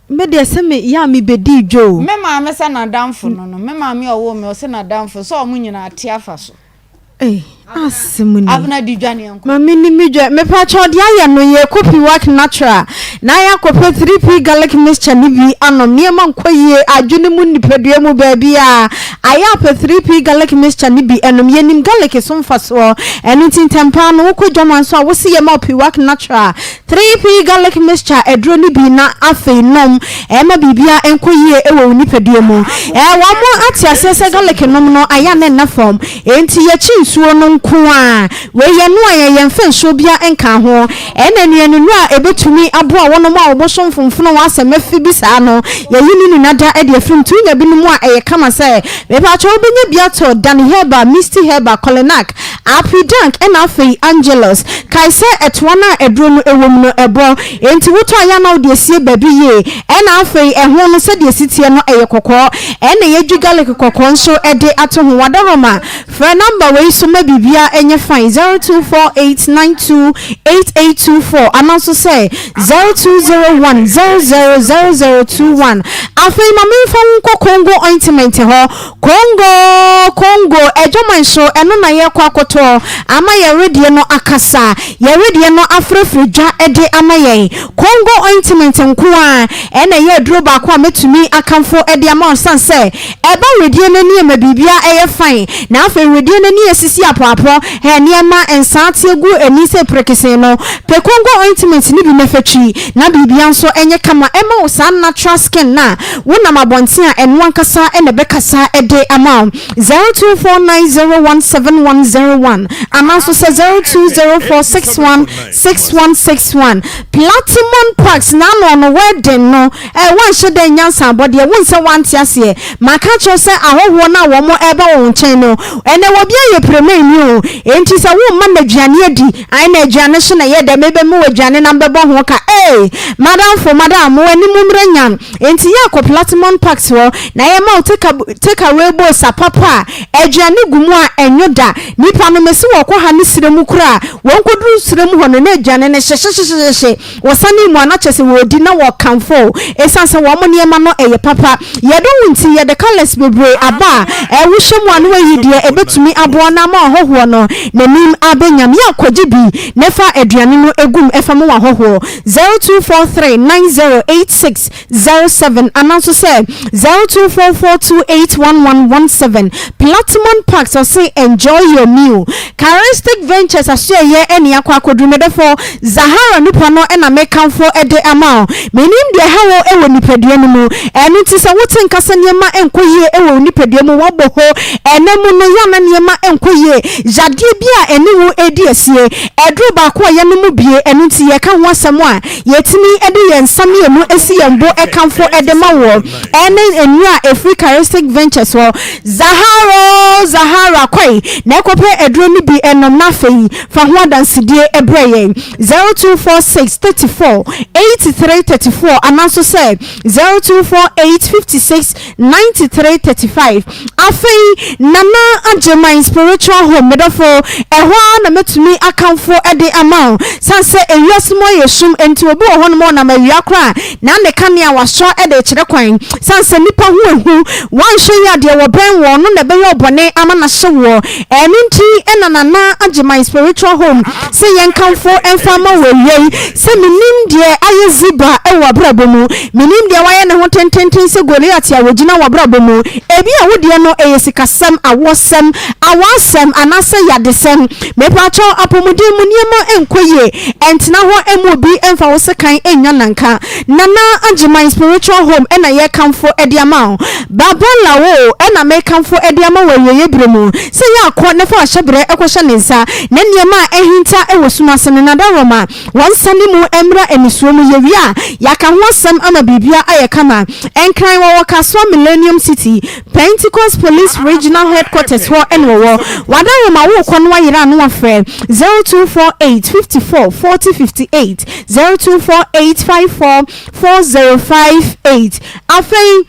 S15: Me deɛ sɛ me yɛ a me bɛdii dwa o.
S2: Me maame sɛ n'adamfo no no, me maame a ɔwoo me ɔsɛ n'adamfo sɛ ɔmo nyinaa te afa so.
S15: Ei, Asɛm ni.
S2: Abena di dwa ne yɛnkɔ.
S15: Ma me ni me dwa. Mepakyɛw deɛ ayɛ no yɛ kɔ Piwak natural na yɛakɔ pɛ 3P garlic mixture no bi anom. Nneɛma nkɔ yie adwene mu nipadua mu baabiara. Ayɛ apɛ 3P garlic mixture no bi anom. Yɛnim garlic so mfasoɔ. Ɛno nti ntɛmpaa no wokɔ dwama nso a wose yɛma wo Piwak natural 3P garlic mixture aduro no bi na afei nom. Ɛmma biribiara nkɔ yie wɔ wo nipadua mu. Ɛɛ wɔn ate aseɛ sɛ garlic nom no ayɛ a na ɛnna fam. Enti yɛkyi nsuo no nko ara. Wei yɛnoa yɛn yɛmfa nsuo biara nkaa ho. Ɛna nnuanennuro a ɛbɛtumi aboa wɔnom a wɔn so mfonfono wɔ asɛm afi bi saa no, yɛyi ne nyina da de afiri mu. Nti wonya binom a ɛyɛ kama sɛ, mepaakyɛw wobɛnya bi atɔ Dani Herbal, Misty Herbal, Colenac, Apridank ɛna afei Angelus. Kae sɛ ɛtoa no a aduro no wɔ mu no ɛbɔ, enti wotɔ a yɛ a na wode asie baabi yie. Ɛna afei ɛho no sɛdeɛ ɛsi teɛ no ɛyɛ kɔkɔɔ. Ɛna yɛdwi garlic kɔkɔɔ nso de ato ho. Wadaroma, frɛ number wei so ma biribiara nyɛ fine, 0248928824 anaa nso sɛ 0201000021. Afei ma memfa wo nkɔ Congo ointment hɔ. Congo, Congo, adwaman so, ɛno na yɛrekɔ akɔtɔ ama yɛn wedeɛ no akasa, yɛn wedeɛ no afrɛfrɛ dwa de ama yɛn. Congo ointment nko ara na ɛyɛ aduro baako a mɛtumi akamfo de ama wo sane sɛ ɛba wedeɛ no ani ɛma biribiara ɛyɛ fine na afei wedeɛ no ani asisi apɔapɔ, hɛ nneɛma nsaa teɛ gu ani sɛ perekesee no. Pɛ Congo ointment no bi na fa twi na biribiara nso nyɛ kama ɛma wo saa natural skin no a Wonam abɔnten a, ɛno ankasa na ɛbɛkasa de ama wo. 0249017101 anaa nso sɛ 0204616161. Platimon Parks n'ano no wedding no, eh, woanhyɛ da annya nsaabɔdeɛ, wo nsɛ woante aseɛ. Maka akyerɛ wo sɛ ahɔhoɔ no a wɔn reba wo nkyɛn no, ɛnɛ obi ayɛ piremanni o, enti sɛ worema no aduane adi, Ae na aduane so na ɛyɛ dɛ mebɛma wo aduane na mebɛbɔ ho ka ee Madamfo madam mo anim mmrɛ nyan Enti yɛ kɔ Platimon Parks hɔ na yɛma wo take take away bowls apapa a aduane gu mu a ɛnwo da Nipa no mese wɔkɔ ha ne serɛ mu koraa wɔn kɔduru serɛ mu hɔ no na aduane no hyehyehyehye Wɔsane mu a na kyerɛ sɛ wɔredi na wɔrekamfo wo ɛsiane sɛ wɔn nneɛma no yɛ papa. Yɛdɔ wo nti yɛde colours bebree aba a wohyɛ mu a na woayi deɛ ɛbɛtumi aboa na ama ɔhɔhoɔ no n'anim abɛ nyam. Yɛ a kɔgye bi na fa aduane no gu mu fa ma w'ahɔhoɔ. 0243 9086 07 anaa nso sɛ 0244281117 Platimon Parks ɔse enjoy your meal Charistic Ventures asoɛyɛ ɛne akɔ akɔduru medɔfo Zahara nipa no na mekamfo de ama wo menim deɛ ɛha wo wɔ nipadua no mu ɛno nti sɛ wote nka sɛ nneɛma nkɔ yie wɔ wo nipadua mu wabɔ hɔ ɛna mu no yɛ na nneɛma nkɔ yie yadeɛ bi a ɛne wo ɛredi asie ɛduro baako a yɛnom bie ɛno nti yɛka ho asɛm a Yɛtumi de yɛn nsa mmienu si yɛn bo kamfo de ma woɔ. Ɛne nnuro a ɛfiri Charistic Ventures hɔ. Zahara oo Zahara, kɔe na kɔpɛ aduro no bi nom na afei fa ho adansedie brɛ yɛn. 0246 34 83 34 anaa nso sɛ 0248 56 93 35 Afei Nana Agyeman Spiritual Home, me dɔfo, ɛhɔ ara na mɛtumi akamfo de ama wo. Sane sɛ ewiase mu ayɛ sum nti, obi wɔ hɔnom a ɔnam awia koraa na ne kanea wasɔ de rekyerɛ kwan. Sane sɛ nnipa ho ahu, woanhwɛ yie a deɛ wɔbɛn woɔ no na ɛbɛyɛ wo bɔne ama no ahye woɔ. Ɛno nti na Nana Agyeman Spiritual Home se yɛnkamfo mfa mma wo awia yi sɛ menim deɛ ayɛ zebra wɔ w'abrabɔ mu, menim deɛ wayɛ ne ho tententen sɛ Goliat a ɔgyina w'abrabɔ mu. Ebia wo deɛ no ɛyɛ sikasɛm, awoɔsɛm, awaasɛm anaasɛ yadesɛm. Mepakyɛw apɔmuden mu nneɛma nkɔ yie, ɛntena hɔ mma obi mfa wo sekan nnya nanka. Nana Agyeman Spiritual Home na yɛrekamfo de ama wo. Baba Lawo na mekamfo de ama wo awieeɛ berɛ mu sɛ yɛ akɔ na fa w'ahyɛberɛ kɔhyɛ ne nsa na nneɛma a ahinta wɔ sum ase no Nadaroma wɔnsane mu mmra anisoɔ mu. Yɛwie a yɛaka ho asɛm ama biribiara ayɛ kama. Nkran wɔwɔ Kasoa Millennium City, Pentecost Police Regional Headquarters hɔ na wɔwɔ. W'adaworoma worekɔ no ayera a na wafrɛ 0248 54 40 58, 0248 54 40 58. Afei.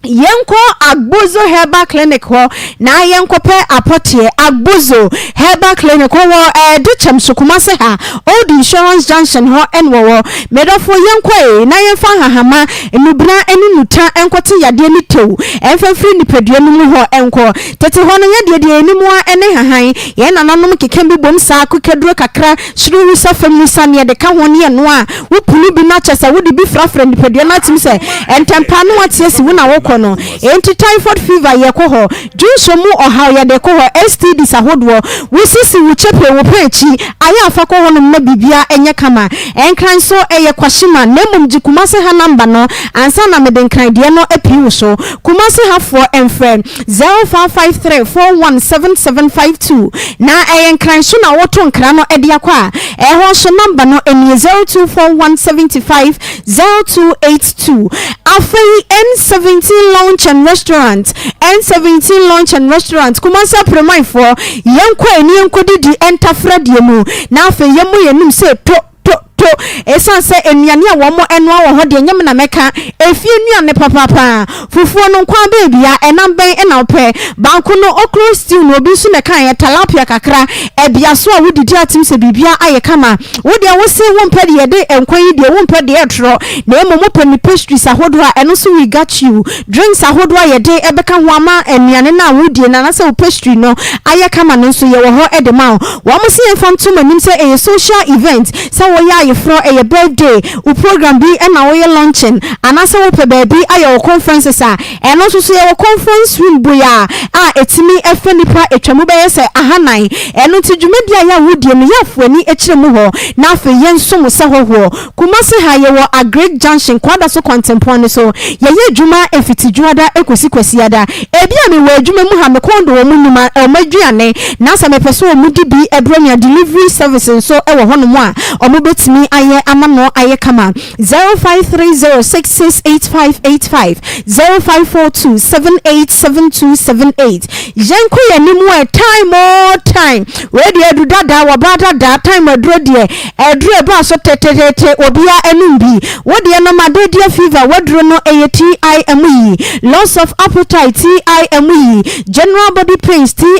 S15: Yɛnkɔ Agbozo Herbal Clinic hɔ na yɛnkɔpɛ apɔteɛ. Agbozo Herbal Clinic hɔ wɔ eh, Dekyɛm so, Kumase ha, Old Insurance Junction hɔ ɛna wɔwɔ. Medɔfo yɛnkɔ ee na yɛmfa nhahama, nnubena ne nnuta nkɔte yadeɛ ne tew ɛmfa mfiri nipadua no mu hɔ nkɔ. Tete hɔ no yɛdeɛ deɛ yɛnim ara ne nhahan. Yɛn nananom keka bi bom saa, akokaduro kakra, soro wusa, fam wusa, ne yɛde ka ho ne yɛnoa a, Wopunu bi na kyerɛ sɛ wode bi frafra nipadua no atim sɛ ntɛmpaa no ate asi wo na wokɔ no. Enti typhoid fever yɛkɔ hɔ, dwonsɔ mu ɔhaw yɛde kɔ hɔ, STDs ahodoɔ, wo sisi, wo kyepe, wo pɛn akyi ayɛ a fa kɔ hɔnom na biribiara nyɛ kama. Nkran nso ɛyɛ kwashima na mmom gye Kumase ha number no ansa na mede Nkran deɛ no apii wo so. Kumase ha foɔ mfrɛ 0553 417752 na ɛyɛ Nkran so na woto nkra no de akɔ a, Ɛhɔ nso number no nie 0241 75 0282. Afei N17 Lounge and Restaurant, N17 Lounge and Restaurant, Kumasi Apremanfoɔ, yɛnkɔ ani yɛnkɔdidi ntafra deɛ mu na afei yɛmmɔ yɛn anum sɛ to to to. Ɛsiane sɛ nnuane a wɔn ɛnoa wɔ hɔ deɛ nyɛ me na mɛka, efie nnuane papaapa. Fufuo no nkwan bɛn bia, ɛnam bɛn na wopɛ? Banku no, okro stew no, obi nso na ɛkaeɛ, talapia kakra, ɛbea so a wodidi atem sɛ biribiara ayɛ kama. Wo deɛ wose wompɛ deɛ yɛde nkwan yi deɛ wompɛ deɛ ɛtorɔ, na mmom wopɛ ne pastries ahodoɔ a, ɛno nso we got you. Drinks ahodoɔ a yɛde bɛka ho ama nnuane no a wodie no anaasɛ wo pastry no ayɛ kama no nso yɛwɔ hɔ de ma wo. Wɔn se yɛmfa nto mo anim sɛ ɛyɛ social event, sɛ woyɛ ayeforɔ, ɛyɛ birthday, wo program bi na woyɛ launching anaasɛ wopɛ baabi ayɛ wo conferences a, ɛno nso so yɛwɔ conference room boyaa a ɛtumi fa nnipa atwa mu bɛyɛ sɛ ahanan. Ɛno nti dwumadie a yɛ a wodie no yɛ a fo ani kyerɛ mu hɔ na afei yɛnsom wo sɛ hɔhoɔ. Kumasi ha yɛwɔ Agric Junction, Kwadaso kwantempɔn no so. Yɛyɛ adwuma ɛfiti Dwoada kɔsi Kwasiada. Ebia mewɔ adwuma mu ha, me kɔn dɔ wɔn nnwuma, wɔn aduane, na sɛ mepɛ sɛ wɔn di bi brɛ me a, delivery service nso wɔ hɔnom a wɔbɛtumi ayɛ ama no ayɛ kama. 0530668585, 0542787278. Yɛnkɔ yɛn anim ɛ, time oo time, wei deɛ adu dada, wɔbaa dada, time aduro deɛ, aduro ɛbaa so teteete, obiara anom bi. Wo deɛ no malaria fever waduro no ɛyɛ TIM yi, loss of appetite TIM yi, general body pains TIM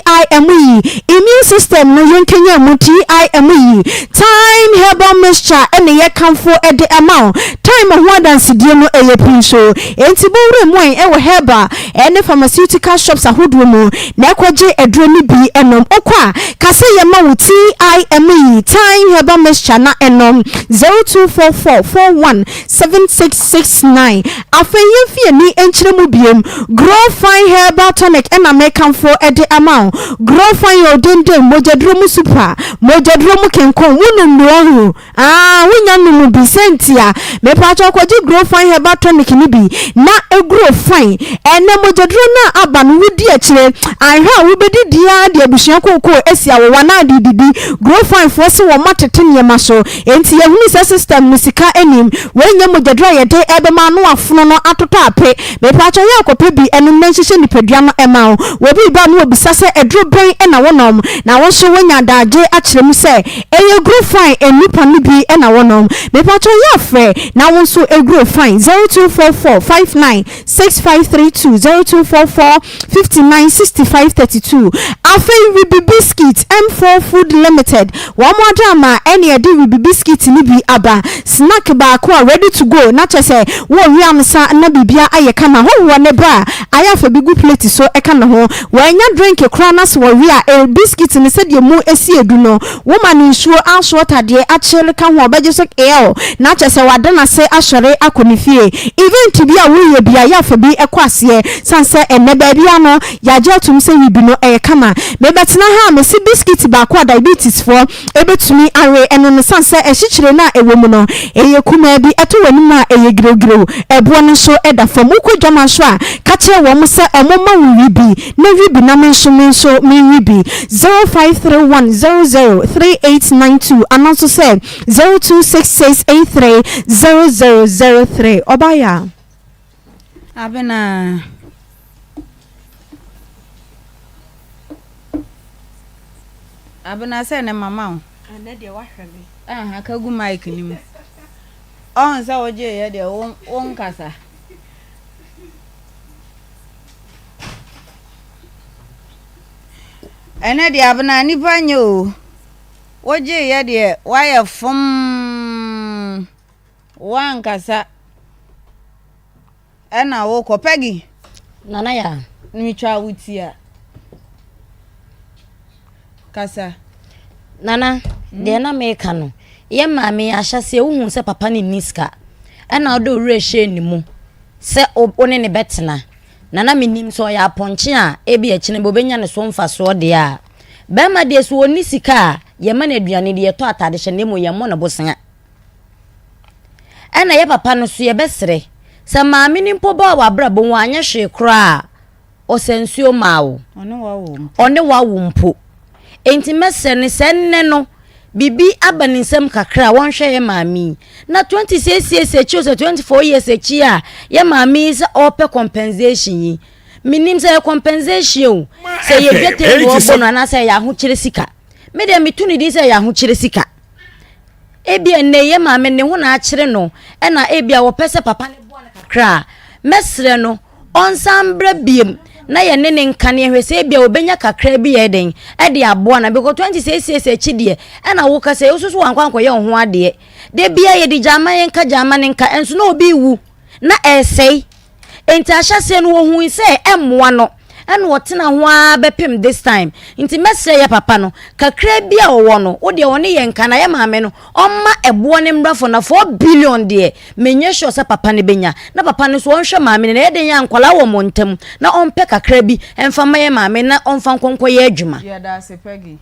S15: yi, immune system no yɛnkanyan mu TIM yi, Thyme herbal mixture ɛna yɛkamfo de ama wo. Thyme ho adansedie no ɛyɛ pii nso, enti bɔ wura mu ɛwɔ herbal ɛne pharmaceutical shops ahodoɔ mu na ɛkɔgye aduro no bi nom. Wokɔ a, ka sɛ yɛma wo TIME, Thyme Herbal Mixture na nom, 0244 41 7669. Afei yɛmfi yɛn ani nkyerɛ mu biom. Grow Fine Herbal Tonic na mekamfo de ama wo. Grow Fine yɛ odenden, mogyaduro mu super, mogyaduro mu kenkon, wonom bi wahu. Aah wonya no mu bi sɛ ntia mepakyɛw kɔgye grow fine herbal tonic no bi na grow fine ɛnɛ mogyaduro no a aba no wodi akyire anhwɛ a wobɛdi di ara de abusua kookoo asi awowa na ade didi grow fine foɔ se wɔn atete nneɛma so enti yɛhunu sɛ system no sika nnim wei nyɛ mogyaduro a yɛde ɛbɛma ano afono no atotɔ ape mepakyɛw yɛ akɔpɛ bi ɛnom na nhyehyɛ nipadua no ɛma wo obi ba no obisa sɛ aduro bɛn na wonom na wo nso woanya adagye akyerɛ mu sɛ Ɛyɛ guro fine nnipa no bi na wɔnom. Mepakyɛw yɛ frɛ na wo nso guro fine 0244 59 6532 0244 59 65 32 Afei Wibi Biscuit M4 Food Limited wɔn ada ama ɛne ɛde Wibi Biscuit no bi aba snack baako a ready to go na kyɛ sɛ wo we amsa na biribia ayɛ kama hɔhoɔ ne ba a ayɛ afa bi gu plate so ɛka ne ho Wannya drink koraa na sɛ ɔwe a eh biscuit no sɛdeɛ mu si edu no woma no nsuo ash water deɛ akyere ka ho a ɔbɛgye so eew na kyerɛ sɛ wada n'ase asɔre akɔ ne fie. Event bi a woreyɛ bi a yɛ afa bi kɔ aseɛ sane sɛ ɛnnɛ baabi a no yɛagye atom sɛ wibi no ɛyɛ kama. Mebɛtena ha a mese biscuit baako a diabetes foɔ Ebetumi awe ɛno no esiane sɛ asikyire no a ɛwɔ mu no yɛ kumaa bi, ɛtɔ w'anim a ɛyɛ girewgirew, ɛboɔ no nso da fam. Wokɔ dwama nso a, ka kyerɛ wɔn sɛ wɔmma wo wi bi na wi bi na me nso me nso menwe bi. 0531 00 3892 anaa nso sɛ 0266 83 0003. Ɔbaeɛ a.
S2: Abena. Abena sɛ ne mama wo.
S15: Ɛnɛ deɛ wahwɛ me.
S2: Aha ka gu mic no mu. Ɔn sɛ wogye yɛ deɛ wo nkasa. Ɛnɛ deɛ abena nipa nyɛ o. Wogyeeɛ deɛ woayɛ fomm. Woankasa ɛna wokɔ. Peggy.
S5: Nana Yaa.
S2: Metwaa wo ti a. Kasa.
S5: Nana, deɛ na meka no, yɛ maame yi ahyɛseɛ wohuu sɛ papa no nni sika ɛna wode wo werɛ hyɛɛ ne mu sɛ wo ne ne bɛtena. Na na menim sɛ ɔyɛ apɔnkye a ebi akyire bi ɔbɛnya ne so mfasoɔ deɛ a. Bɛrima deɛ sɛ ɔnni sika a, yɛma no aduane di, yɛtɔ atade hyɛ no na mmom yɛmmɔ no bosea. Ɛna yɛ papa no so yɛbɛsrɛ sɛ maame no mpo baa w'abrabɔ mu anyɛ hwee koraa a, ɔsa nsuo maa wo. Ɔne wawo mpo. Enti mɛsrɛ no sɛ nnɛ no biribi aba ne nsam kakra a wɔnhwɛ yɛ maame yi. Na 26 years akyi o sɛ 24 years akyi a yɛ maame yi sɛ ɔrepɛ compensation yi. Menim sɛ ɛyɛ compensation o, sɛ ɛyɛ dwetɛ na ɔrebɔ no anaasɛ ɛyɛ ahokyerɛ sika. Me deɛ meto ne din sɛ ɛyɛ ahokyerɛ sika. Ebia nnɛ yi yɛ maame ne ho na akyere no ɛna ebia wɔpɛ sɛ papa no boa no kakra a, mɛsrɛ no ɔnsan mbra biom na yɛne ne nka ne yɛhwɛ sɛ ebia obenya kakra bi yɛ den ɛde aboa no because 26 years akyi deɛ ɛna woka sɛ wososo wankɔ ankɔyɛ wo ho adeɛ da bia yɛde gyaama yɛnka gyaama ne nka ɛnso na obi wu na ɛresɛe Enti ahyɛaseɛ no wɔhui sɛ ɛmmoa no ɛna ɔtena ho ara bɛpem this time. Nti mɛsrɛ yɛ papa no, kakra bi a ɔwɔ no, wo deɛ ɔne yɛn nka na yɛ maame no ɔmma ɛboɔ no mmra fam na 4 billion deɛ menyɛ sure sɛ papa no bɛnya. Na papa no nso ɔnhwɛ maame no na ɛyɛ den a nkwadaa wɔ mo ntam na ɔmpɛ kakra bi mfa mma yɛ maame na ɔmfa nkɔ nkɔyɛ adwuma.
S2: Yɛda ase Peggy.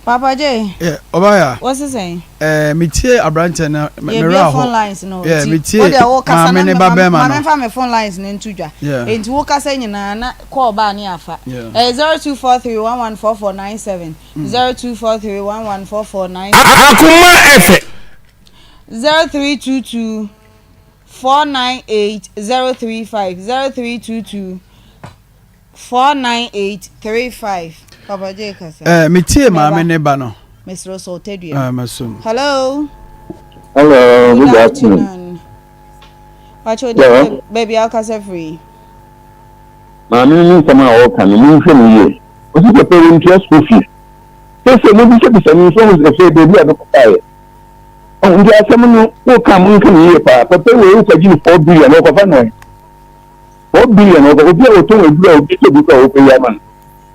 S2: Papa J.
S3: Yeah, Obaya.
S2: What's the saying?
S3: Eh, me tie abrante na me ra
S2: ho. phone lines no.
S3: Yeah, me tie. Wo kasa na me ba be ma no.
S2: Ma me fa me phone lines no nto dwa. Enti wo kasa nyina na call ba ne afa. Eh 0243114497 0243114497
S9: Akoma Efe.
S2: 0322 498 035 0322 498 35 Papa J kasa.
S3: Eh, me tie maame ne ba no.
S2: Mesrɛ sɛ ɔtadua.
S3: Eh, masom.
S2: Hello.
S13: Hello, good, good afternoon.
S2: Pacho, yeah. Baby, I'll kasa free.
S13: Maame no nsɛm a ɔreka no, monhwɛ no yie. Ɔsi pɛpɛ wɔntua school fees. Sɛsɛ mobisabisa no nso ho sɛ baabi a bɛkɔfaeɛ. Ɔho nti asɛm no wo ka mo nka no yie paa papa wei wo kɔgye no 4 billion ɔkɔfa no ɛ 4 billion ɔkɔ obi a wɔtɔn aduru a obi tɔ bi kɔ a wɔkɔ yi ama no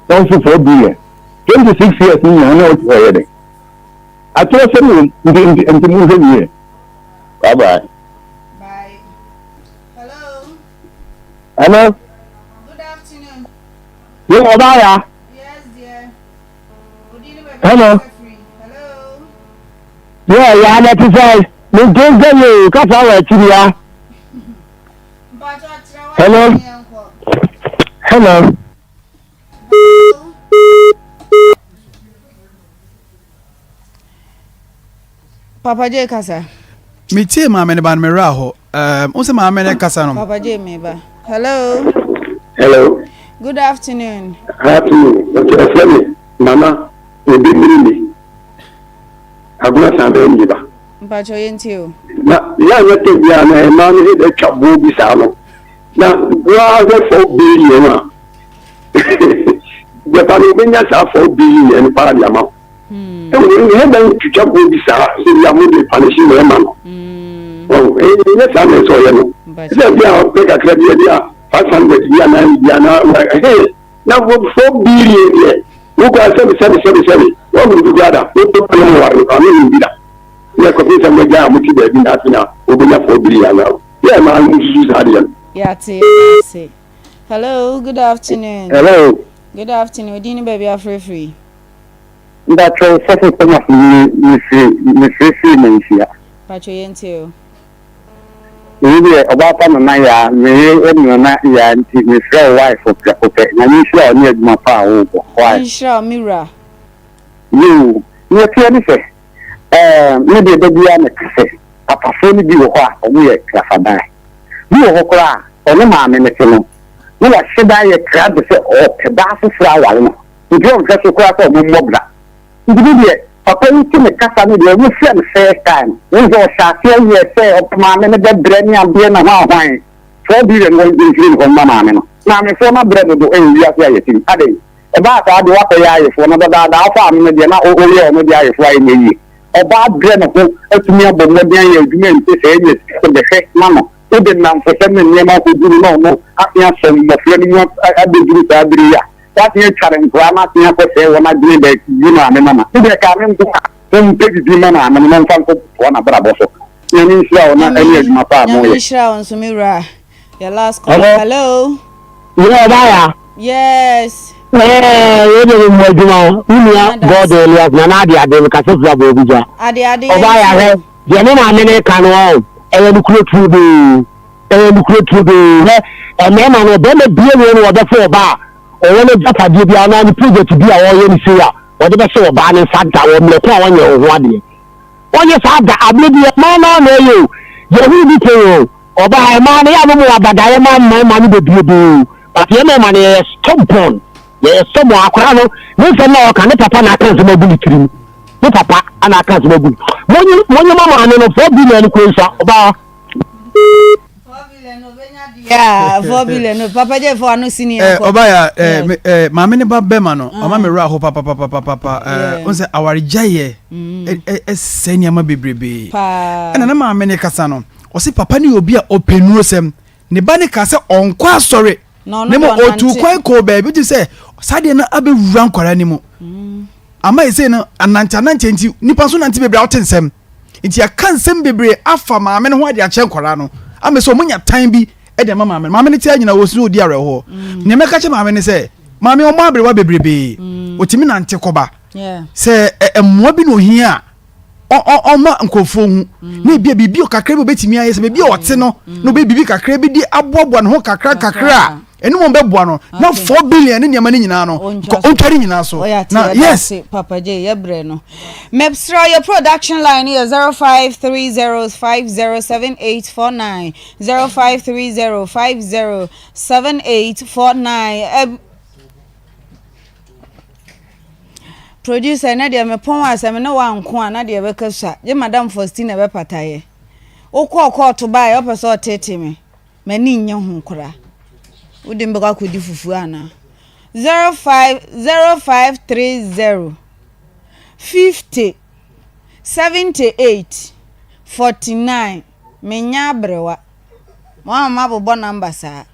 S13: na ɔnso 4 billion 26 years no nyinaa na ɔte hɔ yɛ dɛ atorɔ sɛm wɔ nti nti nti mo nhwɛ no yie bye bye.
S2: Bye. Hello.
S13: Hello.
S2: Good afternoon.
S13: Yo, Obaya.
S2: Yes, dear.
S13: Hello. Yeah, yeah, na ti sɛ me nkenke yi o kasa wɔ akyiri ya. Hello. Hello.
S2: Papa J kasa.
S3: Me tie maame ne ba no me werɛ ahɔ. Um, wo sɛ maame ne kasa no.
S2: Papa J me ba. Hello.
S13: Hello.
S2: Good afternoon.
S13: Afternoon. Okay, ɛfrɛ me Nana Obi mmiri mi. Agona san bɛyɛ mi ba.
S2: Mpatsɔ yɛn ti o.
S13: Na yɛ anyɛ tɛ bi a na ɛmaa no hɛ atwa boɔ bi saa no. Na boɔ ahwɛ fɔ billion a. Jɛpa no obɛnya saa fɔ billion no paa de ama wo. Ɛwɔ ne hɛ dan twitwa boɔ bi saa sɛ bi a mo de panehye mmarima no. Ɔn ɛnyɛ saa na ɛsɛ ɔyɛ no. Sɛ bi a ɔpɛ kakra bi a bi a 500 bi anaa bi anaa ɛhɛn na fɔ billion deɛ wo kura sɛbi sɛbi sɛbi sɛbi wɔn mu bi kura da wo pɛ pɛ mu ware no ano mu bi da. Yɛ kɔpɛ sɛ mo gya a mo ti baabi na afi na obɛnya fɔ billion anaa yɛ maa mo susu saa deɛ no.
S2: Yɛate yɛate. Hello, good afternoon.
S13: Hello.
S2: Good afternoon. Odin ne baabi afrɛfiri.
S13: Mpakyɛw sɔfo Thomas me mefiri mefrɛ firi Manhyia.
S2: Mpakyɛw yɛn tie o.
S13: Wei deɛ ɔbaa pa Nana Yaa me yere ne Nana Yaa nti mefrɛ wo wife prɛko pɛ Nyame nhyira wo ne adwuma pa a wobɔ wai.
S2: Ɔnhyira wo me wura.
S13: Yoo neɛ ɛteɛ ne sɛ ɛɛ me deɛ da biara meka sɛ papafoɔ no bi wɔ hɔ a wɔn yɛ krafadan bi wɔ hɔ koraa a ɔne maame no te no na wahyɛ da ayɛ krado sɛ ɔɔpɛ baa foforɔ aware no. Nti ɔnhwɛ so koraa sɛ ɔmo mmɔ bra. Nti me deɛ papa yi te me kasa no deɛ ɔmo frɛ no first time. Wohu sɛ ɔhyɛ aseɛ yɛ sɛ ɔpɛ maame no bɛbrɛ ne adeɛ na hwan hwan. 4 billion wɔn gye mfiri ne hɔ mma maame no. Maamefoɔ no abrɛ dodo ɛwɔ wiase a yɛte mu. Adɛn? Ɛbaa saa deɛ woakɔyɛ ayefoɔ no dadaada wofaa no no deɛ na woyɛ ɔno deɛ ayefoɔ a ɛnyɛ yie. Ɔbaa brɛ ne ho atumi abɔ mmɔden ayɛ adwuma nte sɛɛ anya sika sɛ bɛhwɛ ma no. Wode nnamfosɛm ne nneɛma akɔduru na ɔno asen asɔ mmɔfra no mu abɛduru saa bere yi a, woasen atware nkoraa no asen akɔsɛe wɔn adwene dɛ yi maame mama. Me deɛ kaa me nko a, mompɛ biribi mma maame no na ɔmfa nkɔ toa n'abrabɔ so. Nyame nhyira wo na ɛne adwuma pa a
S2: Nyame
S13: moyɛ.
S2: nhyira wo nso me wura. Your last call.
S16: Hello.
S2: Hello.
S16: Yeah, ɔbaa ya.
S2: Yes.
S16: Ɛɛ, yɛ de mu adwuma wo nua God Elias na na ade ade no kasa firi abɔ obi gya.
S2: Ade ade
S16: Ɔbaa ya hwɛ deɛ ne maame ne ka no ɔn ɛyɛ no kuro turodoo ɛyɛ no kuro turodoo hwɛ mmarima no bɛrima bie wei no wɔbɛfo ɔbaa a ɔwɔ no agyapadeɛ bi anaa ne project bi a ɔreyɛ no sei a wɔde bɛhyɛ ɔbaa ne nsa da wɔ mmerɛ ko a wɔnyɛ wo ho adeɛ wɔnyɛ saa da aberɛ bi ɛmaa no na ɛyɛ o yɛhunu bi pɛn o Ɔbaa ɛmaa no yɛ a no mo abadaeɛ ma mmarima no bebrebe but yɛ mmarima no yɛyɛ stubborn yɛyɛ stubborn akwadaa no ne nsɛm na ɔka ne papa na aka nsɛm agu ne tirim ne papa na aka nsɛm agu monye monye ma maame no 4 billion no kura nsa ɔbaa.
S2: Yeah, 4 billion no papa gye fo ano sini
S3: Eh,
S2: akɔ.
S3: ɔba ya eh, me, eh, maame ne ba bɛma no ɔma me werɛ aho papapapapa eh, ɔn sɛ awaregyaeɛ ɛsɛ nneɛma bebrebe
S2: Paa.
S3: ɛna ne maame ne kasa no Ɔse papa no yɛ obi a ɔpɛ nnurosɛm. Ne ba no kaa sɛ ɔnkɔ asɔre
S2: Na ɔno
S3: na mmom
S2: deɛ
S3: ɔtuu
S2: ɔnante.
S3: kwan kɔɔ baabi. Wogye sɛ saa deɛ no abɛwura nkwadaa no mu ama ɛsei no anante anante nti nipa nso nante bebree a wote nsɛm nti yɛaka nsɛm bebree afa maame no ho ade akyerɛ nkwadaa no ama sɛ ɔmo nya tan bi de ama maame no. Maame no te anyina wɔ sunu ɔdi awerɛhoɔ. Nea mɛka kyerɛ maame no sɛ maame ɔmmɔ aberewa bebrebee ɔtumi nante kɔba sɛ mmoa bi na ohia a ɔma nkurɔfoɔ hu na ebia biribi kakra bi obetumi ayɛ sɛ baabi a ɔte no na ɔbɛyɛ biribi kakra bi de aboaboa ne ho kakra kakra a ɛno mu bɛboa no na 4 billion ne nneɛma no nyinaa no ɔntwa ne nyinaa so na yes.
S2: Papa J yɛ brɛ no mɛsrɛ yɛ production line yɛ 0530507849 0530507849. Producer ɛnɛ deɛ mepɔn a sɛ me ne wo anko a na deɛ ɛbɛka sua gye Madam Faustina bɛpataeɛ. Wokɔɔ kɔɔto baeɛ wopɛ sɛ ɔtete me m'ani nnye ho koraa. Wode me bɛkɔ akɔdi fufuo anaa? 05 0530 50 78 49 menyɛ aberewa. Moama mabobɔ number saa.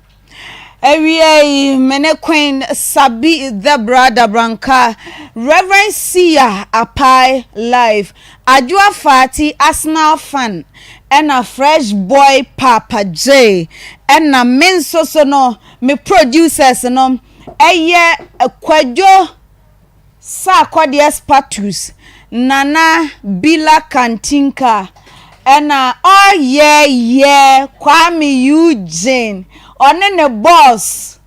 S2: Awiei, me ne Queen Sabi the Brother Branka, Rev. Sia Apai Live, Adwoa Fati Arsenal Fan, ɛna Fresh Boy Papa J, ɛna me nso so no, me producers no ɛyɛ Kwadwo Sarkodie Spatus, Nana Bila Kantinka, ɛna ɔyɛyɛ Kwame Eugene, ɔne ne boss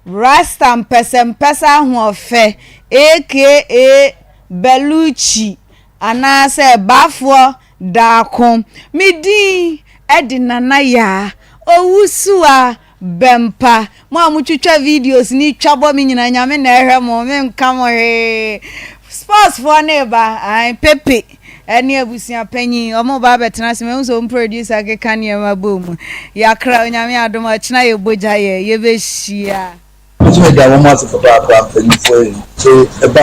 S2: Rasta Mpɛsɛmpɛsɛ Ahoɔfɛ aka Belucci anaasɛ Bafoɔ Daako. Me din de Nana Yaa Owusuaa Bɛmpa. Mo a motwitwa videos ne twa bɔ me nyinaa Nyame na ɛhwɛ mo, menka mo hwee. Sports foɔ no reba, ae, Pepe ɛne abusua panyin, wɔn reba abɛtena ase, mahu sɛ wɔn producer keka nneɛma bɔ mu. Yɛakra, Onyame adom a, ɔkyena yɛbɔ gya yɛ, yɛbɛhyia.
S17: Me nso meda wɔn ase papaapa mpanyinfoɔ yi sɛ ɛba.